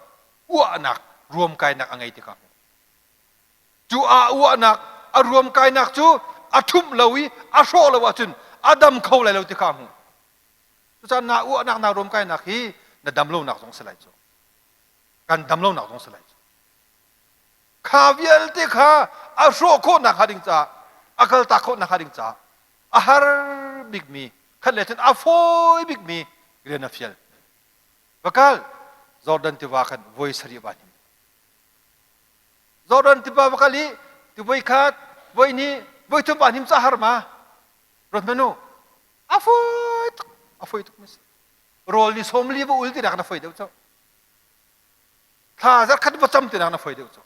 uahnak ruamkainak a ngei tikah cu aa uahnak a ruamkainak cu a ṭhumh lo i a hrawh lo ahcun a dam kho lai lo ti kha a hmuh. Cucaah naa uahnak naa ruamkainak hi na dam lonak zong si lai cu. Kan dam lonak zong si lai cu. Kha vialte kha a hrawh khawhnak hnga ding caah, a kaltak khawhnak hnga ding caah a har bikmi, khat le cun a fawi bikmi rian a fial. Va kal, Jordan tiva khan voi sarih va hnim. Jordan tiva va kal i ti voi khat, voi hnih, voi thum va hnim ca har ma? Ruat hmanh u. A fawi tuk, a fawi tuk mi si. Rawl ni sawm li va ul ti nak na fawi deuh cu. Thla zarkhat va cam ti nak na fawi deuh cu.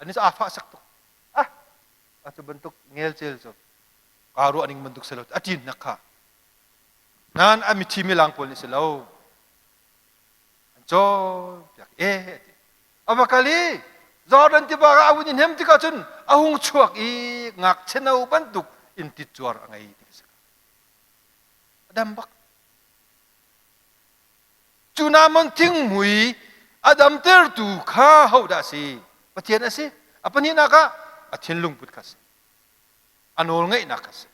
Ani cu aa fah sak tuk. Ah, a cu bantuk ngelcel cu kaa ruah ning bantuk si lo a ṭin nak kha. Nan a mithi milang pawl nih si lo. An cawnpiak e a ti. A va kal i Jordan tiva ah a vun i hnem tikah cun a hung chuak i ngakchia no bantuk in ticuar a ngei ti a si. A dam bak. Cu Naaman thingmui a damtertu kha hodah a si? Pathian a si. A pahnihnak ah a thinlung put kha a si. A nawlngeihnak kha a si.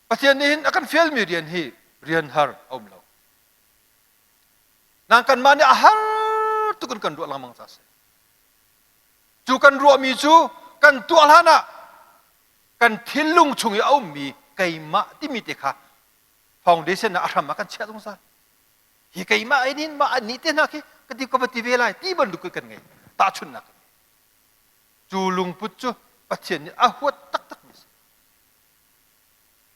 Pathian nih hin a kan fialmi rian hi rian har a um lo. Nang kanmah nih a har tuk in kan ruah lengmang ca a si. Cu kan ruahmi cu kan tuah hlan ah kan thinlung chung i a ummi keimah timi te kha foundation ah a hram ah kan chiah zungzal. Hi keimah ai nin mah an nih te hna khi ka ti ka va ti ve lai ti bantuk kan ngei. Tahchunhnak kan ngei. Cu lungput cu Pathian nih a huat taktak mi a si.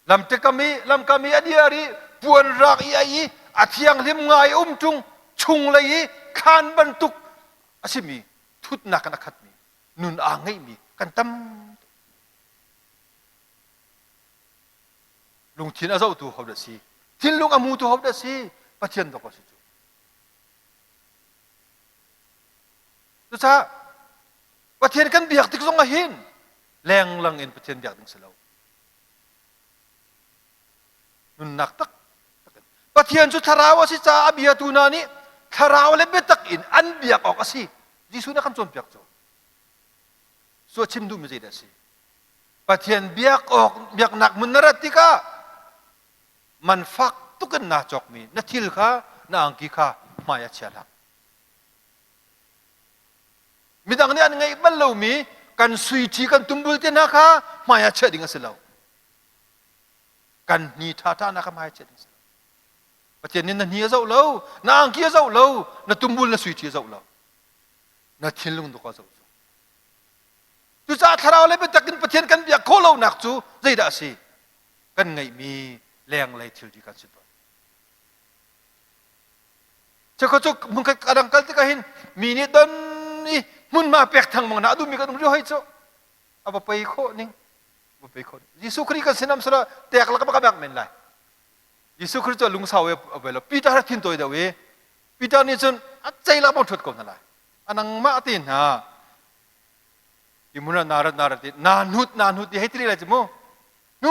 Lamṭekam i lamkam i a dir i puan rak i a i a thianghlim ngai um ṭung chunglei i thlan bantuk a simi thutnak in a khatmi nun aa ngeihmi kan tam tuk. Lungthin a zohtu hodah si? Thinlung a hmutu hodah si? Pathian dawk a si cu. Cucaah Pathian kan biak tik zong ah hin lenglang in Pathian biak ding si lo. Nunnak tak Pathian cu thlarau a si caah a biatu hna nih thlarau le biatak in an biak awk a si. Jesuh nih a kan cawnpiak cu. Cu a chim duhmi zeidah a si? Pathian biak awk biaknak hmun na rat tikah man fak tuk in naa cawkmi na thil kha na angki kha hmai ah chia hlah. Midang nih an ngeih bal lomi kan sui ṭhi kan tumbul te hna kha hmai ah chiah ding a si lo. Kan hni ṭhaṭha hna kha hmai ah chiah ding a si lo. Pathian nih na hni a zoh lo, na angki a zoh lo, na tumbul na sui ṭhi a zoh lo. Na thinlung tu kha a zoh cu. Cucaah thlarau le biatak in Pathian kan biak khawh lonak cu zeidah a si? Kan ngeihmi lenglei thilri kan si tawn. Cheukhat cu hmunkhat ka dang kal tikah hin mi nih don i hmunhma pek thangmang na duhmi kan um rih hoi cu a va pei khawh ning va pei khawh Jesuh Khrih kan sinam sala tek lak bak bak men lai Jesuh Khrih cu lungsau e a lo Peter ha thin tawi deuh i Peter nih cun a cei lak bang thut ko hna lai anangmah te hna i mun na rat na rat na hnut na hnut ti hei ti lai cu mu nu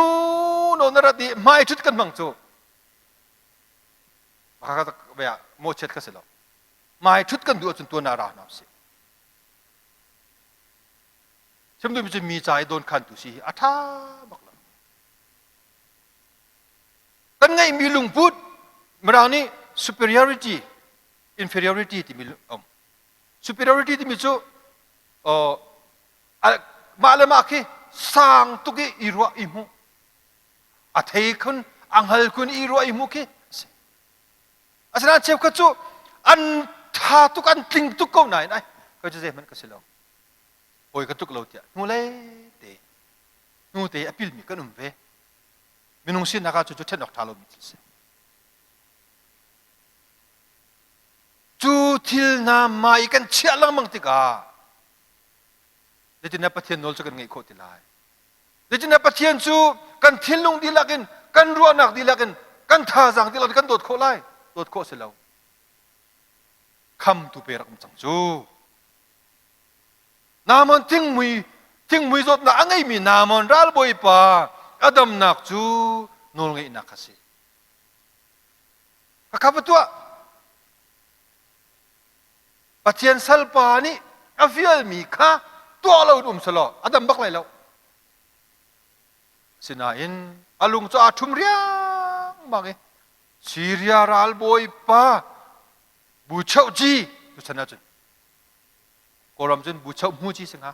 no na rat i hmai thut kan hmang cu mawhchiat ka si lo mai ṭhut kan duh ahcun tuan ah ra hna usih chim duhmi cu mi ca i dawnkhantu si hi a ṭha bak lo kan ngeihmi lungput mirang nih superiority inferiority timi um superiority timi cu mah le mah khi sang tuk i i ruah i hmuh a thei khun a hngal khun i ruah i hmuh khi a si asinain cheukhat cu an ṭha tuk an tling tuk ko nain ai kai cu zeihmanh ka si lo hawi ka tluk lo tiah hnulei te hnu te a pilmi kan um ve minung sinak ah cu cu ṭhen awk ṭha lomi thil si cu thil hna mai i kan chiah lengmang tikah zeitindah Pathian nawl cu kan ngeih khawh ti lai Zeitindah Pathian cu kan thinlung dihlak in, kan ruahnak dihlak in, kan thazaang dihlak in kan dawt khawh lai? Dawt khawh si lo. Khamtu pe rak um cang cu. Naaman thingmui thingmui zawtnak a ngeimi Naaman ralbawipa a damnak cu nawlngeihnak kha si. Khakha va tuah. Pathian salpa nih a fialmi kha tuah lo in um selaw a dam bak lai lo. Asinain a lung cu aa ṭhum riangmang i. Syria ralbawipa Buchohci tuchan ahcun Kawlram cun Buchoh hmuci si hnga.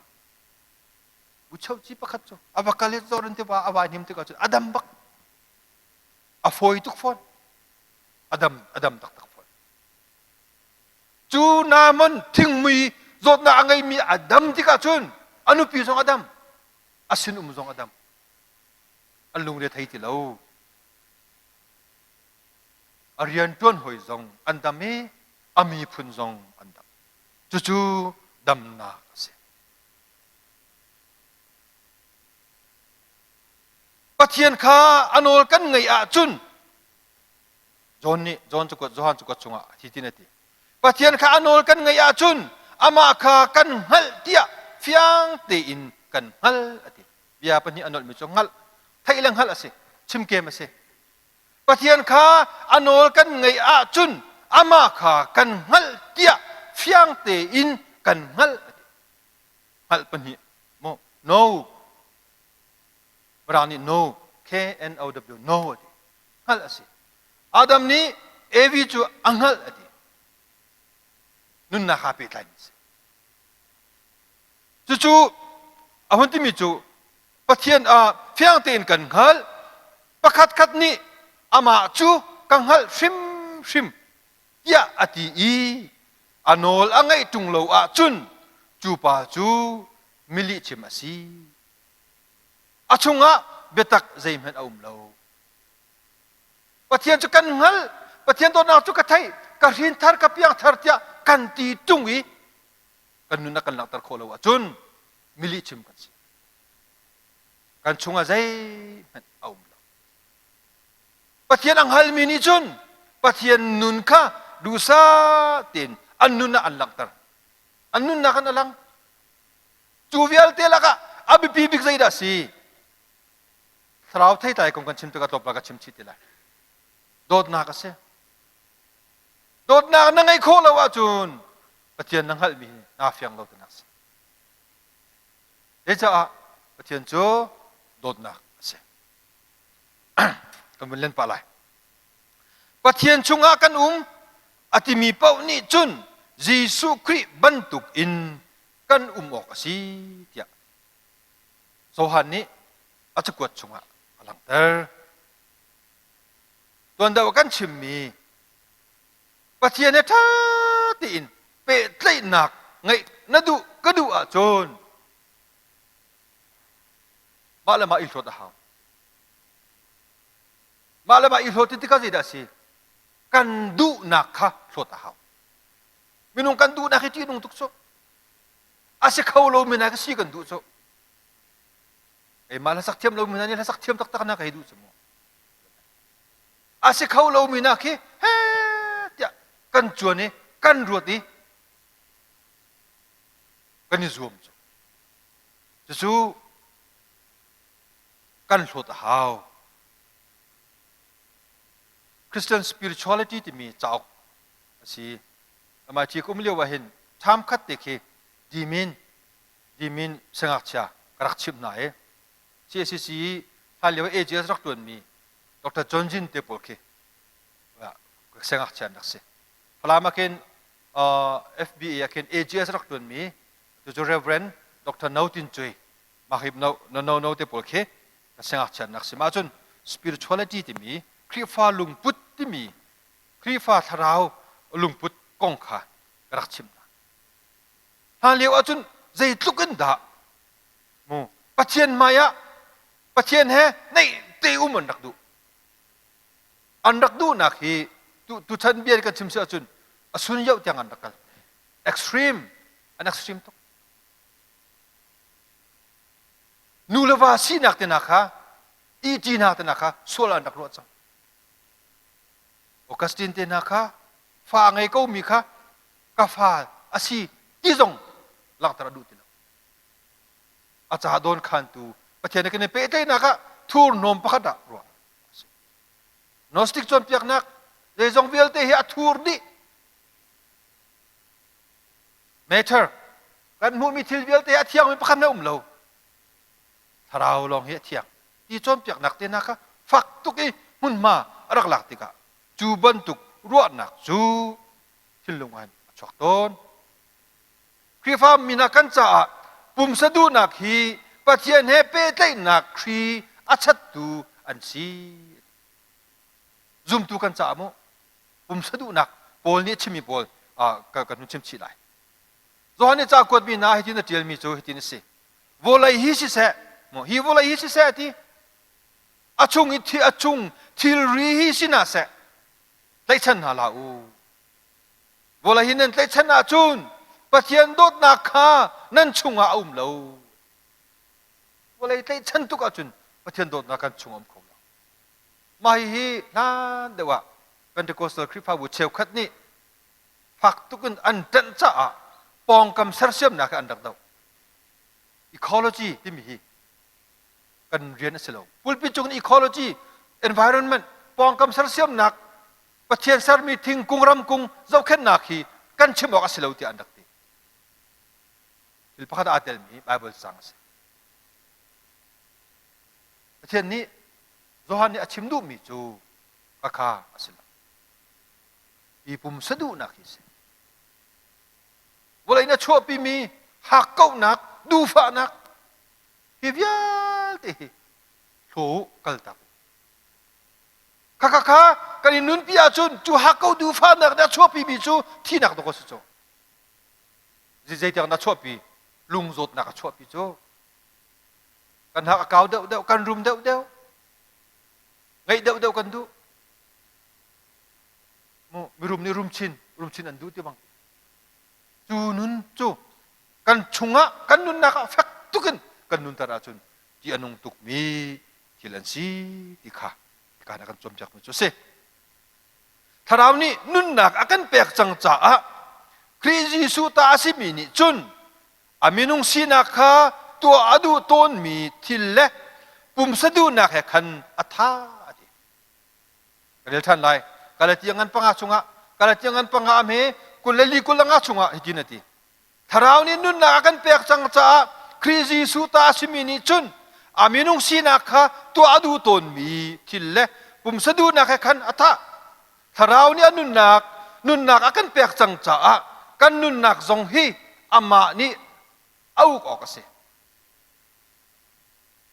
Buchohci pakhat cu a va kal i Jordan tiva a vai hnim tikah cun a dam bak. A fawi tuk fawn. A dam a dam taktak fawn. Cu Naaman thingmui zawtnak a ngeimi a dam tikah cun a nupi zong a dam. A sinum zong a dam. An lungre thei ti lo. A rianṭuan hawi zong an dam i a miphun zong an dam. Cucu damnak a si. Pathian kha a nawl kan ngaih ahcun John nih John cakuat Johan cakuat chungah hitin a ti. Pathian kha a nawl kan ngaih ahcun amah kha kan hngalh tiah fiang tein kan hngal a ti. Bia pahnih a nolhmi cu hngalh, theih le hngalh a si, chimkem a si. Pathian kha a nawl kan ngaih ahcun amah kha kan hngalh tiah fiang tein kan hngalh a ti. Hngalh pahnih maw? No. Mirang nih no, K N O W, no a ti. Hngalh a si. Adam nih Evi cu a hngalh a ti. Nunnak aa pehtlaimi a si. Cucu a hun timi cu Pathian ah fiang tein kan hngalh. Pakhatkhat nih amah cu ka hngalh hrimhrim tiah a ti i a nawl a ngaih ṭung lo ahcun cu pa cu milihchim a si. A chungah biatak zeihmanh a um lo. Pathian cu kan hngalh, Pathian dawtnak cu ka theih, ka hrinthar, ka piangthar tiah kan ti ṭung i kan nun a kan langhter khawh lo ahcun milihchim kan si. Kan chungah zeihmanh a um lo. Pathian a hngalmi nih cun Pathian nun kha duhsah tein an nun ah an langhter. An nunnak in a lang. Cu vialte lakah a biapi bik zeidah a si? Thlarau theitlai kong kan chim tikah tlawmpal ka chim chih ti lai. Dawtnak a si. Dawtnak na ngeih khawh lo ahcun Pathian na hngalhmi hi naa fiang lo tinak a si. Zeicah Pathian cu dawtnak a si. Kan vun len pah lai. Pathian chungah kan um a timi paoh nih cun Jesuh Khrih bantuk in kan um awk a si tiah Johan nih a cakuat chungah a langhter. Tuan deuh kan chimmi Pathian he ṭha tein pehtlaihnak ngeih na duh ka duh ahcun mah le mah i hlawt a hau. Mah le mah i hlawt ti tikah zeidah a si? Kan duhnak kha hlawt a hau. Minung kan duhnak hi ṭihnung tuk cu. A si kho lomi hna ka si kan duh cu. Keimah hlasak thiam lomi hna nih hlasak thiam taktak na ka hei duh cu mu. A si kho lomi hna khi he tiah kan cuan i kan ruat i kan i zuam cu. Cucu kan hlawt a hau. Christian spirituality timi cauk a si. Amah ci kum lio ah hin tham khat te khi dimin dimin sangakchia ka rak chimh hna i CACC hlan lio AGS rak tuanmi Dr. John Jin te pawl khi sangakchia an rak si. Falam ah khin FBA ah khin AGS rak tuanmi cucu Reverend Dr. No Tin Cui mahip no no no no te pawl khi ka sangakchia an rak si. Mah cun spirituality timi Khrihfa lungput timi Khrihfa thlarau lungput kong kha ka rak chimh hna. Hlan lio ahcun zeitluk in dah mu Pathian hmai ah Pathian he naih te um an rak duh. An rak duhnak hi tuchan bia kan chim si ahcun a sun yoh tiang an rak kal. Extreme, an extreme tuk. Nu le va sinak te hna kha, iti hna te hna kha sual an rak ruah cang. Augustine te hna kha fa ngei ko mi kha ka fa a si ti zong langhter a duh ti lo. A ca dawn khantu Pathian he kan i pehtlaihnak ah thurhnawm pakhat ah ruah a si. Gnostic cawnpiaknak zeizong vialte hi a thur dih. Matter kan hmuhmi thil vialte hi a thiangmi pakhat hmanh um lo. Thlarau lawng hi a thiang. Ti cawnpiaknak te hna kha fak tuk i hmunhma a rak lak tikah. Cu bantuk ruahnak cu thinlung ah hin a chuak tawn. Khrihfa mi hna kan caah pumsa duhnak hi Pathian he pehtlaihnak hri a chattu an si. Zumtu kan caah mu pumsa duhnak Paul nih a chimmi pawl kan hun chim chih lai. Johan nih ca kuatmi hna hitin a ṭialmi cu hitin a si. Vawlei hi siseh, hi vawlei hi siseh a ti. A chung i a chung thilri hi si hna seh, tlaihchan hna hlah u. Vawlei hi nan tlaihchan ahcun Pathian dawtnak kha nan chungah a um lo. Vawlei tlaihchan tuk ahcun Pathian dawtnak kan chung a um kho lo. Mah hihi hlan deuh ah Pentecostal Khrihfabu cheukhat nih fak tuk in an ṭanh caah pawngkam sersiamnak hi an rak doh. Ecology timi hi kan rian a si lo. Pulpit cung in ecology, environment, pawngkam sersiamnak, Pathian sermi thingkung ramkung zohkhenhnak hi kan chim awk a si lo tiah an rak ti. Thil pakhat aa telmi Bible cang a si. Pathian nih Johan nih a chim duhmi cu khakha a si lo. Hi pumsa duhnak hi a si. Vawlei na chuahpimi hakkauhnak, duhfahnak hi vialte hi hlaw u, kaltak u. Khakha kha kan i nunpi ahcun cu hakkauh duhfahnak nih a chuahpimi cu thihnak dawk a si cu. Zeitiang na chuahpi? Lung zawtnak a chuahpi cu. Kan hak a kau deuhdeuh, kan rum deuhdeuh, ngeih deuhdeuh kan duh. Mu mirum nih rum chin, rum chin an duh ti bang. Cu nun cu kan chungah kan nunnak ah fek tukin kan nunter ahcun ti a nung tukmi thil an si ti kha kan a kan cawnpiakmi cu a si. Thlarau nih nunnak a kan pek cang caah Khrih Jesuh ta a simi nih cun a minung sinak kha tuah a duh tawnmi thil le pumsa duhnak he khan a tha a ti. Ka rel ṭhan lai. Galatia ngan panga chungah Galatia ngan panga a hme 24 25 chungah hitin a ti. Thlarau nih nunnak a kan pek cang caah Khrih Jesuh ta a simi nih cun a minung sinak kha tuah a duh tawnmi thil le pumsa duhnak he khan a thah. Thlarau nih a nunnak nunnak a kan pek cang caah kan nunnak zong hi amah nih a uk awk a si.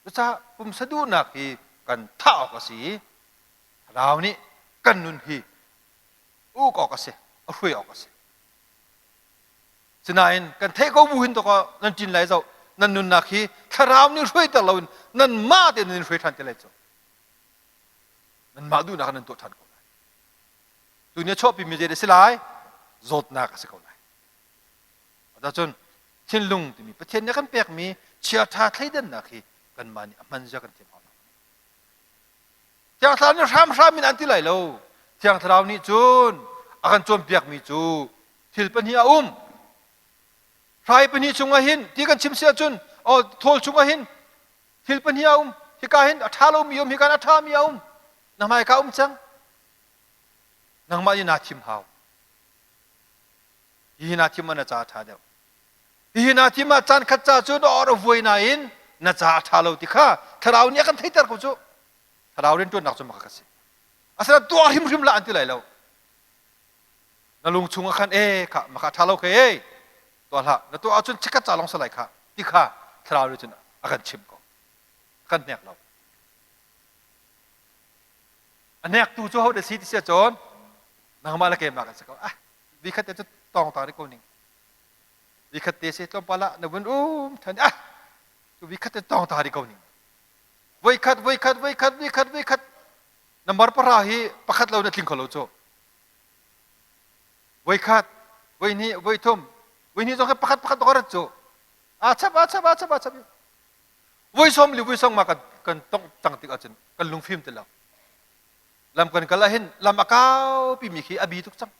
Cucaah pumsa duhnak hi kan thah awk a si i Thlarau nih kan nun hi uk awk a si, a hruai awk a si. Sinain kan theih ko bu hin to nan ṭin lai zoh nan nunnak hi thlarau nih hruaiter loin nanmah tein nan hruai ṭhan te lai cu. Nanmah duhnak nan tuah ṭhan ko lai. Tu nih a chuahpimi zei dah si lai? Zawtnak a si ko lai. Cun thinlung timi Pathian nih a kan pekmi chiaṭha thleidannak hi kanmah nih a hman zia kan thiam hau lo. Thiang Thlarau nih hramhram in an ti lai lo. Thiang Thlarau nih cun a kan cawnpiakmi cu thil pahnih a um. Hrai pahnih chungah hin ti kan chim si ahcun thawl chungah hin thil pahnih a um. Hika hin a ṭha lomi um, hika hin a ṭhami a um. Na hmaika um cang. Nangmah nih naa thim hau. Hihi naa thim ah na ca a ṭha deuh. Hihi naa thim ah caan khat ca cu dawr a vuai nain na ca a ṭha lo ti kha thlarau nih a kan theiter ko cu. Thlarau rianṭuannak cu maka ka si. Asinain tuah hrimhrim lah an ti lai lo. Na lung chung ah khan e kha maka ṭha lo khe e tuah hlah na tuah ahcun chikkhat ca lawng si lai kha ti kha thlarau nih cun a kan chimh ko. A kan hnek lo. A hnektu cu ho dah si ti si ahcun nangmah le keimah kan si ko. Ah vikhat te cu tawng ta rih ko ning. Vikhat te si tlawmpal ah na vun um than ah cu vikhat te tawng ta rih ko ning. Voikhat voikhat voikhat voikhat voikhat number pahra hi pakhat lo na tling kho lo cu. Voikhat voihnih voithum voihnih zong hi pakhat pakhat rat cu. Aa chap aa chap aa chap aa chap. Voi sawm li voi song ma kan kan tong cang tik ahcun kan lungfim ti lo. Lam kan kal ahhin lam a kau pimi khi a bi tuk cang.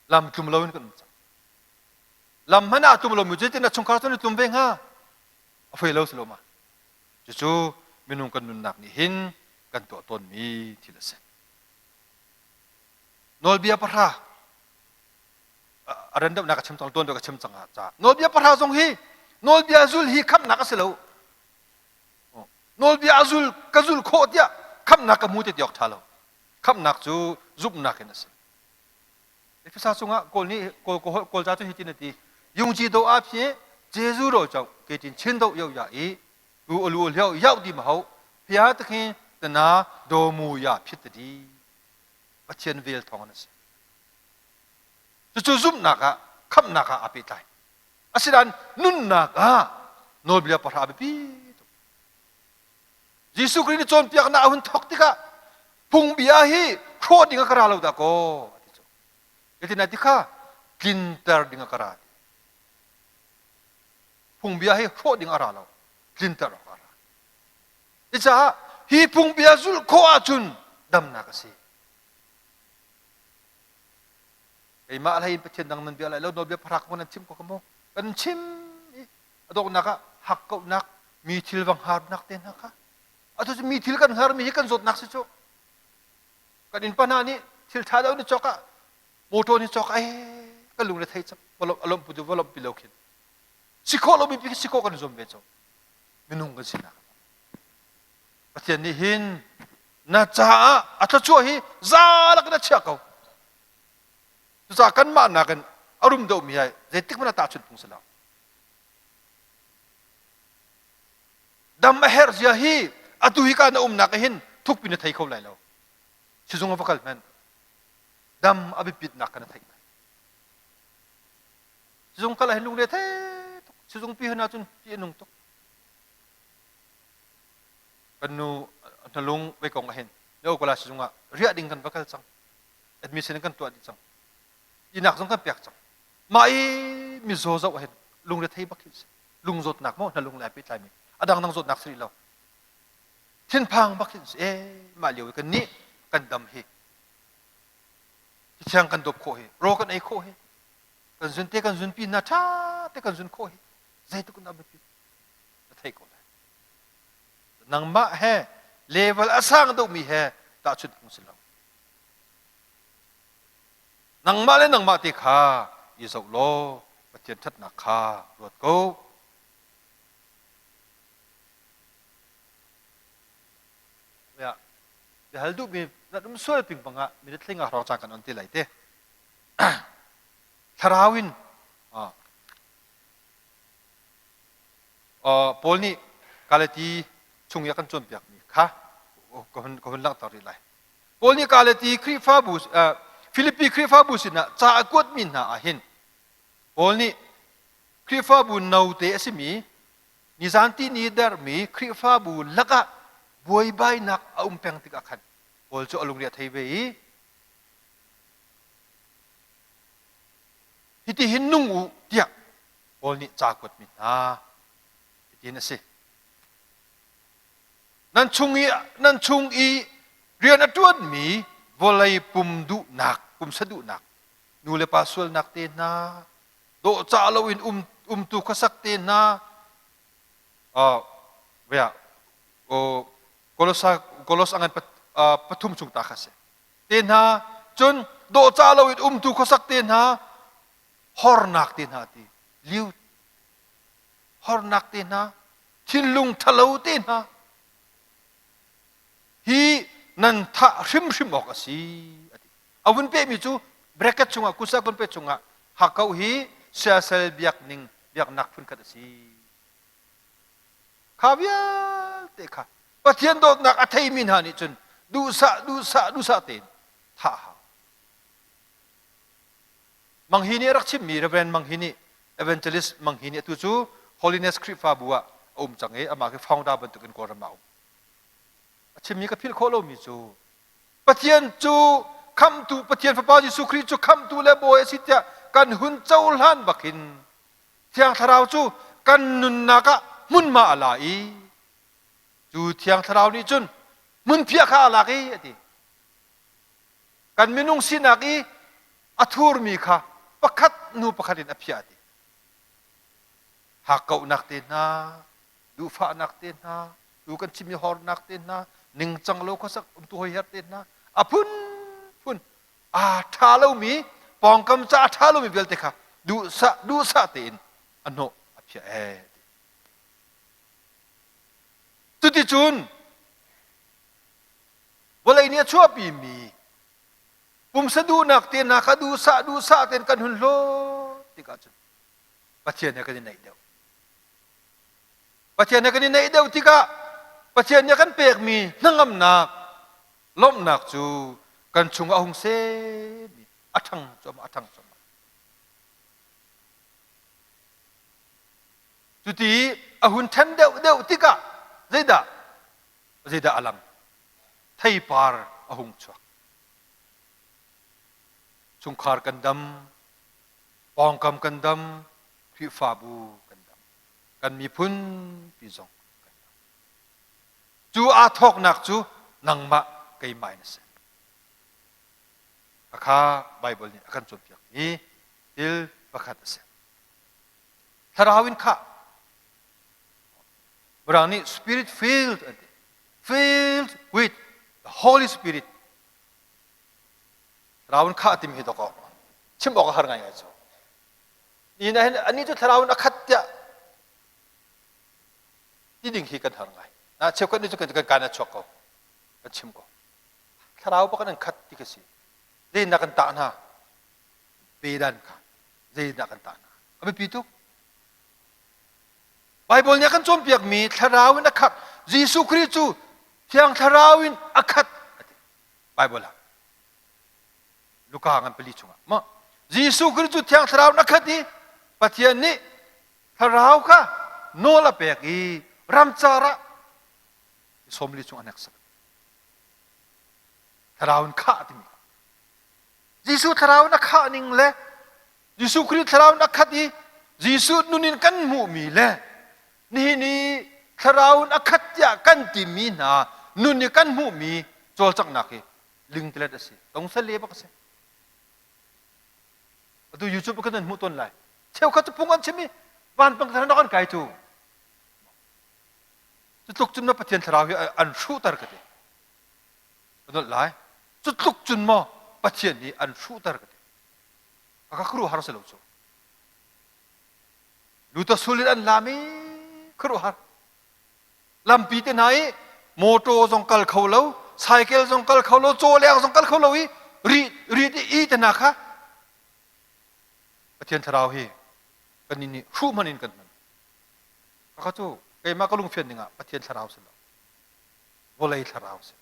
Lam tlum lo in kan um cang. Lam hmanh ah tlum lomi cu na chungkhar cu na tlum ve hnga? A foi lo si lo ma? Cucu minung kan nunnak nih hin kan tuah tawnmi thil a si. Nawlbia pahra a randamnak ka chim cang tuan ka chim cang ah ca nawlbia pahra zong hi nawlbia zul hi khamhnak a si lo. Nawlbia a zul ka zul khawh tiah khamhnak ka hmu te ti awk ṭha lo. Khamhnak cu zumhnak in a si. Efesa chungah Kawl nih Kawl Kawl ca cu hitin a ti. Yungji do a phi Jesu ro chau ke tin chin do yo ya i tu alu liao yau di ma ho phia takhin tana do mu ya phit di Pathian vel thawng an si. Cucu zumhnak ah khamhnak ah aa pehtlai. Asinain nunnak ah nawlbia pahra a biapi tuk. Jesuh Khrih nih cawnpiaknak a hun thawk tikah phungbia hi hrawh ding ah ka ra lo dah kaw a ti cu. Zeitin ti kha tlinter ding ah ka ra ti. Phungbia hi hrawh ding a ra lo, tlinter awk a ra. Cucaah hi phungbia zulh khawh ahcun damnak a si. Keimah hlei in Pathian dang nan bia lai lo nawlbia pahra kong nan chim ko ka maw? Kan chim i a donghnak ah hakkauhnak mi thil va hngarnak te hna kha atu cu mi thil kan hngarmi hi kan zawtnak si cu kan innpa hna nih thil ṭha deuh ni cawk ah motor ni cawk ai kan lungre thei cang alomh pu va lomh pi lo khin si khawh lomi pi si khawh kan zuam ve cu minung kan sinak Pathian nih hin na caah a thluachuah hi zalak in a chiah ko cucaah kanmah nakin a rum deuhmi hai zeitik hmanh ah tahchunh phung si lo Dam a herh zia hi atu hi ka na umnak ah hin thukpi na thei kho lai lo. Sizung ah va kal hmanh. Dam a biapitnak ka na theih lai. Sizung kal ah hin lungre thei tuk. Sizung pi hna cun ti a nung tuk. Kan nu hnalung vei kong ah hin Neokola sizung ah riah ding kan va kal cang. Admission kan tuah dih cang. Inak zong kan pek cang. Mah i mizaw zoh ah hin lungre thei bak khi si. Lung zawtnak maw na lung le ai pehtlaimi a dangdang zawtnak si rih lo. Thinphang bak hin si ee mah lio i kan nih kan dam hi thiang kan dawp khawh hi raw kan ei khawh hi kan zun te kan zun pi hna ṭha te kan zun khawh hi zeitluk in dah biapi na thei ko lai. Nangmah he level a sang deuhmi he tahchunh phung si lo. Nangmah le nangmah te kha i zoh law Pathian ṭhatnak kha ruat ko. Ya, biahal duhmi nan um sual ping bang ah minute thling ah hrawng cang kan on te lai te. Thlarau in Paul nih Galati chung i a kan cawnpiakmi kha ka hun, ka hun langhter rih lai. Paul nih Galati Khrihfabu Filipi Khrihfabu sinah ca a kuatmi hna ah hin Paul nih Khrihfabu note a simi nizan ti ni dermi Khrihfabu lakah buaibainak a um peng tikah khan Paul cu a lungre a thei ve i hitihin nung u tiah Paul nih ca kuatmi hna hitin a si. Nan chung i nan chung i rian a ṭuanmi vawlei pum duhnak, pumsa duhnak, nu le pa sualnak te hna, dawhcah loin um umtu khuasak te hna, uh, vea, oh, Kolosa Kolos angan pathum chung ta kha si. Te hna, cun dawhcah loin umtu khuasak te hna, hornak te hna ti, liu hornak te hna, thinlung ṭhalo te hna hi nan thah hrimhrim awk a si a ti. A vun pehmi cu bracket chungah kusa kun pe chungah hakauh hi siasal biakning biaknak phunkhat a si. Kha vialte kha Pathian dawtnak a theimi hna nih cun duhsah duhsah duhsah tein thah hau. Mang Hi nih a rak chimmi Reverend Mang Hi nih Evangelist Mang Hi nih atu cu Holiness Khrihfabu ah a um cang i amah khi founder bantukin Kawlram ah a um. A chimmi ka philh khawh lomi cu Pathian cu khamhtu Pathian Fapa Jesuh Khrih cu khamhtu le bawi a si tiah kan hun cohlan bakin Thiang Thlarau cu kan nunnak ah hmunhma a la i cu Thiang Thlarau nih cun hmunphiah kha a lak i a ti. Kan minung sinak i a thurmi kha pakhat hnu pakhat in a phiah ti. Hakkauhnak te hna, duhfahnak te hna, tu kan chimmi hornak te hna, ningcang lo khuasak umtu hoiher te hna, a phunphun aa ṭha lomi pawngkam ca a ṭha lomi vialte kha duhsah duhsah tein a hnawh a phiah ee. Cuticun Vawlei nih a chuahpimi pumsa duhnak te hna kha duhsah duhsah tein kan hun hlawt tikah cun Pathian he kan i naih deuh. Pathian he kan i naih deuh tikah Pathian nih a kan pekmi hnangamnak, lawmhnak cu kan chungah a hung semi a ṭhang cuahmah, a ṭhang cuahmah. Cuti a hun ṭhan deuhdeuh tikah zeidah zeidah a lang? Theipar a hung chuak. Chungkhar kan dam, pawngkam kan dam, Khrihfabu kan dam, kan miphun pi zong kan dam. Cu aa thawknak cu nangmah keimah in a si. Khakha Baibal nih a kan cawnpiakmi thil pakhat a si. Thlarau in khah. Mirang nih spirit filled an ti. Filled with the Holy Spirit. Thlarau in khah timi hi dawkaw chim awk a har ngaingai cu. Ni na hin ani cu thlarau in a khat tiah ti ding hi kan har ngai. Na cheukhat nih cu kan kan a chuak ko. Kan chim ko. Thlarau bak an khat ti ka si. Zeinak kan tah hna? Pedan kha zeidah kan tah hna? A biapi tuk. Baibal nih a kan cawnpiakmi thlarau in a khat. Jesuh Khrih cu Thiang Thlarau in a khat a ti. Baibal ah. Luka ngan pali chungah. Ma Jesuh Khrih cu Thiang Thlarau in a khat i Pathian nih Thlarau kha nawl a pek i ramcar ah 40 chung a hneksak. Thlarau in khah timi. Jesuh thlarau in a khah ning le Jesuh Khrih thlarau in a khat i Jesuh nun in kan hmuhmi le nihin i thlarau in a khat tiah kan timi hna nun i kan hmuhmi cawlcanghnak hi lingtelet a si. Tongsalle bak a si. Atu YouTube kan hmuh tawn lai. Cheukhat cu phung an chim i vanpang thar an kai cu. Cu tluk cun na Pathian thlarau hi an hruhter ka ti. Ka nolh lai. Cu tluk cun maw Pathian nih an hruhter ka ti. A ka khuaruahhar si lo cu. Luta sul in an lam i khuaruahhar. Lampi te hna i motor zong kal kho lo, cycle zong kal kho lo, cawleng zong kal kho lo i ri ri i te hna kha Pathian thlarau hi kan nih hruh hman in kan hman. Kaka cu keimah ka lungfian ning ah Pathian thlarau si lo. Vawlei thlarau si.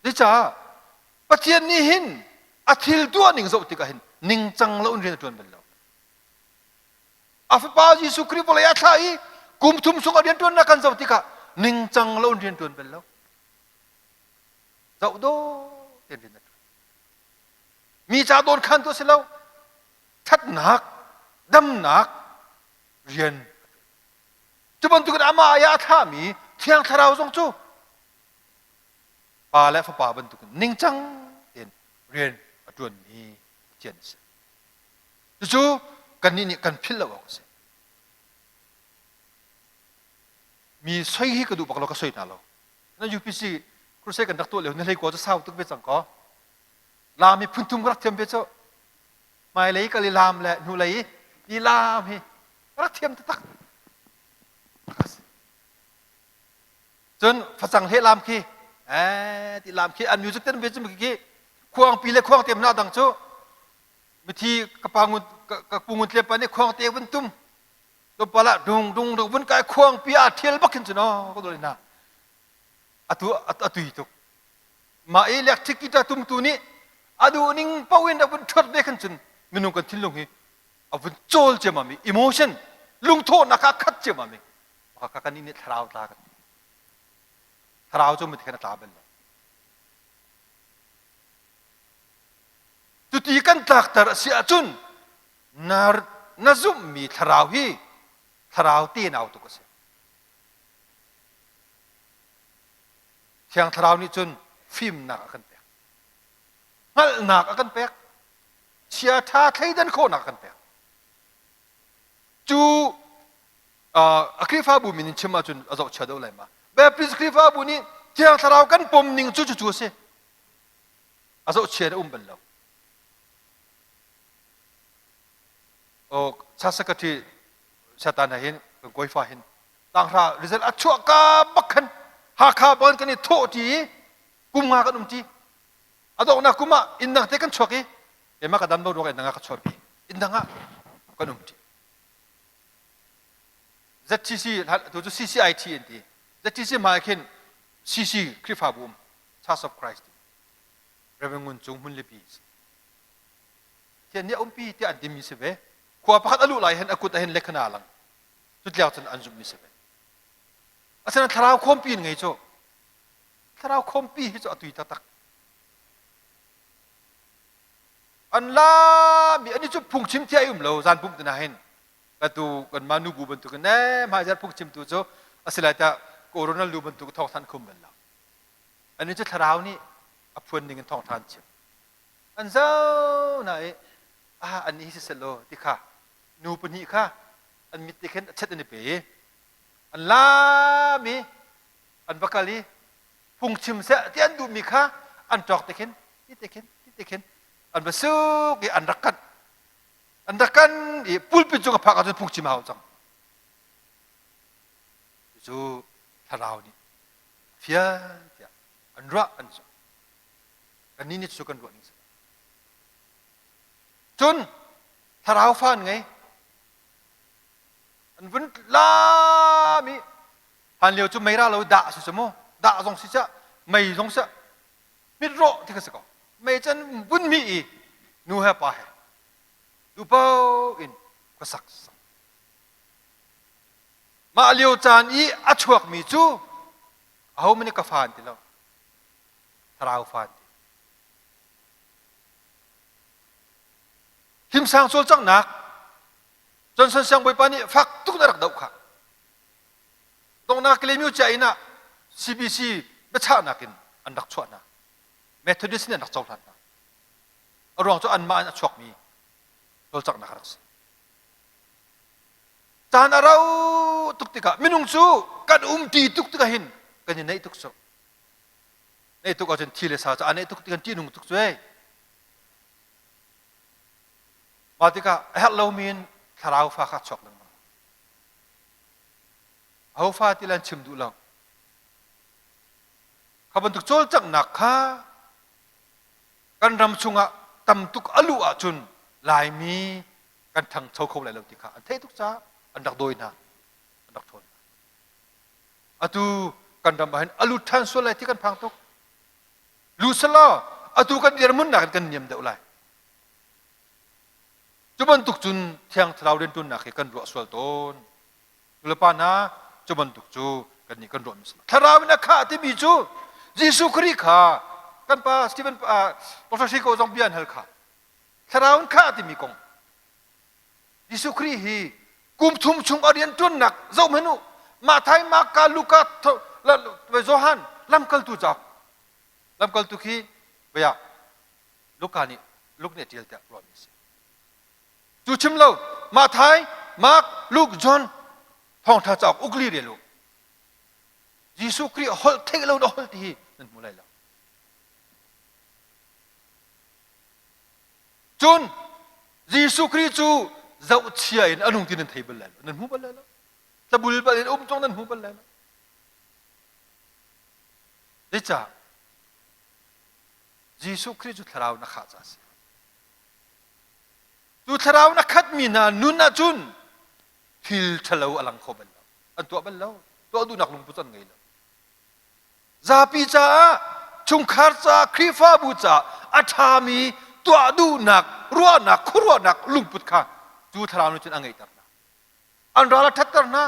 Zeicah Pathian nih hin a thil tuah ning zoh tikah hin ningcang lo in rian a ṭuan bal lo. A fapa Jesuh Khrih vawlei a thlah i kum thum chung a rianṭuannak kan zoh tikah ningcang lo in rian ṭuan bal lo. Zoh dawh tein rian a ṭuan. Mi ca dawn khan tu a si lo. Ṭhatnak, damnak rian Cu bantukin amah ai ah a thlahmi Thiang Thlarau zong cu Pa le Fapa bantukin ningcang tein rian a ṭuanmi Pathian a si. Cucu kannih nih kan philh lo awk a si. Mi soi hi ka duh bak lo, ka soi hna lo. Na UPC crusade kan rak tuah lio ni hlei kua cu sau tuk ve cang kaw. Laam hi phunthum ka rak thiam ve cu. Hmailei kal i laam le hnulei i i laam hi rak thiam taktak. Cun facang hle lam khi eh ti lam khi an music ten ve cu khi khuangpi le khuangte hna dang cu mithi ka pa ngun ka pu ngun tle pa nih khuangte vun tum tlawmpal ah dung dung dung vun kai khuangpi a thial bak khin cu no ka dol hna atu atui tuk mah i electric guitar tumtu nih a duh ning paoh in a vun ṭhuat ve khan cun minung kan thinlung hi a vun cawl ciammam i emotion lungthawhnak ah khat ciammam i ka kan nih thlarau tla kan ti thlarau cu mithi khan a tla bal lo cuti kan tlakter a si ahcun na na zumhmi thlarau hi thlarau tenau tuk a si Thiang Thlarau nih cun fimnak a kan pek. Hngalhnak a kan pek. Chia ṭha thleidan khawhnak a kan pek. Cu a Khrihfabu min in chim ahcun a zohchia deuh lai ma. Baptist Khrihfabu nih Thiang Thlarau kan pom ning cu cucu a si. A zohchia in a um bal lo. O, Secretary Satan hin kan kawifa hin. Tanghra result a chuah ka bak khan Hakha bang kan i thawh ṭi i kum nga kan um ṭi. A donghnak kum ah inn dang te kan chuak i keimah ka dam lo ruang inn dang ah ka chuahpi. Inn dang ah kan um ṭi. ZTC tu cu CCIT an ti. ZTC hmai khin CC Khrihfabu um Church of Christ. Reverend Ngun Cung Hmunlipi. Pathian nih a umpi tiah an timi si ve. Khua pakhat a luh lai hin a kut ah hin lekhana lang. Cutliang cun an zumhmi si ve. Asinain thlarau khawmpi in ngei cu. Thlarau khawmpi hi cu a tui taktak. An lami ani cu phungchim thiah i um lo zan pumh tina hin atu kanmah nubu bantukin ne hmaizarh phungchimtu cu a si lai tiah corona lu bantuk thawngthan khum bal lo. Ani cu thlarau nih a phuan ning in thawngtha an chim. An zoh na i ah an hi siseh law ti kha nu pahnih kha an mit te khin a chet an i pe i an lam i an va kal i phungchim seh ti an duhmi kha an ṭawk te khin ti te khin ti te khin an va suk i an rak kanh an rak kan i pulpit cung a phak ahcun phungchim a hau cang cu thlarau nih fial tiah an ruah an zumh kannih nih cu kan ruah ning si cun thlarau fa an ngei an vun lam i hlan lio cu mei ra lo dah si cu mu dah zong si cah mei zong si mit rawh ti kha si ko mei can vun mi i nu he pa he dupo in khuasak sang mah lio caan i a chuakmi cu aho mah ka fa an ti lo thlarau fa an ti hlimsang cawlcanghnak Johnson siangbawipa nih fak tuk na rak doh kha donghnak Kalemiu cia inn ah CBC biachahnak in an rak chuah hna Methodist nih an rak cohlan hna a ruang cu anmah in a chuakmi cawlcanghnak a rak si caan a rau tuk tikah minung cu kan umti tuk tikah hin kan i neih tuk cu neih tuk ahcun thi le sa cu aa neih tuk ti kan ṭihnung tuk cu ei Mah tikah a herh lomi in thlarau fa kha chuak lengmang. Aho fa ti lan chim duh lo. Kha bantuk cawlcanghnak kha kan ram chungah tam tuk a luh ahcun Laimi kan ṭhangcho kho lai lo ti kha an theih tuk caah an rak dawi hna, an rak ṭhawl hna. Atu kan ram ah hin a lut ṭhan sual lai ti kan phang tuk. Lut selaw atu kan dirhmun nakin kan niam deuh lai. Cu bantuk cun Thiang Thlarau rianṭuannak hi kan ruah sual tawn. Nulepa hna, cu bantuk cu kannih kan ruahmi si. Thlarau in a khah timi cu Jesuh Khrih kha kan pa Stephen uh, Dr. Shiko zong bia an hal kha. Thlarau in khah timi kong. Jesuh Khrih hi kum thum chung a rianṭuannak zoh hmanh u. Matthai, Marka, Luka, Johan lamkaltu cauk. Lamkaltu khi bia Luka nih Luke nih a ṭial tiah ruahmi a si. Cu chim lo Matthai, Mark, Luke, John thawngṭha cauk ukli rel u. Jesuh Khrih holh theih lo na holh ti hi nan hmu lai lo. Cun Jesuh Khrih cu zohchia in a nung ti nan thei bal lai lo, nan hmu bal lai lo. Tlabul bal in um zong nan hmu bal lai lo. Zeicah? Jesuh Khrih cu thlarau na khah caah a si. Cu thlarau na khatmi hna nun ahcun thil ṭhalo a lang kho bal lo. An tuah bal lo. Tuah duhnak lungput an ngei lo. Zapi caah, chungkhar caah, Khrihfabu caah a ṭhami tuah duhnak, ruahnak, khuaruahnak lungput kha cu thlarau nih cun a ngeihter hna. An ral a ṭhatter hna.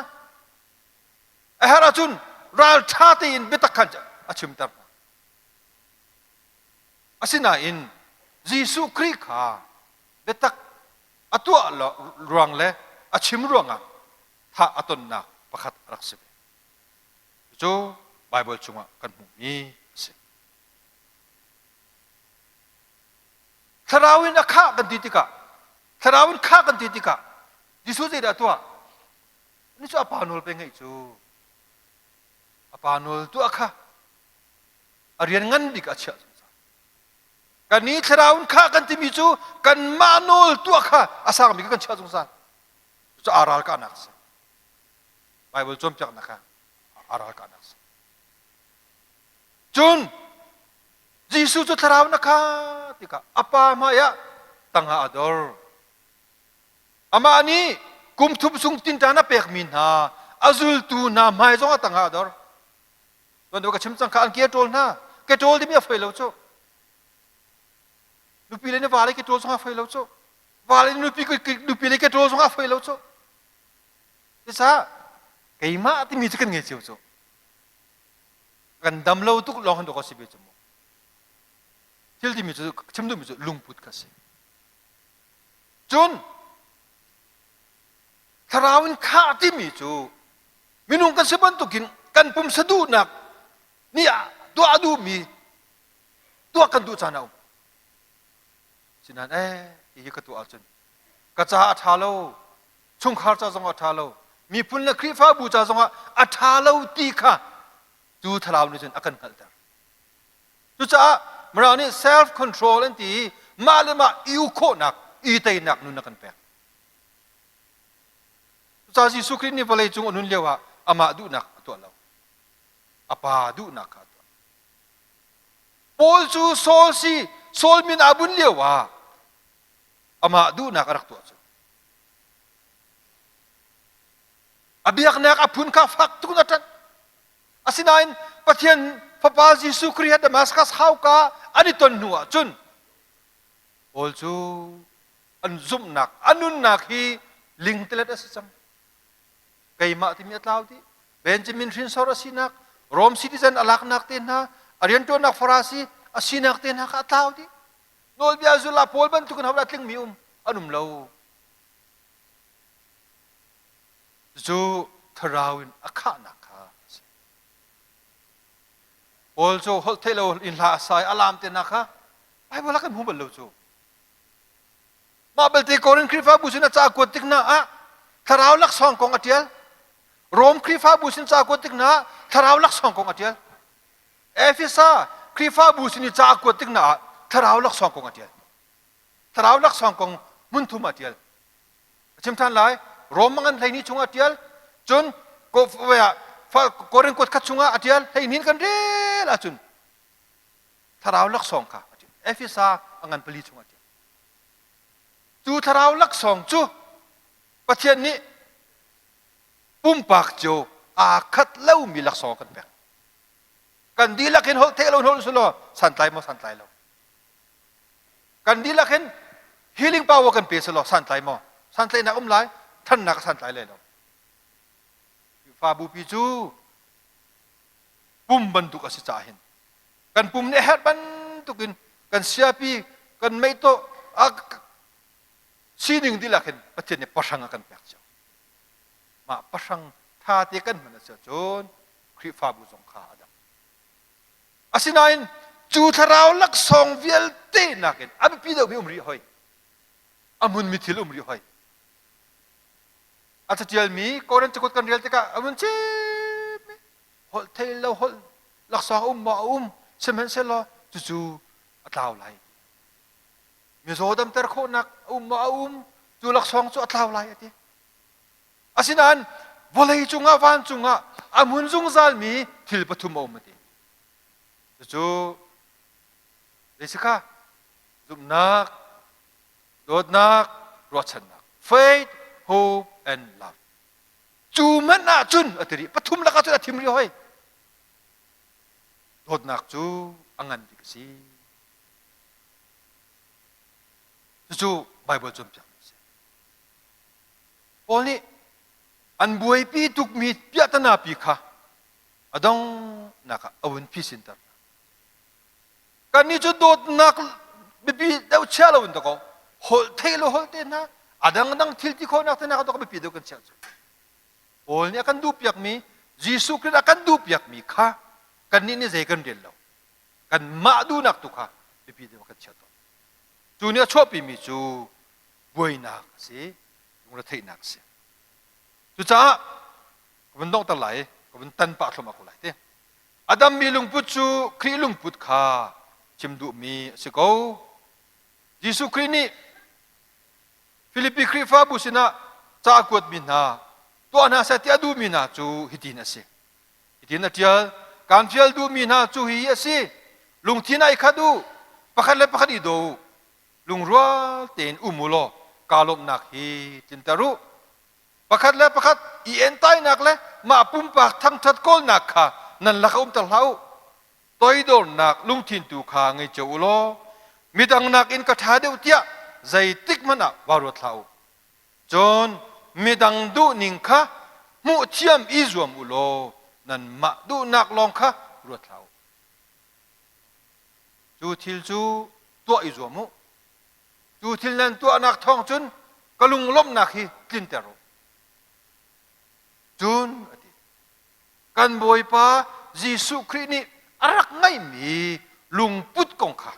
A herh ahcun ral ṭha tein biatak khan a chimter hna. Asinain Jesuh Khrih kha biatak a tuah ruang le a chim ruangah thah a tonnak pakhat a rak si ve. Cucu Baibal chungah kan hmuhmi a si. Thlarau in a khah kan ti tikah Thlarau in khah kan ti tikah Jesuh zeidah a tuah? Ani cu a pa nawl pe ngaih cu a pa nawl tuah kha a rian ngan bik a chiah zungzal. Kan i thlarau in khah kan timi cu kanmah nawl tuah kha a sangmi kan chiah zungzal. Cucu aa ralkahnak a si. Bible cawnpiaknak kha a ralkahnak a si. Cun Jesuh cu thlarau na kha tikah a pa hmaiah tangah a dor. Amah nih kum thum chung tinṭan a pekmi hna a zultu hna hmai zongah tangah a dor. Tuan ka chim cang kha an ke a ṭawl hna. Ke ṭawl timi a foi lo cu. Nupi le na va le ke ṭawl zongah a foi lo cu. Va le nupi nupi le ke ṭawl zongah a foi lo cu. Cucaah keimah timi cu kan ngei cio cu. Kan dam lo tuk lawng hin dawk a si ve cu mu. Thil timi cu chim duhmi cu lungput kha si. Cun thlarau in khah timi cu minung kan si bantukin kan pumsa duhnak nih tuah a duhmi tuah kan duh caan a um. Sinain eh hihi ka tuah ahcun ka caah a ṭha lo, chungkhar ca zongah a ṭha lo, miphun le Khrihfabu ca zongah a ṭha lo ti kha cu thlarau nih cun a kan hngalhter. Cucaah Mirang nih self control an ti i mah le mah i uk khawhnak, i teinak nun a kan pek. Cucaah Jesuh Khrih nih vawlei cung a nun lio ah amah duhnak a tuah lo. A pa duhnak kha a tuah. Paul cu Saul si Saul min aa bunh lio ah amah duhnak a rak tuah cu. A biaknak a phun kha fak tuk in a ṭanh. Asinain Pathian Fapa Jesuh Khrih he Damascus hauka an i ton hnu ah cun Paul cu an zumhnak, a nunnak hi lingtelet a si cang. Keimah timi a tlau dih. Benjamin hrinsor a sinak, Rome citizen a laknak te hna, a rianṭuannak Farasi a sinak te hna kha a tlau dih. Nawlbia zul ah Paul bantukin hodah tlingmi um an um lo. Cucu thlarau in a khahnak kha a si. Paul cu holh theih lo in hla a sa i a laam te hna kha Bible ah kan hmu bal lo cu. Mah belte Korin Khrihfabu sin a ca kuat tik hna ah thlarau laksawng kong a ṭial. Rom Khrihfabu sin ca kuat tik hna ah thlarau laksawng kong a ṭial. Efesa Khrihfabu sin i ca a kuat tik hna ah thlarau laksawng kong a ṭial. Thlarau laksawng kong hmun thum a ṭial. A chim ṭhan lai. Rom ngan 12 chungah a ṭial. Cun Korin kuat khat chungah a ṭial. 12 kan rel ahcun thlarau laksawng kha a ṭial. Efesa a ngan pali chungah a ṭial. Cu thlarau laksawng cu Pathian nih pumpak cio aa khat lomi laksawng a kan pek. Kan dihlak in holh theih lo in holh sulaw santlai maw santlai lo. Kan dihlak hin healing power kan pe selaw santlai maw? Santlaihnak um lai, thannak a santlai lai lo. Khrihfa bupi cu pum bantuk a si caah hin kan pum nih a herh bantukin kan siapi, kan meitaw sining dihlak hin Pathian nih pahrang a kan pek cio. Mah pahrang tha te kan hman a si ahcun Khrihfabu zong kha a dam. Asinain cu thlarau laksawng vialte nakin a biapi deuhmi um rih hoi. A hmunmi thil um rih hoi. A catialmi Korin cakuat kan rel tikah a vun chimmi holh thei lo holh laksawng a um maw a um sihmanhsehlaw cucu a tlau lai. Mizaw damter khawhnak a um maw a um cu laksawng cu a tlau lai a ti. Asinain vawlei cungah vancung ah a hmun zungzalmi thil pathum a um a ti. Cucu zei Zumhnak, dawtnak, ruahchannak. Faith, hope and love. Cu man ahcun a ti rih. Pathum lakah cun a thim rih hoi. Dawtnak cu a ngan bik a si. Cucu Bible cawnpiakmi a si. Paul nih an buaipi tukmi piahtana pi kha a donghnak ah a vun phisinter hna. Kannih cu dawtnak biapi deuh chia lo in dakaw holh theih lo holh te hna a dangdang thil ti khawhnak te hna ka biapi deuh kan chiah cu. Paul nih a kan duhpiakmi Jesuh Khrist a kan duhpiakmi kha kannih nih zei kan rel lo. Kanmah duhnak tu kha biapi deuh kan chiah tawn. Cu nih a chuahpimi cu buainak a si, lungretheihnak a si. Cucaah ka vun donghter lai, ka vun tan pah thluahmah ko lai ti. A dammi lungput cu Khrih lungput kha chim duhmi a si ko. Jesuh Khrih nih Filipi Khrihfabu sinah ca a kuatmi hna. Tuah hna seh ti a duhmi hna cu hitin a si. Hitin a ṭial, Kaan fial duhmi hna cu hihi a si. Lungthin ah i khat u, pakhat le pakhat i daw u. Lungrual tein um u law kaa lawmhnak hi tlinter u. Pakhat le pakhat i entainak le mah pumpak thangṭhat kawlnak kha nan lakah umter hlah u. Toidornak lungthin tu kha ngei cio u law midang nakin ka ṭha deuh tiah zeitik hmanh ah vaa ruat hlah u. Cun midang duhning kha hmuhthiam i zuam u law nanmah duhnak lawng kha ruat hlah u. Cu thil cu tuah i zuam u. Cu thil nan tuahnak thawng cun ka lunglawmhnak hi tlinter u. Cun a ti, kan Bawipa Jesuh Khrih nih a rak ngeihmi lungput kong kha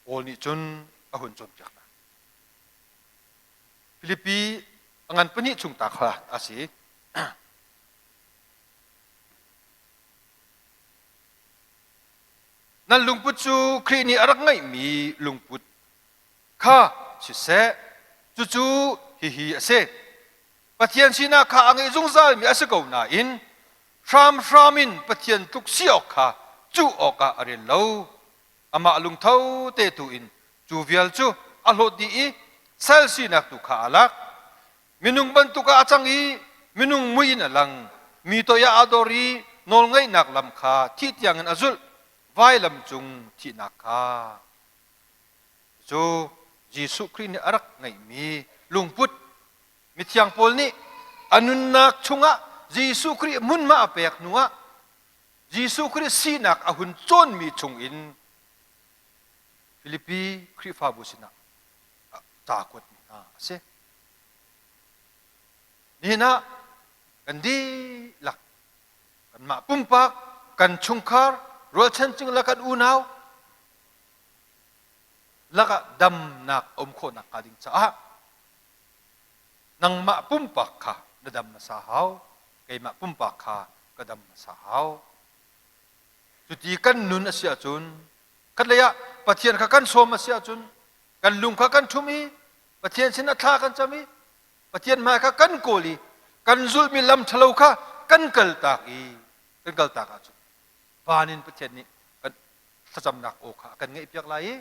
Paul nih cun a hun cawnpiak hna. Filipi a ngan pahnih chung ta kha a si. Nan lungput cu Khrih nih a rak ngeihmi lungput kha siseh, cucu hihi a si. Pathian sinak kha a ngeih zungzalmi a si ko nain hramhram in Pathian tluk si awk kha cuh awkah a rel lo. Amah lungtho te tu in cu vial cu a hlawt dih i sal sinak tu kha aa lak. Minung bantuk ah a cang i minung mui in a lang. Mi toi ah aa dor i nawlngaihnak lam kha thih tiangin a zulh, vailam cung thihnak kha. Cu Jesuh Khrih nih a rak ngeihmi lungput mithiang Paul nih a nunnak chungah Jesuh Khrih hmunhma a pek hnuah Jesuh Khrih sinak a hun cawnmi chungin Filipi Khrihfabu sinah ca kuatmi hna a si. Nihin ah kan dihlak kanmah pumpak, kan chungkhar, rualchan cung le kan unau lakah damnak a um khawh nakhnga ding caah nangmah pumpak kha na dam hmasa hau, keimah pumpak kha ka dam hmasa hau. Cuti kan nun a si ahcun khatlei ah Pathian kha kan sawm a si ahcun kan lung kha kan ṭhum i Pathian sin a thla kan cam i Pathian hmai kha kan kawl i kan zulhmi lam ṭhalo kha kan kaltak i kan kaltak ahcun van in Pathian nih kan thlacamnak aw kha a kan ngaihpiak lai i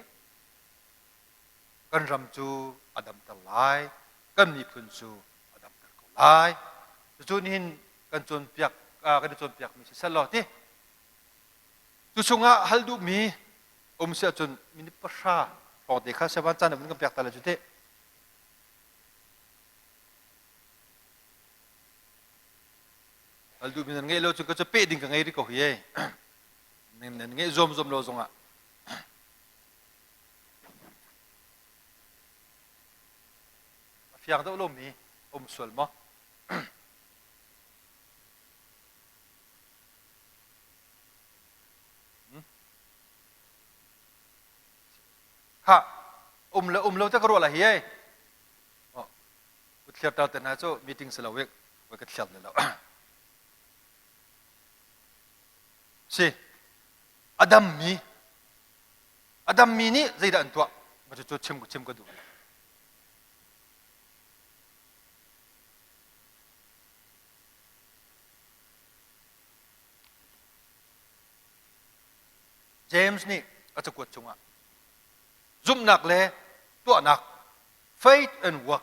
kan ram cu a damter lai kan miphun cu a damter ko lai. Cucu nihin kan cawnpiak kan i cawnpiakmi si seh law ti Cu chungah hal duhmi um si ahcun minute pahra hrawng te kha sevan caan in kan pek ta lai cu teh. Hal duhmi nan ngeih lo cun ka cu peh ding ka ngei rih ko hi ei. Nan ngeih zuam zuam lo zongah. A fiang deuh lomi um sual maw? Khah, um le um lo te ka ruah lai hi ei. Oh, thliar tar te hna cu meeting si lo wek, wek ka thliar le lo. Si, a dammi, a dammi nih zeidah an tuah? Ma cu chim chim ka duh. James nih a cakuat chungah zumhnak le tuahnak faith and work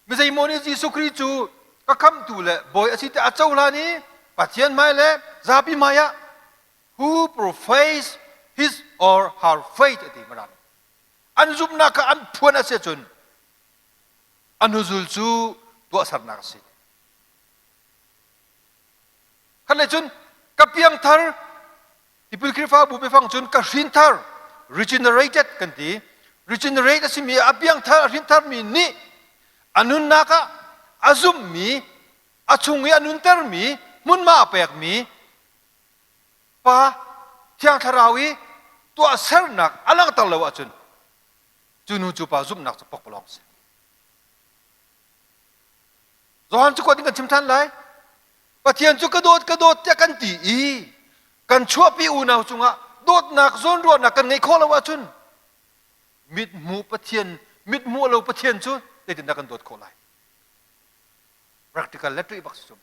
mi zeimaw nih Jesuh Khrih cu ka khamhtu le bawi a si tiah a cohlan i Pathian hmai le zapi hmai ah who profess his or her faith a ti mirang an zumhnak kha an phuan a si ahcun a hnuzul cu tuahsernak a si. Khat le cun ka piangthar tipil Khrihfabu biafang cun ka hrinthar regenerated kan ti. Regenerate a simi a piangthar a hrintharmi nih a nunnak ah a zumhmi a chung i a nuntermi hmunhma a pekmi Pa Thiang Thlarau i tuahsernak a langhter lo ahcun cu nu cu pa zumhnak cu pokpalawng a si. Johan cu kuat in kan chim ṭhan lai. Pathian cu ka dawt ka dawt tiah kan ti i kan chuahpi unau cungah dawtnak zawnruahnak kan ngeih khawh lo ahcun mithmuh Pathian mithmuh lo Pathian cu Zeitindah kan dawt khawh lai? Practical le ṭih bak si cu.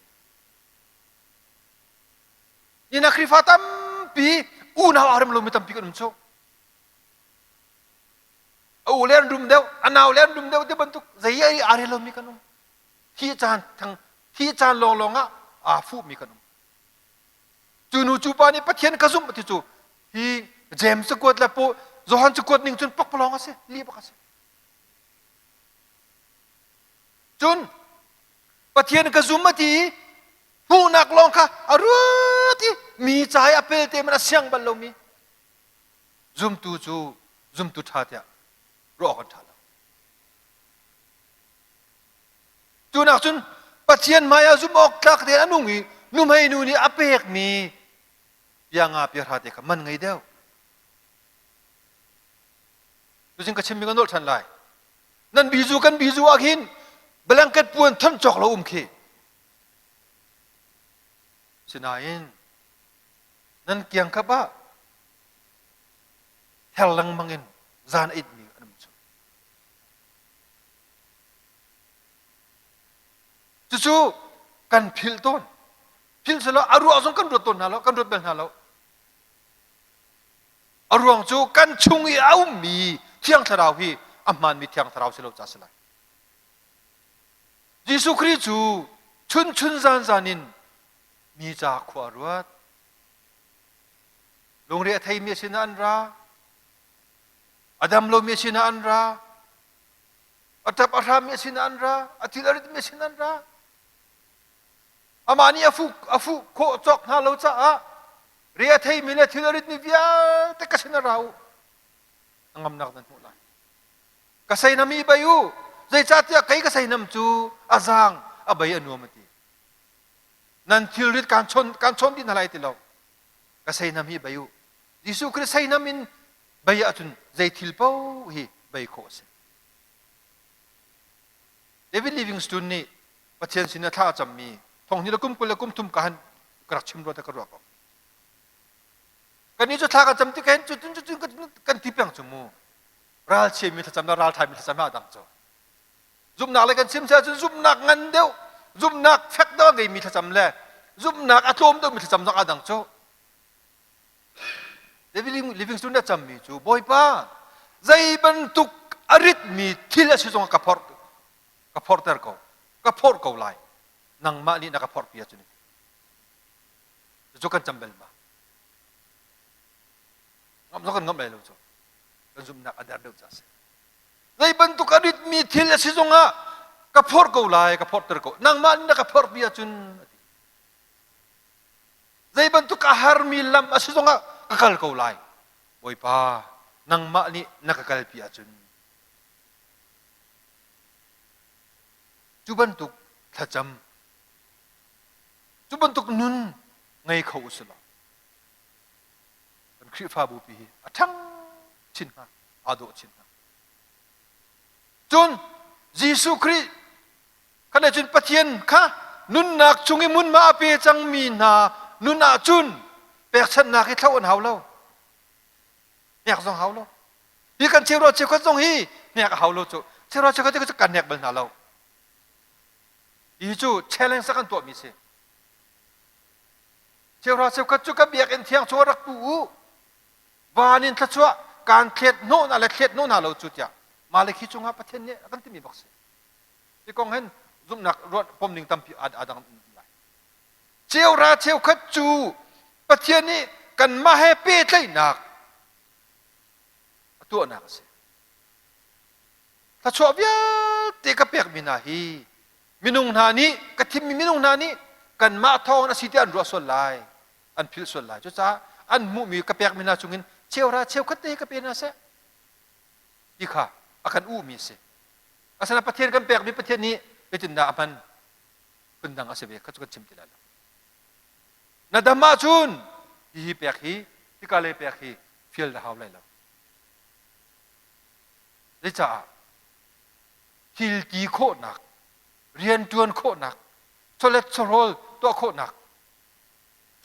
Nina Khrihfa tampi unau aa rem lomi tampi kan um cu. A u le an rum deuh, a nau le an rum deuh ti bantuk zei ai aa rel lomi kan um. Thi caan thang thi caan lawnglawng ah aa fuhmi kan um. Cu nu cu pa nih Pathian ka zumh ti cu hi James cakuat le Paul Johan cakuat ning cun pakpalawng a si, lih bak a si. Cun Pathian ka zum a ti i hmuhnak lawng kha a ruat i mi ca i a pelte man a siang bal lomi zumtu cu zumtu ṭha tiah ruah awk an ṭha lo. Tunak cun Pathian hmaiah zumh awk tlak tein a nung i nuhmei nu nih a pekmi bia nga bia hra te kha man ngei deuh. Tuzing ka chimmi ka nolh ṭhan lai. Nan bizu kan bizu ah khin blanket puan than cawk lo um khi. Sinain nan kiangkap ah her lengmang in zan a itmi an um cu. Cucu kan philh tawn. Philh selaw a ruah zong kan ruat tawn hna lo, kan ruat bal hna lo. A ruang cu kan chung i a ummi Thiang Thlarau hi a hmaanmi Thiang Thlarau si lo ca si lai. Jesuh Khrih cu chun chun zan zan in mi ca khua a ruat. Lungre a theimi sinah an ra. A dam lomi sinah an ra. A ṭap a hrammi sinah an ra. A thil a ritmi sinah an ra. Amah nih a fuh, a fuh khawh cawk hna lo caah re a theimi le thil a ritmi vialte ka sinah ra u. Ngamnak nan hmuh lai. Ka seinam i bei u. Zeicahtiah kei ka seinam cu a zaang a bei a nuam a ti. Nan thilrit kaan chawn, kaan chawn dih hna lai ti lo. Ka seinam hi bei u. Jesuh Khrih seinam in bei ahcun zei thil paoh hi bei khawh a si. David Livingstone nih Pathian sin a thla a cammi thonghnih le kum 20 le kum thum ka han ka rak chim rua te ka ruah ko. Kannih cu thla kan cam tik hin cutin cutin kan ti peng cu mu. Ralchiami thlacam le ralṭhami thlacam a dang cu. Zumhnak le kan chim ahcun zumhnak ngan deuh, zumhnak fek deuh a ngeimi thlacam le zumhnak a tlawm deuhmi thlacam zong a dang cu. David Livingstone a cammi cu Bawipa zei bantuk a ritmi thil a si zong ka phorh ka phorhter ko ka phorh ko lai nangmah nih na ka phorhpi ahcun cu kan cam bel ma ngamh zong kan ngamh lai lo cu kan zumhnak a der deuh ca si zei bantuk a ritmi thil a si zongah ka phorh ko lai ka phorhter ko nangmah nih na ka phorhpi ahcun zei bantuk a harmi lam a si zongah ka kal ko lai bawipa nangmah nih na ka kalpi ahcun cu bantuk thlacam cu bantuk nun ngei kho u sih law kan Khrihfabu pi hi a ṭhang chin hnga aa dawh chin hnga cun Jesuh Khrih kha le cun Pathian kha nunnak chung i hmunhma a pe cangmi hna nun ahcun pekchanhnak hi thloh an hau lo hnek zong hau lo hi kan cheuhra cheukhat zong hi hnek a hau lo cu cheuhra cheukhat cu kan hnek bal hna lo hi cu challenge kan tuahmi si cheuhra cheukhat cu ka biakinn thiang chung rak pu u van in thluachuah kaan thlet hnawh hna le thlet hnawh hna lo cu tiah Malakhi cungah Pathian nih a kan timi bak si hi kong hin zumhnak ruat pomning tampi aa dang lai cheuhra cheukhat cu Pathian nih kanmah he pehtlaihnak a tuahnak a si thluachuah vialte ka pekmi hna hi minung hna nih ka thimmi minung hna nih kanmah thawng a si tiah an ruah sual lai an philh sual lai cucaah an hmuhmi ka pekmi hna chungin cheuhra cheukhat te ka pe hna seh ti kha a kan uhmi a si asinain Pathian kan pekmi Pathian nih zeitindah a hman phundang a si ve kha cu kan chim ti lai lo na dam ahcun hihi pek hi hika lei pek hi fial na hau lai lo Zeicaah thil ti khawhnak rianṭuan khawhnak chawlet chawhrawl tuah khawhnak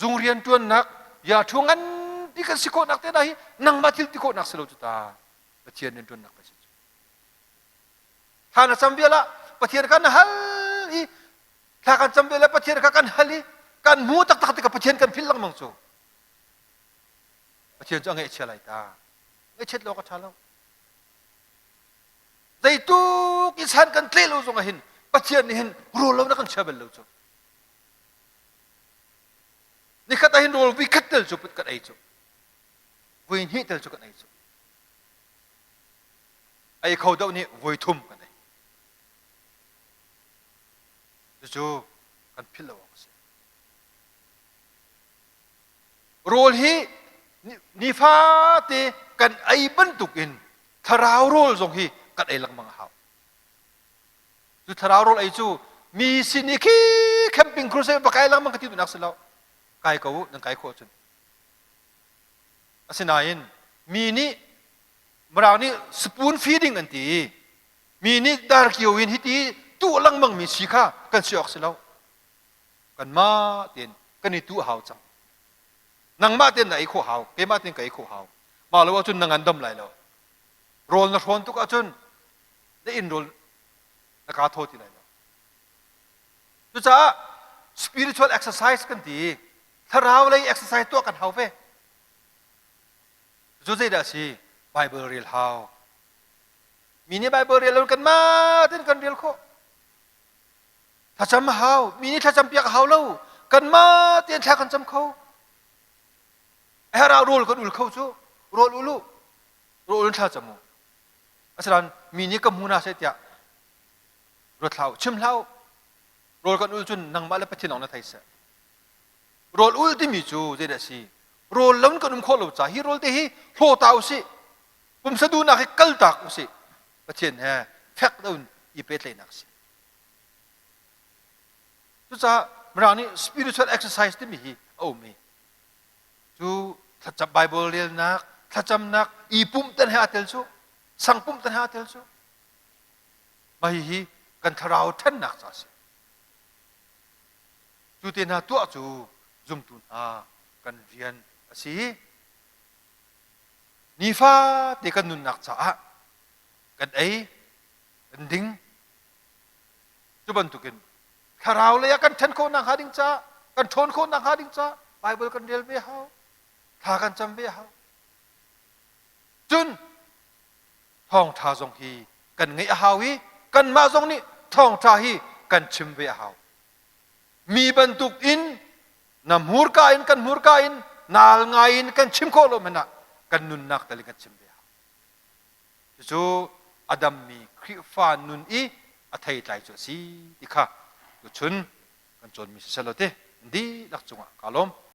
zung rianṭuannak yaṭhu nganpi kan si khawhnak te hna hi nangmah thil ti khawhnak si lo cu ta Pathian rianṭuannak pei si cu. Thla na cam vial ah Pathian kha na hal i thla kan cam vial ah Pathian kha kan hal i kan hmu taktak tikah Pathian kan philh lengmang cu. Pathian cu a ngaihchia lai ta. Ngaihchiat lo ka ṭha lo. Zeituk i san kan tle lo zong ah hin Pathian nih hin rawl lo na kan chia bal lo cu. Nikhat ah hin rawl vui khat tel cu kan ei cu. Vui hnih tel cu kan ei cu. Ei kho deuh nih voi thum kan ei. Cucu kan philh lo awk a si. Rawl hi nifate kan ei bantuk in thlarau rawl zong hi kan ei lengmang a hau. Cu thlarau rawl ei cu mi sin i khi camping crusade va kai lengmang ka ti duhnak si lo. Kai ko u, nan kai khawh cun. Asinain mi nih Mirang nih spoon feeding an ti i mi nih darkio in hiti tuah lengmang mi si kha kan si awk si lo. Kanmah tein kan i tuah hau cang. Nangmah tein na ei khawh hau, keimah tein ka ei khawh hau. Mah lo ahcun na ngandam lai lo. Rawl na hrawn tuk ahcun na inn rawl na kaa thaw ti lai lo. Cucaah spiritual exercise kan ti i thlarau lei exercise tuah kan hau ve. Cu zeidah a si? Bible rel hau. Mi nih Bible rel lo kanmah tein kan rel khawh. Thlacam a hau. Mi nih thlacam piak a hau lo. Kanmah tein thla kan cam kho. A herh ah rawl kan ul kho cu. Rawl ul u. Rawl ul thla cam u. Asinain mi nih ka hmu hna seh tiah ruat hlah u, chim hlah u. Rawl kan ul cun nangmah le Pathian lawng na thei seh. Rawl ul timi cu zeidah a si? Rawl lo in kan um khawh lo ca hi rawl te hi hlaw ta usih. Pumsa duhnak hi kaltak usih. Pathian he fek deuh in i pehtlaihnak a si. Cucaah Mirang nih spiritual exercise timi hi a um i cu thlacam Bible relnak, thlacamnak, i pumh tan he aa tel cu, sang pumh tan he aa tel cu. Mah hihi kan thlarau ṭhannak ca a si. Cu te hna tuah cu zumtu hna kan rian a si. Nifate kan nunnak caah kan ei, kan ding. Cu bantukin thlarau lei ah kan ṭhen khawh nakhnga ding caah, kan ṭhawn khawh nakhnga ding caah Bible kan rel ve hau, thla kan cam ve hau. Cun thawngṭha zong hi kan ngeih a hau i kanmah zong nih thawngṭha hi kan chim ve a hau. Mi bantuk in na hmurka in kan hmurka in naal ngai in kan chim khawh lo hmanh ah kan nunnak tal in kan chim ve a hau. Cucu a dammi Khrihfa nun i a theitlai cu a si ti kha tuchun kan cawnmi si selaw ti dihlak cungah kaa lawm.